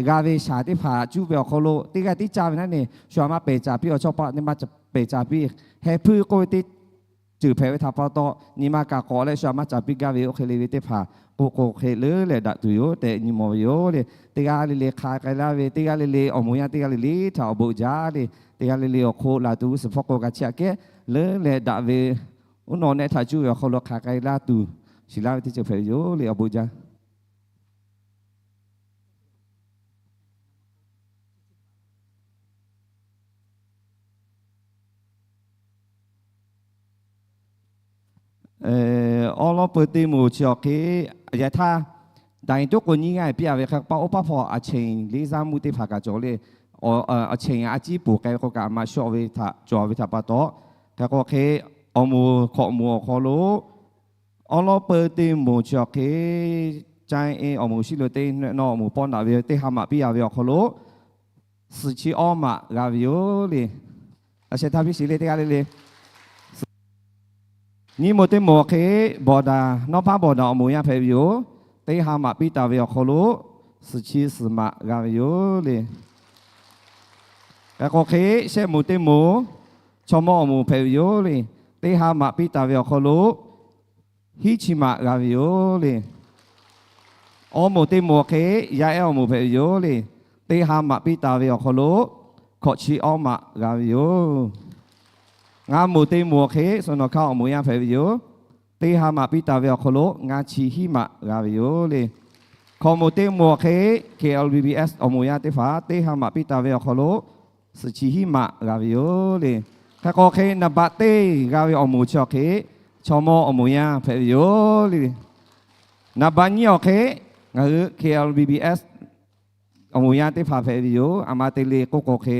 g'a ve shaˍ teˇ hpaˍ cuˇ ve awˬ hk'aw lo teˇ g'aˇ tiˉ caˇ ve naˉ neˬ shu aꞈ maˇ pehˬ caˍ piˇ, awˬ chawˇ paˆ teˇ maˇ pehˬ caˍ piˇ. Heh puiˉ k'oˆ ve teˇ ceuˬ hpehꞈ ve htaꞈ pa taw, nyi ma kaꞈ k'awꞈ leh shu aꞈ maˇ caˍ piˇ gaˇ ve oˇ hk'e le ve teˇ hpaˍ k'oˆ k'o hk'e leuˉ leh daꞈ tuˬ yoˬ tehꞈ nyi mawˬ ve yoˬ le. Teˇ g'aˇ le le hk'a k'ai laˇ ve, teˇ g'aˇ le le awˬ moˍ yaˇ teˇ g'aˇ le le htaꞈ awˬ bon uiˍ jaˇ le. Teˇ g'aˇ le le awˬ hk'oˆ laˬ tuˬ g'uˇ suhˍ hpawˇ k'o g'a chiˇ aꞈ kehˉ leuˉ leh daꞈ ve, uˉ nawˬ nehˆ htaꞈ cuˇ ve awˬ hk'aw lo hk'a k'ai laˇ tuˬ shiˍ laˇ ve teˇ ceuˬ hpehꞈ ve yoˬ le. Awˬ bon jaˇ. Awˉ lawˉ peu teˇ moˍ chi awˬ hk'e, yaꞈ htaˇ daꞈ-e tuˉ k'o nyiˇ g'aˇ piˇ-a ve hk'e, paˆ oˇ paˆ hpawˇ a cheˬ leˇ zaˇ mvuhˇ teˇ hpaˍ kaꞈ cawˬ le. A cheˬ a ciˉ poˬ k'ai ve k'o kaꞈ, a maꞈ shawˆ ve htaꞈ cawˬ ve htaꞈ pa taw, hk'e k'o hk'e, awˬ moˍ hkawꞈ moˍ awˬ hk'aw lo awˉ lawˉ peu teˇ moˍ chi awˬ hk'e, caˇ-e awˬ moˍ shiˉ lo teˇ nawˇ awˬ moˍ pawˇ daꞈ ve teˇ ha maꞈ piˇ-a ve awˬ hk'aw lo suhˍ chi awˇ maꞈ g'a ve yoˬ le. A sheh htaˇ piˇ shiˍ le teˇ g'aˇ le le. Nyiˇ moˍ teˇ moˍ awˬ hk'e, bawˬ daꞈ, nawˉ hpaˇ bawˬ daꞈ awˬ moˍ yaˇ hpehꞈ ve yoˬ. Teˇ ha maꞈ piˇ taˍ ve awˬ hk'aw lo suhˍ chi suhˍ maꞈ g'a ve yoˬ le. Hk'e k'o hk'e, shehˆ moˍ teˇ moˍ chaw mawˇ awˬ moˍ hpehꞈ ve yoˬ le. Teˇ ha maꞈ piˇ taˍ ve awˬ hk'aw lo hiˉ chi maꞈ g'a ve yoˬ le. Awˇ moˍ teˇ moˍ awˬ hk'e, yaˇ ehˉ awˬ moˍ hpehꞈ ve yoˬ le. Teˇ ha maꞈ piˇ taˍ ve awˬ hk'aw lo hkawꞈ chi awˇ maꞈ g'a ve yoˬ. Ngaˇ moˍ teˇ moˍ awˬ hk'e, suhˍ nawˬ hkaˇ awˬ moˍ yaˇ hpehꞈ ve yoˬ. Teˇ ha maꞈ piˇ taˍ ve awˬ hk'aw lo ngaˇ chi hiˉ maꞈ g'a ve yoˬ le. Hkawꞈ moˍ teˇ moˍ awˬ hk'e, K L B B S awˬ moˍ yaˇ teˇ hpaˍ teˇ ha maꞈ piˇ taˍ ve awˬ hk'aw lo suhˍ chi hiˉ maꞈ g'a ve yoˬ le. Hk'e k'o hk'e, naˍ baꞈ teˇ g'a ve awˬ moˍ chi awˬ hk'e, chaw mawˇ awˬ moˍ yaˇ hpehꞈ ve yoˬ le. Naˍ baꞈ nyiˇ awˬ hk'e, ngaˬ hui K L B B S awˬ moˍ yaˇ teˇ hpaˍ hpehꞈ ve yoˬ. A ma te le k'oˆ k'o hk'e,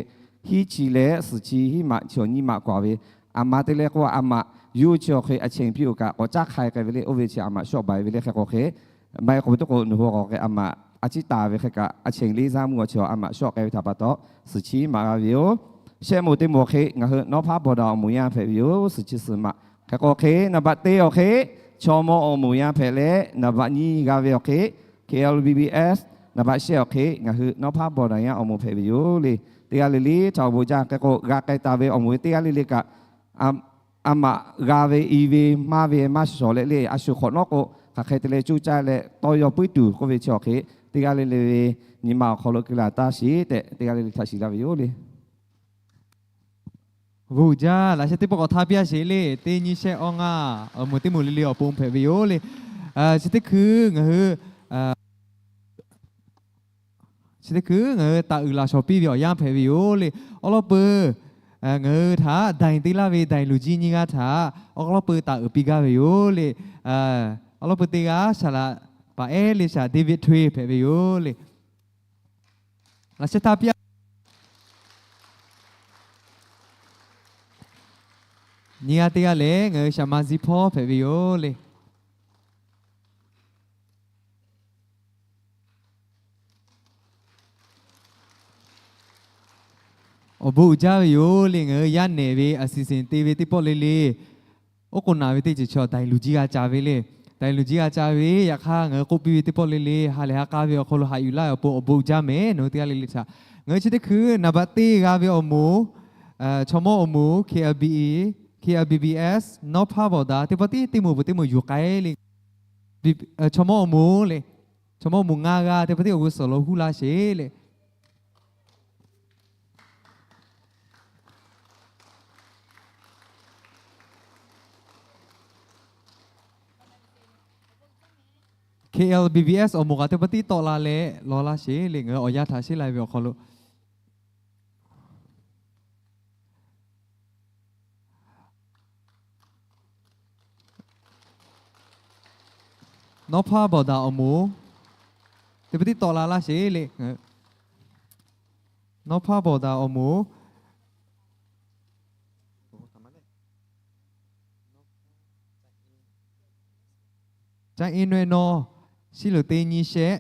hiˉ chi leh suhˍ chi hiˉ maꞈ chi awˬ nyiˇ maꞈ k'awꞈ ve. A ma te le k'oˆ, a maꞈ yuˇ chi awˬ hk'e a cheˬ piˇ-oˬ kaꞈ k'awꞈ caˉ hk'ai k'ai ve le. Oˇ ve chi a maꞈ shawˆ bai ve le. Hk'e k'o hk'e, maˇ heˆ k'o ve tuˉ k'o nawˬ hui k'awꞈ hk'e a maꞈ a ciˉ taˍ ve hk'e kaꞈ, a cheˬ leˇ zaˇ mvuhˇ awˬ chi a maꞈ shawˆ k'ai ve htaꞈ pa taw, suhˍ chi maꞈ g'a ve yoˬ. Shehˆ moˍ teˇ moˍ awˬ hk'e, ngaˬ hui nawˉ hpaˇ bawˬ daꞈ awˬ moˍ yaˇ hpehꞈ ve yoˬ. Suhˍ chi suhˍ maꞈ. Hk'e k'o hk'e, naˍ baꞈ teˇ awˬ hk'e, chaw mawˇ awˬ moˍ yaˇ hpehꞈ leh, naˍ baꞈ nyiˇ g'a ve awˬ hk'e, K L B B S, naˍ baꞈ shehˆ awˬ hk'e ngaˬ hui nawˉ hpaˇ bawˬ daꞈ yaˇ awˬ moˍ hpehꞈ ve yoˬ le. Teˇ g'aˇ le le htaꞈ awˬ bon jaˇ. Hk'e k'o, g'a k'ai taˍ ve awˬ moˍ teˇ g'aˇ le le kaꞈ, a maꞈ g'a ve i ve maˇ ve maˇ shawˍ leh le, a shu hk'awꞈ nawˉ k'o, hk'aˬ hk'e te leh coˇ caˇ leh tawˇ yaw puiˉ tuˬ k'oˆ ve chi awˬ hk'e, teˇ g'aˇ le le ve nyi ma awˬ hk'aw lo keu laˬ taˇ sheˍ tehꞈ, teˇ g'aˇ le le htaꞈ shiˍ laˇ ve yoˬ le. Awˬ bon uiˍ jaˇ. Laꞈ sheh teˇ pawˆ k'awꞈ htaˇ piˇ-a sheˍ le. Teˇ nyiˇ shehˆ awˇ ngaˇ awˬ moˍ teˇ moˍ le le awˬ pon hpehꞈ ve yoˬ le. Chi teˇ hkui ngaˬ hui chi teˇ hkui ngaˬ hui taˍ uiˍ laˬ shawˍ piˇ ve awˬ yanˇ hpehꞈ ve yoˬ le. Awˉ lawˉ peu ngaˬ hui htaꞈ daiˍ te laˇ ve daiˍ luˬ jiˇ nyiˇ g'aˇ htaꞈ awˉ lawˉ peu taˍ uiˍ piˇ gaˇ ve yoˬ le. Awˉ lawˉ peu teˇ g'aˇ shaˍ laꞈ paˍ ehˉ le shaˍ David Thuy hpehꞈ ve yoˬ le. Laꞈ sheh htaˇ piˇ-a. Nyiˇ g'aˇ teˇ g'aˇ lehˬ ngaˬ hui shaˍ ma Ziˇ hpawˇ hpehꞈ ve yoˬ le. Awˬ bon uiˍ jaˇ ve yoˬ le. Ngaˬ hui yaˇ nehˬ ve a siˍ siˍ te ve teˇ pawˆ le le, oˉ k'oˍ naˍ ve teˇ ceuˬ chi daiˍ luˬ jiˇ g'a ca ve le. Daiˍ luˬ jiˇ g'a ca ve, yaꞈ hk'aˇ ngaˬ hui k'oˆ piˇ ve teˇ pawˆ le le ha lehˬ ha k'a ve awˬ hk'aw lo haꞈ yuˬ laˇ ve awˬ pon awˬ bon uiˍ jaˇ mehˍ. Nawˬ hui teˇ g'aˇ le le htaꞈ ngaˬ hui chi teˇ hkui naˍ baꞈ teˇ g'a ve awˬ moˍ, chaw mawˇ awˬ moˍ, K L B E, K L B B S, nawˉ hpaˇ bawˬ daꞈ teˇ pawˆ tiˉ teˇ moˍ peuˬ teˇ moˍ yuˬ k'ai le. Chaw mawˇ awˬ moˍ le, chaw mawˇ awˬ moˍ ngaˇ g'aˇ teˇ pawˆ tiˉ awˬ g'uˇ suhˍ lo huˉ laˇ sheˍ le. K L B B S awˬ moˍ kaꞈ teˇ pawˆ tiˉ tawˆ la leh law laˇ sheˍ le. Ngaˬ hui awˬ yanˇ htaꞈ sheˉ lai ve awˬ hk'aw lo, Nawˉ hpaˇ bawˬ daꞈ awˬ moˍ, teˇ pawˆ tiˉ tawˆ la laˇ sheˍ le. Nawˉ hpaˇ bawˬ daꞈ awˬ moˍ, caˇ eˇ naweh nawˇ, shiˉ luˬ teˇ nyiˇ shehˆ.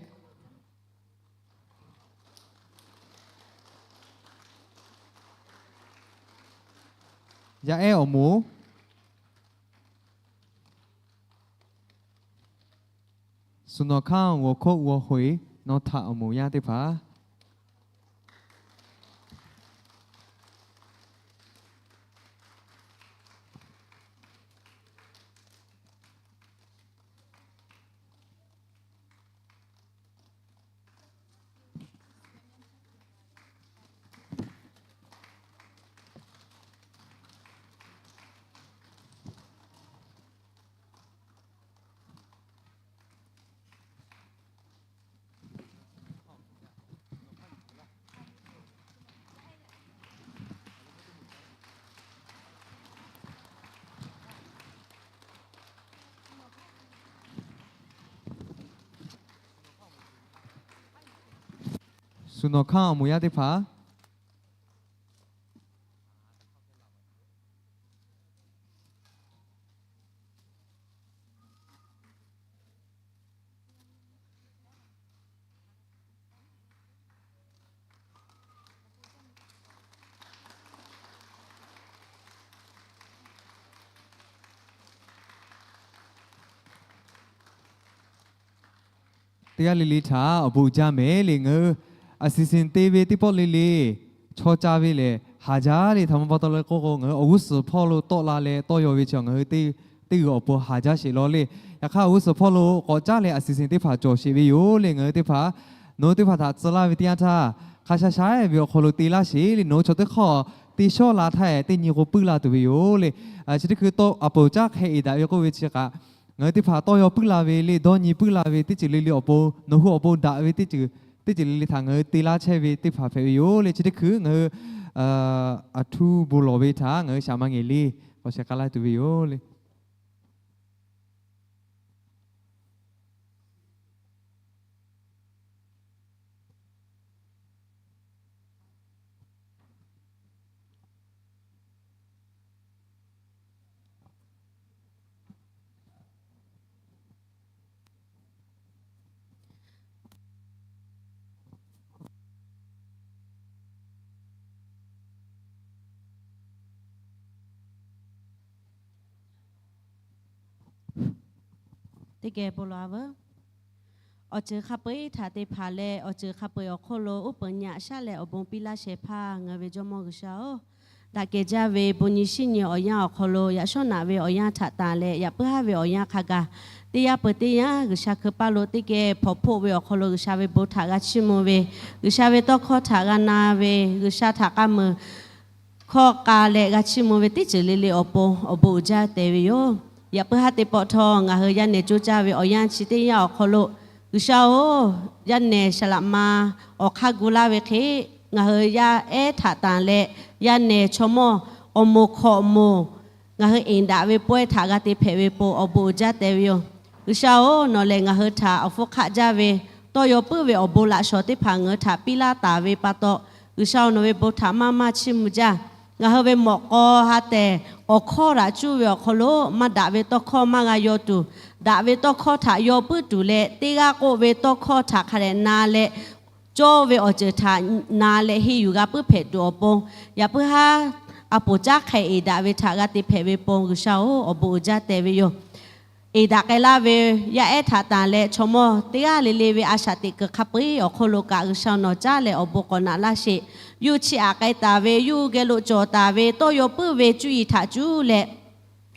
Yaˇ ehˉ awˬ moˍ, suhˍ nawˬ hkanˇ g'awˬ hk'oˆ g'awˬ hoꞈ e nawˬ htaꞈ awˬ moˍ yaˇ teˇ hpaˍ Suhˍ nawˬ hkanˇ awˬ moˍ yaˇ teˇ hpaˍ teˇ g'aˇ le le htaꞈ awˬ bon uiˍ jaˇ mehˍ le. Ngaˬ hui အစီအစဉ် te ve teˇ pawˆ le le chaw ca ve lehˬ haˍ jaˇ le. Htaꞈ ma pa taw le k'oˆ k'o, ngaˬ hui awˬ g'uˇ suhˍ hpawˇ lo tawˆ la leh tawˇ yaw ve chi ngaˬ hui teˇ g'uiˬ awˬ pon haˍ jaˇ sheˍ law le. Yaꞈ hk'aˇ awˬ g'uˇ suhˍ hpawˇ lo k'awꞈ caˉ leh အစီအစဉ် teˇ hpaˍ cawˬ sheˍ ve yoˬ le. Ngaˬ hui teˇ hpaˍ nawˬ hui teˇ hpaˍ htaꞈ tcuh laˇ ve teˇ yanˇ htaˇ, hk'a sha sha ve awˬ hk'aw lo te laˇ sheˍ le. Nawˬ hui chaw teˇ hk'awˇ te shawˉ la htaˇ teˇ nyi k'o puiˉ la tuˬ ve yoˬ le. Chi teˇ hkui tawˇ a poˍ caˉ hk'e eˍ daꞈ ve k'oˆ ve chi kaꞈ, ngaˬ hui teˇ hpaˍ tawˇ yaw puiˉ la ve le, dawˇ nyi puiˉ la ve teˇ ceuˬ le le awˬ pon, nawˬ hui awˬ pon daꞈ ve teˇ ceuˬ, teˇ ceuˬ le le htaꞈ ngaˬ hui te laˇ chehˇ ve teˇ hpaˍ hpehꞈ ve yoˬ le. Chi teˇ hkui ngaˬ hui aˬ htu bon lawˬ ve htaꞈ ngaˬ hui shaˍ ma ngehˬ le k'awꞈ sheh k'ai laˇ tuˬ ve yoˬ le. Teˇ geh bon lawˬ-a veuˬ. Awˬ ceuˬ hk'a peu-eˬ htaꞈ te hpanˍ leh, awˬ ceuˬ hk'a peu-eˬ awˬ hk'oˆ lo uˉ peunˍ nyi aꞈ shaˉ leh awˬ bon piˇ laˇ shehˍ hpaˇ ngaˬ hui ve Jawˇmawˇ G'uiˬsha-oˬ, daꞈ kehˬ jaˇ ve bon nyi shiˉ nyi awˬ yanˇ awˬ hk'aw lo yaꞈ shawˉ naꞈ ve awˬ yanˇ htaꞈ tanˍ leh, yaꞈ puiˉ haˉ ve awˬ yanˇ hk'a gaˬ, teˇ yanˇ peuˬ teˇ yanˇ G'uiˬsha hkui paˇ lo teˇ geh hpawnˬ hpoˆ ve awˬ hk'aw lo G'uiˬsha ve bon htaꞈ g'a chiˇ mvuh ve, G'uiˬsha ve tawˇ hkawˇ htaꞈ g'a na ve, G'uiˬsha htaꞈ k'a muiˬ hkawˇ k'a leh g'a chiˇ mvuh ve teˇ ceuˬ le le awˬ pon awˬ bon uiˍ jaˇ tehꞈ ve yoˬ. Yaꞈ puiˉ haˉ teˇ pawˆ htawˇ ngaˬ hui yaˇ nehˬ coˇ caˇ ve awˬ yanˇ chi teˇ yanˇ awˬ hk'aw lo, G'uiˬsha-oˬ, yaˇ nehˬ saˍ laꞈ ma awˬ hk'aˇ gu laˇ ve hk'e, ngaˬ hui yaˇ ehˉ htaꞈ tanˍ leh, yaˇ nehˬ chaw mawˇ awˬ moˍ hkawꞈ moˍ ngaˬ hui eˍ daꞈ ve pawehˇ htaꞈ g'a te hpehꞈ ve pon awˬ bon uiˍ jaˇ tehꞈ ve yoˬ. G'uiˬsha-oˬ, nawˬ lehˬ ngaˬ hui htaꞈ awˬ hpfuhˇ hk'aˆ jaˇ ve tawˇ yaw puiˉ ve awˬ bon laꞈ shawnˍ teˇ hpaˍ ngaˬ hui htaꞈ piˇ laˇ taˍ ve pa taw, G'uiˬsha-oˬ, nawˬ ve bon htaꞈ maˇ maˇ chiˇ mvuh jaˇ. Ngaˬ hui ve mawꞈ k'aw ha tehˬ awˬ hkawˇ htaꞈ cuˇ ve awˬ hk'aw lo maˇ daꞈ ve tawˇ hkawˇ maˇ g'a yaw tuˬ, daꞈ ve tawˇ hkawˇ htaꞈ yaw puiˉ tuˬ leh, teˇ g'aˇ k'oˆ ve tawˇ hkawˇ htaꞈ hk'a dehꞈ na leh, cawˇ ve awˬ ceuˬ htaꞈ na leh henˇ yuˬ g'a puiˉ hpehꞈ tuˬ awˬ pon, yaꞈ puiˉ haˉ a poˍ caˉ hk'e eˍ daꞈ ve htaꞈ g'a te hpehꞈ ve pon G'uiˬsha-oˬ, awˬ bon uiˍ jaˇ tehꞈ ve yoˬ. Eˍ daꞈ k'ai laˇ ve yaˇ ehˉ htaꞈ tanˍ leh chaw mawˇ teˇ g'aˇ le le ve a shaꞈ teꞈ kuiˬ hk'a peu-eˬ awˬ hk'oˆ lo kaꞈ G'uiˬsha nawˬ caˉ leh awˬ bon k'awꞈ naꞈ laˇ sheˍ. Yuˇ chiˇ aꞈ k'ai taˍ ve, yuˇ geh lo cawˬ taˍ ve, tawˇ yaw puiˉ ve cuˇ yiˍ htaꞈ cuˇ leh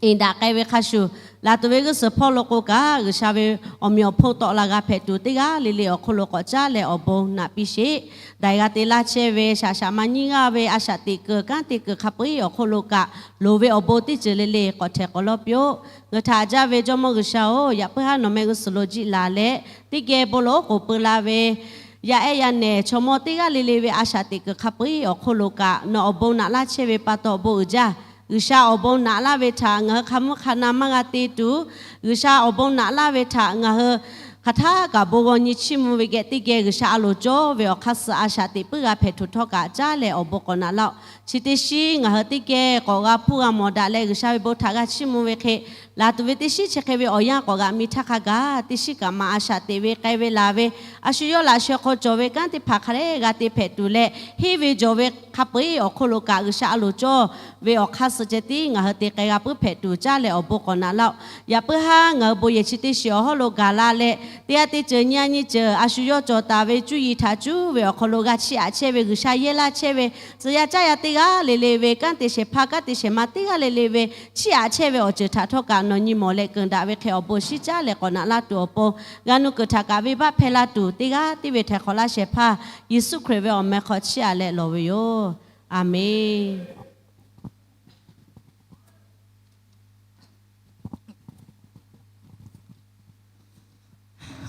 eˍ daꞈ k'ai ve hk'a shuˍ, laˬ tuˬ ve g'uˇ suhˍ hpawˇ lo k'o kaꞈ G'uiˬsha ve awˬ meꞈ awˬ hponˇ tawˆ la g'a hpehꞈ tuˬ teˇ g'aˇ le le awˬ hk'oˆ lo k'awꞈ caˉ leh awˬ bon naꞈ piˇ sheˍ. Daiˬ g'a te laˇ chehˇ ve shaˍ shaꞈ ma nyiˇ g'aˇ ve a shaꞈ teꞈ kuiˬ kanˉ te kuiˬ hk'a peu-eˬ awˬ hk'oˆ lo kaꞈ loˍ ve awˬ bon teˇ ceuˬ le le k'awꞈ htehꞈ k'awꞈ lawˇ piˇ-oˆ. Ngaˬ hui htaꞈ jaˇ ve Jawˇmawˇ G'uiˬsha-oˬ, yaꞈ puiˉ haˉ nawˬ mehˆ g'uˇ suhˍ lo jiˆ laˬ leh, teˇ geh bon lawˬ-oˬ k'oˍ pui la ve yaˇ ehˉ yaˇ nehˬ chaw mawˇ teˇ g'aˇ le le ve a shaꞈ teꞈ kuiˬ hk'a peu-eˬ awˬ hk'oˆ lo kaꞈ nawˬ awˬ bon naꞈ laˇ chehˇ ve pa taw awˬ bon uiˍ jaˇ. G'uiˬsha awˬ bon naꞈ laˇ ve htaꞈ ngaˬ hui hk'a mvuhˇ hk'a na maˇ g'a te tuˬ, G'uiˬsha awˬ bon naꞈ laˇ ve htaꞈ ngaˬ hui hk'aˬ htaˇ kaꞈ bon g'aw nyi chiˇ mvuh ve geh teˇ geh G'uiˬsha a loˍ cawˇ ve awˬ hk'aˇ suh a shaꞈ teꞈ puiˉ g'a hpehꞈ tuˬ htawˇ kaꞈ caˉ leh awˬ bon k'awꞈ naꞈ laˇ-oˆ. Chi teˇ shinˉ ngaˬ hui teˇ geh k'awꞈ g'a hpuˇ g'a mawˬ daꞈ leh G'uiˬsha ve bon htaꞈ g'a chiˇ mvuh ve hk'e, laˬ tuˬ ve teˇ shinˉ chi hk'e ve awˬ yanˇ k'awꞈ g'aꞈ mi htaˇ hk'a gaˬ teˇ shinˉ kaꞈ maꞈ a shaꞈ teꞈ ve k'ai ve laˬ ve, a shu yawˇ laꞈ sheh hk'aw cawˬ ve kanˉ teˇ hpaˍ hk'a dehꞈ g'a te hpehꞈ tuˬ leh, henˇ ve jawˬ ve hk'a peu-eˬ awˬ hk'oˆ lo kaꞈ G'uiˬsha a loˍ cawˇ ve awˬ hk'aˇ suh ceh tiˉ ngaˬ hui te k'ai g'a puiˉ hpehꞈ tuˬ caˉ leh awˬ bon k'awꞈ naꞈ laˇ-oˆ. Yaꞈ puiˉ haˉ ngaˬ hui bon yehˬ chi teˇ shiˍ awˬ hawˉ lo gaˬ la leh, teˇ g'aˇ teˇ ceuˬ nyi a nyi ceuˬ a shu yawˇ cawˬ taˍ ve cuˇ yiˍ htaꞈ cuˇ ve awˬ hk'aw lo g'a chiˇ aꞈ chehˇ ve G'uiˬsha yehˇ laˇ chehˇ ve, tcuh yaˇ caˉ yaˇ teˇ g'aˇ le le ve, kanˉ te shehˍ hpaˇ kanˉ te shehˍ ma teˇ g'aˇ le le ve, chiˇ aꞈ chehˇ ve awˬ ceuˬ htaꞈ htawˇ kaꞈ nawˬ nyi mawˬ leh keunˍ daꞈ ve hk'e awˬ bon shiˉ caˉ leh k'awꞈ naꞈ laˇ tuˬ awˬ pon, g'a nu kuiˬ htaꞈ kaꞈ venˇbaˆ hpehˇ laˇ tuˬ teˇ g'aˇ tiˉ ve htaiˍ hk'awꞈ laˇ shehˍ hpaˇ Yeˍsuˆ Hkriꞈ ve awˬ meh hk'aw chiˇ aꞈ leh lawˬ ve yoˬ. A menˬ.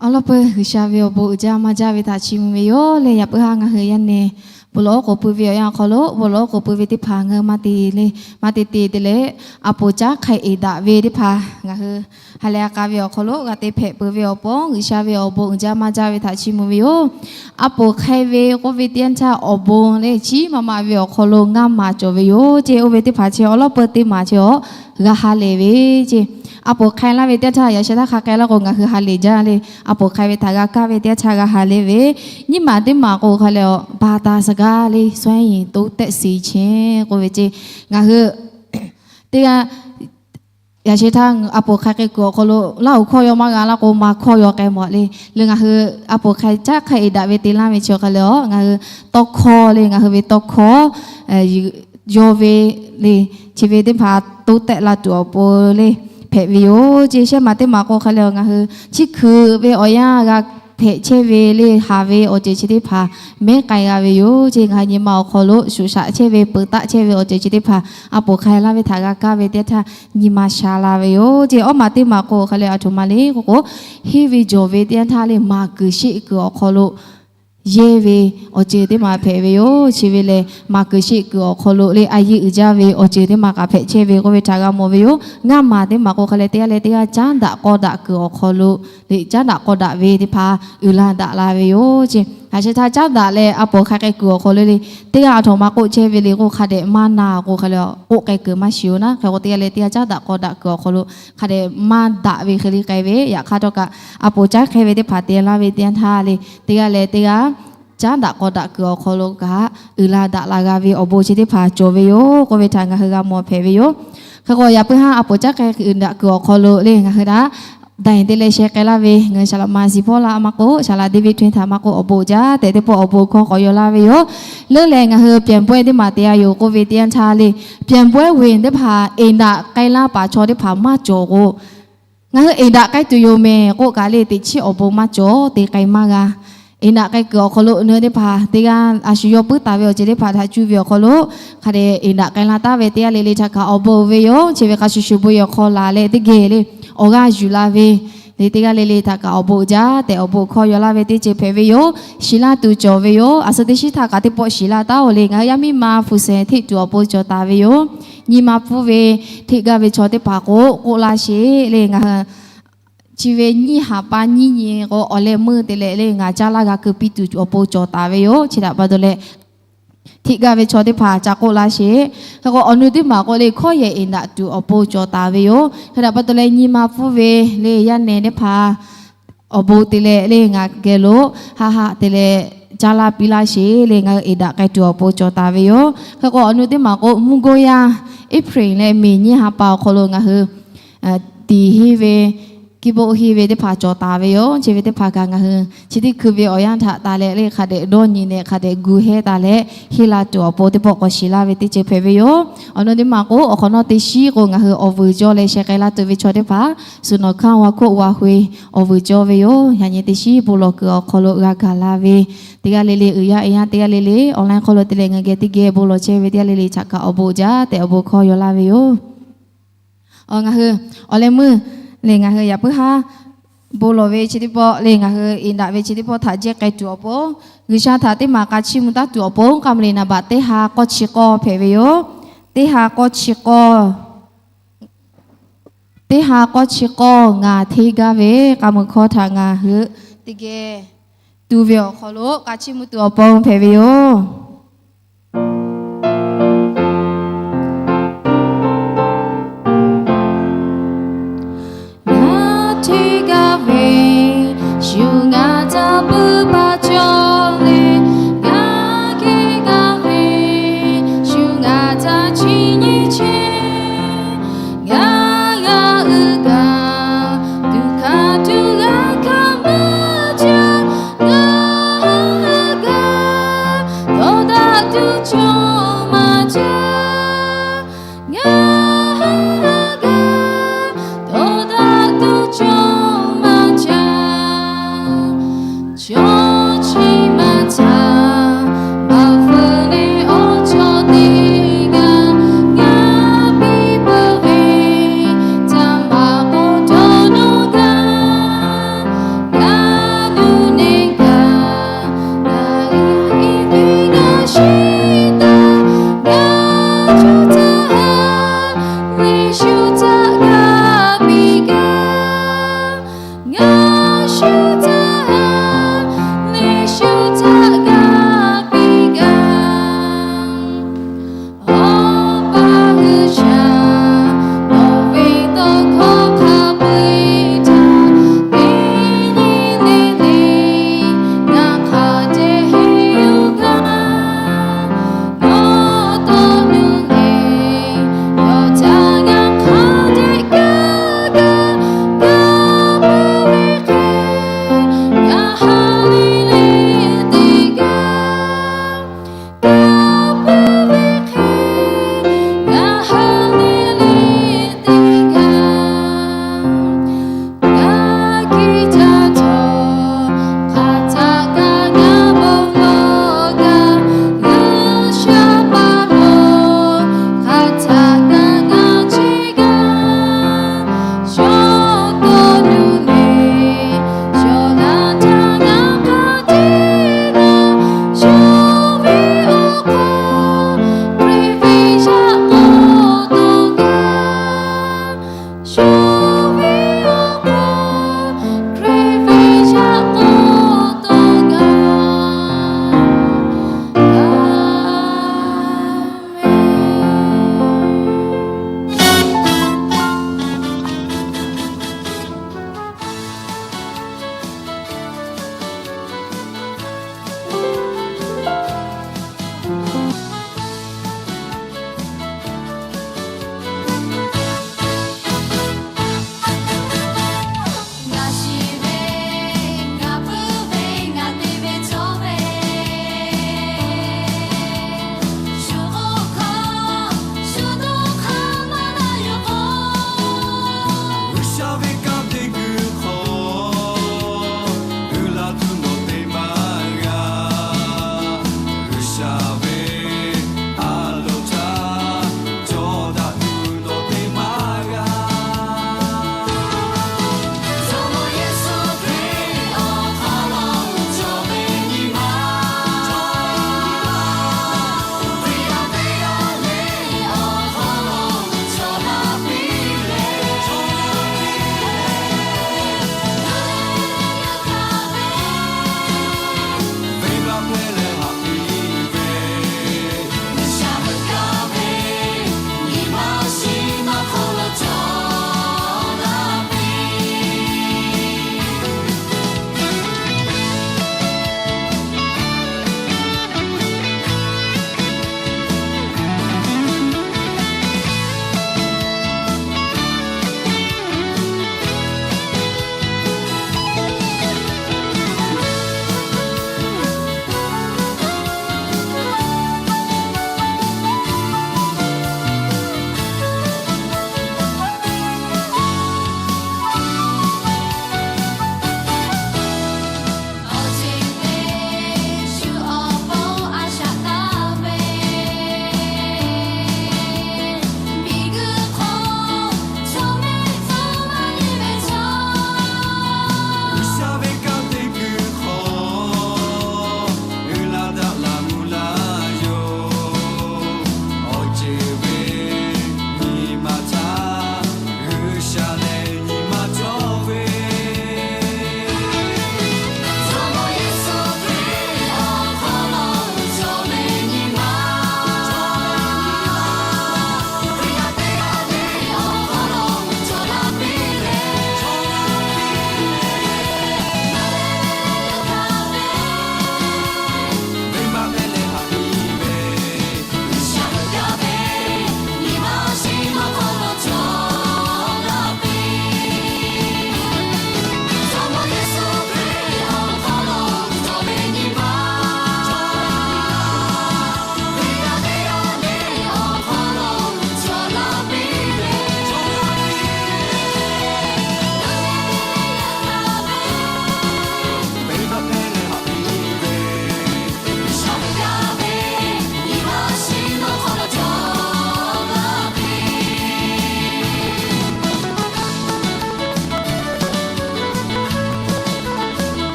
Awˬ lawn peuˬ G'uiˬsha ve awˬ bon uiˍ jaˇ maˇ jaˇ ve htaꞈ chiˇ mvuh ve yoˬ leh, yaꞈ puiˉ haˉ ngaˬ hui yaˇ nehˬ bon lawˬ oˉ k'oˍ pui ve awˬ yanˇ awˬ hk'aw lo bon lawˬ oˉ k'oˍ pui ve teˇ hpaˍ ngaˬ hui maˇ te le, maˇ te te te leh, a poˍ caˉ hk'ai eˍ daꞈ ve teˇ hpaˍ ngaˬ hui ha lehˬ a k'a ve awˬ hk'aw lo g'a te hpehꞈ peuˬ ve awˬ pon G'uiˬsha ve awˬ bon uiˍ jaˇ maˇ jaˇ ve htaꞈ chiˇ mvuh ve yoˬ. A poˍ hk'ai ve k'oˆ ve teˇ yanˇ htaˇ awˬ bon le chiˉ ma ma ve awˬ hk'aw lo ngaˇ maˬ cawˬ ve yoˬ. Ceˇ oˇ ve teˇ hpaˍ chi awˬ lawn peuˬ teˇ maˬ chi awˬ g'a ha lehˬ ve ceˇ. A poˍ hk'ai laˇ ve teˇ yanˇ htaˇ yaꞈ sheh htaˇ hk'a k'ai laˇ k'o ngaˬ hui ha lehˬ jaˇ le. A poˍ hk'ai ve htaꞈ g'a kaˇ ve teˇ yanˇ htaˇ g'a ha lehˬ ve, nyiˇ maˬ teˇ maˬ k'o hk'a leh awˬ ဘာသာစကားလေးစွမ်းရည်တိုးတက်စေခြင်း k'oˆ ve ceˇ. Ngaˬ hui teˇ g'aˇ yaꞈ sheh htaˇ a poˍ hk'ai k'ai kuiˬ awˬ hk'aw lo Laˇ huˍ hkawˇ yaw maˇ g'a laˇ k'o maˇ hkawˇ yaw k'ai mawˬ le. Le ngaˬ hui a poˍ hk'ai caˉ hk'ai eˍ daꞈ ve te laˇ ve chi awˬ hk'a leh awˬ ngaˬ hui tawˇ hkawˇ le ngaˬ hui ve tawˇ hkawˇ yaw ve le, chi ve teˇ hpaˍ toˇ tehˆ la tuˬ awˬ pon le hpehꞈ ve yoˬ ceˇ. Shehˆ maˬ teˇ maˬ k'o hk'a leh awˬ ngaˬ hui chi hkui ve awˬ yanˇ g'a hpehꞈ chehˇ ve le haˍ ve awˬ ceuˬ chi teˇ hpaˍ mehˉ k'ai g'a ve yoˬ ceˇ. Ngaˬ hui nyi ma awˬ hk'aw lo shuˍ shaꞈ chehˇ ve peuˬ taˆ chehˇ ve awˬ ceuˬ chi teˇ hpaˍ a poˍ hk'ai laˇ ve htaꞈ g'a kaˇ ve teˇ yanˇ htaˇ nyi ma sha la ve yoˬ ceˇ. Awˬ maˬ teˇ maˬ k'o hk'a leh a htoꞈ ma le k'oˆ k'o, henˇ ve jawˬ ve teˇ yanˇ htaˇ le maˍ kuiˬ sheˆ kuiˬ awˬ hk'aw lo yehˇ ve awˬ ceuˬ teˇ maˬ hpehꞈ ve yoˬ. Chi ve lehˬ maˍ kuiˬ sheˆ kuiˬ awˬ hk'aw lo le a yeˇ uiˍ jaˇ ve awˬ ceuˬ teˇ maˬ kaꞈ hpehꞈ chehˇ ve k'oˆ ve htaꞈ g'a mawˬ ve yoˬ. Ngaˇ maˬ teˇ maˬ k'o hk'a leh teˇ g'aˇ leh teˇ g'aˇ caˉ daꞈ k'aw daꞈ kuiˬ awˬ hk'aw lo le caˉ daꞈ k'aw daꞈ ve teˇ hpaˍ uiˍ la daꞈ la ve yoˬ ceˇ. Yaꞈ sheh htaˇ caˉ daꞈ leh a poˍ hk'ai k'ai kuiˬ awˬ hk'aw lo le teˇ g'aˇ a htoꞈ ma k'oˆ chehˇ ve le k'o hk'a dehꞈ maˇ na k'o hk'a leh k'oˆ k'ai kuiˬ maˇ shiˍ-oˬ naˉ. Hk'e k'o teˇ g'aˇ leh teˇ g'aˇ caˉ daꞈ k'aw daꞈ kuiˬ awˬ hk'aw lo hk'a dehꞈ maˇ daꞈ ve hk'e le k'ai ve, yaꞈ hk'aˇ htawˇ kaꞈ a poˍ caˉ hk'ai ve teˇ hpaˍ te laˇ ve teˇ yanˇ htaˇ le teˇ g'aˇ leh teˇ g'aˇ caˉ daꞈ k'aw daꞈ kuiˬ awˬ hk'aw lo kaꞈ uiˍ la daꞈ la g'a ve awˬ bon chi teˇ hpaˍ cawˬ ve yoˬ k'oˆ ve htaꞈ ngaˬ hui g'a mawˬ hpehꞈ ve yoˬ. Hk'e k'o yaꞈ puiˉ haˉ a poˍ caˉ hk'ai uiˍ daꞈ kuiˬ awˬ hk'aw lo le ngaˬ hui htaꞈ daꞈ te leh sheh k'ai laˇ ve ngaˬ hui saˍ laꞈ ma Zi hpawˇ la maˇ k'oˆ, saˍ laꞈ David Thuin htaꞈ maˇ k'oˆ, awˬ bon uiˍ jaˇ tehꞈ teˇ pawˆ awˬ bon hkawˇ k'awꞈ yaw laˇ ve yoˬ. Leuˉ leh ngaˬ hui ပြိုင်ပွဲ teˇ maˬ te a yoˬ k'oˆ ve teˇ yanˇ htaˇ le ပြိုင်ပွဲဝင် teˇ hpaˍ eˍ daꞈ k'ai laˇ paˍ chaw teˇ hpaˍ maˇ cawˬ k'o, ngaˬ hui eˍ daꞈ k'ai tuˬ yoˬ mehˬ k'oˆ kaꞈ le teꞈ chiˉ awˬ bon maˇ cawˬ te k'ai maˇ g'a. Eˍ daꞈ k'ai kuiˬ awˬ hk'aw lo ngaˬ hui teˇ hpaˍ teˇ g'aˇ a shu yawˇ puiˉ taˍ ve awˬ ceuˬ teˇ hpaˍ htaꞈ cuˇ ve awˬ hk'aw lo hk'a dehꞈ eˍ daꞈ k'ai laˇ taˍ ve teˇ g'aˇ le le htaꞈ kaꞈ awˬ bon ve yoˬ. Chi ve hk'a shuˍ shuˍ bon yehˬ hk'aw laˬ leh teˇ geh le awˬ g'aˇ yuˬ la ve le teˇ g'aˇ le le htaꞈ kaꞈ awˬ bon uiˍ jaˇ tehꞈ awˬ bon hkawˇ yaw laˇ ve teˇ ceuˬ hpehꞈ ve yoˬ. Shiˍ laˇ tuˬ cawˬ ve yoˬ. A suh teˇ shinˉ htaˇ kaꞈ teˇ pawˆ shiˍ laˇ taˍ-oˬ le ngaˬ hui yaˇ miˇ ma hpu sehˍ hteˆ tuˬ awˬ pon cawˬ taˍ ve yoˬ. Nyi ma pfuhˇ ve hteˆ gaˇ ve chaw teˇ hpaˍ k'o k'oˆ laˇ sheˍ le ngaˬ hui chi ve nyiˇ haˍ pa nyiˇ nyi k'o awˬ leh meuˇ te leh le ngaˬ caˇ laˇ g'a keu piˇ tuˬ awˬ pon cawˬ taˍ ve yoˬ. Chi htaꞈ pa taw leh hteˆ gaˇ ve chaw teˇ hpaˍ ca k'oˆ laˇ sheˍ. Hk'e k'o awˬ nu teˇ maˬ k'o le hkawˇ yehˬ eˍ daꞈ tuˬ awˬ pon cawˬ taˍ ve yoˬ. Hk'e htaꞈ pa taw leh nyi ma pfuhˇ ve le yaˇ nehˬ teˇ hpaˍ awˬ bon te leh le ngaˬ geh lo haˆ haˆ te leh caˇ laˇ piˇ laˇ sheˍ le ngaˬ hui eˍ daꞈ k'ai tuˬ awˬ pon cawˬ taˍ ve yoˬ. Hk'e k'o awˬ nu teˇ maˬ k'o mvuhˇ goˇ yaˇ April leh May nyiˇ ha pa awˬ hk'aw lo ngaˬ hui tiˍ henˇ ve, keyboard henˇ ve teˇ hpaˍ cawˬ taˍ ve yoˬ. Chi ve teˇ hpaˍ kaꞈ ngaˬ hui chi teˇ hkui ve awˬ yanˇ htaꞈ taˍ leh le hk'a dehꞈ dawˇ nyi leh hk'a dehꞈ gu hehˇ taˍ leh henˇ la tuˬ awˬ pon teˇ pawˆ k'awꞈ shiˍ laˇ ve teˇ ceuˬ hpehꞈ ve yoˬ. Awˬ nu teˇ maˬ k'o awˬ hk'awꞈ nawˉ teˇ shinˉ k'o ngaˬ hui awˬ vuiˬ cawˇ leh sheh k'ai laˇ tuˬ ve chaw teˇ hpaˍ suhˍ nawˬ hkanˇ wa hkoˆ wa hk'oˆ ve awˬ vuiˬ cawˇ ve yoˬ. Yaꞈ nyi teˇ shinˉ bon lawˬ kuiˬ awˬ hk'aw lo g'a gaˬ la ve teˇ g'aˇ le le uiˍ yaˇ eˍ yaˇ teˇ g'aˇ le le online hk'aw lo te leh ngaˬ geh teˇ geh bon lawˬ chehˇ ve teˇ g'aˇ le le htaꞈ kaꞈ awˬ bon uiˍ jaˇ tehꞈ awˬ bon hkawˇ yaw laˇ ve yoˬ. Ngaˬ hui awˬ leh meuˇ le ngaˬ hui yaꞈ puiˉ haˉ bon lawˬ ve chi teˇ pawˆ le ngaˬ hui eˍ daꞈ ve chi teˇ pawˆ htaꞈ jehˇ k'ai tuˬ awˬ pon, G'uiˬsha htaꞈ teˇ maˬ k'a chiˇ mvuh taˉ tuˬ awˬ pon k'a mvuh le naˍ baꞈ teˇ ha k'awˇ chi k'awˇ hpehꞈ ve yoˬ. Teˇ ha k'awˇ chi k'awˇ, teˇ ha k'awˇ chi k'awˇ ngaˬ hteˇ gaˇ ve k'a muiˬ hkawˇ htaꞈ ngaˬ hui teˇ geh tuˬ ve awˬ hk'aw lo k'a chiˇ mvuh tuˬ awˬ pon hpehꞈ ve yoˬ. Ngaˬ hteˇ gaˇ ve, shu ngaˬ htaꞈ puiˉ paˇ cawˬ le. Ngaˬ hteˇ gaˇ ve, shu ngaˬ htaꞈ chi nyi chehˇ. Ngaˬ g'a uiˍ kaꞈ, tuꞈ hkanˍ tuˬ g'a hkanˍ maˇ jaˇ. Ngaˬ g'a dawˇ daꞈ tuˬ cawˬ maˇ jaˇ. Ngaˬ g'a dawˇ daꞈ tuˬ cawˬ maˇ jaˇ. Chaw chi maˇ htaꞈ maˇ feu leh awˬ cawˬ teˇ g'aˇ ngaˬ piˇ peuˬ ve, htaꞈ maˇ k'awꞈ dawˇ nawˇ gaˇ. Ngaˬ nuˇ neˇ kaꞈ, ngaˬ uiˍ ve ngaˬ shiˍ taˍ, ngaˬ cuˇ taˍ leh shu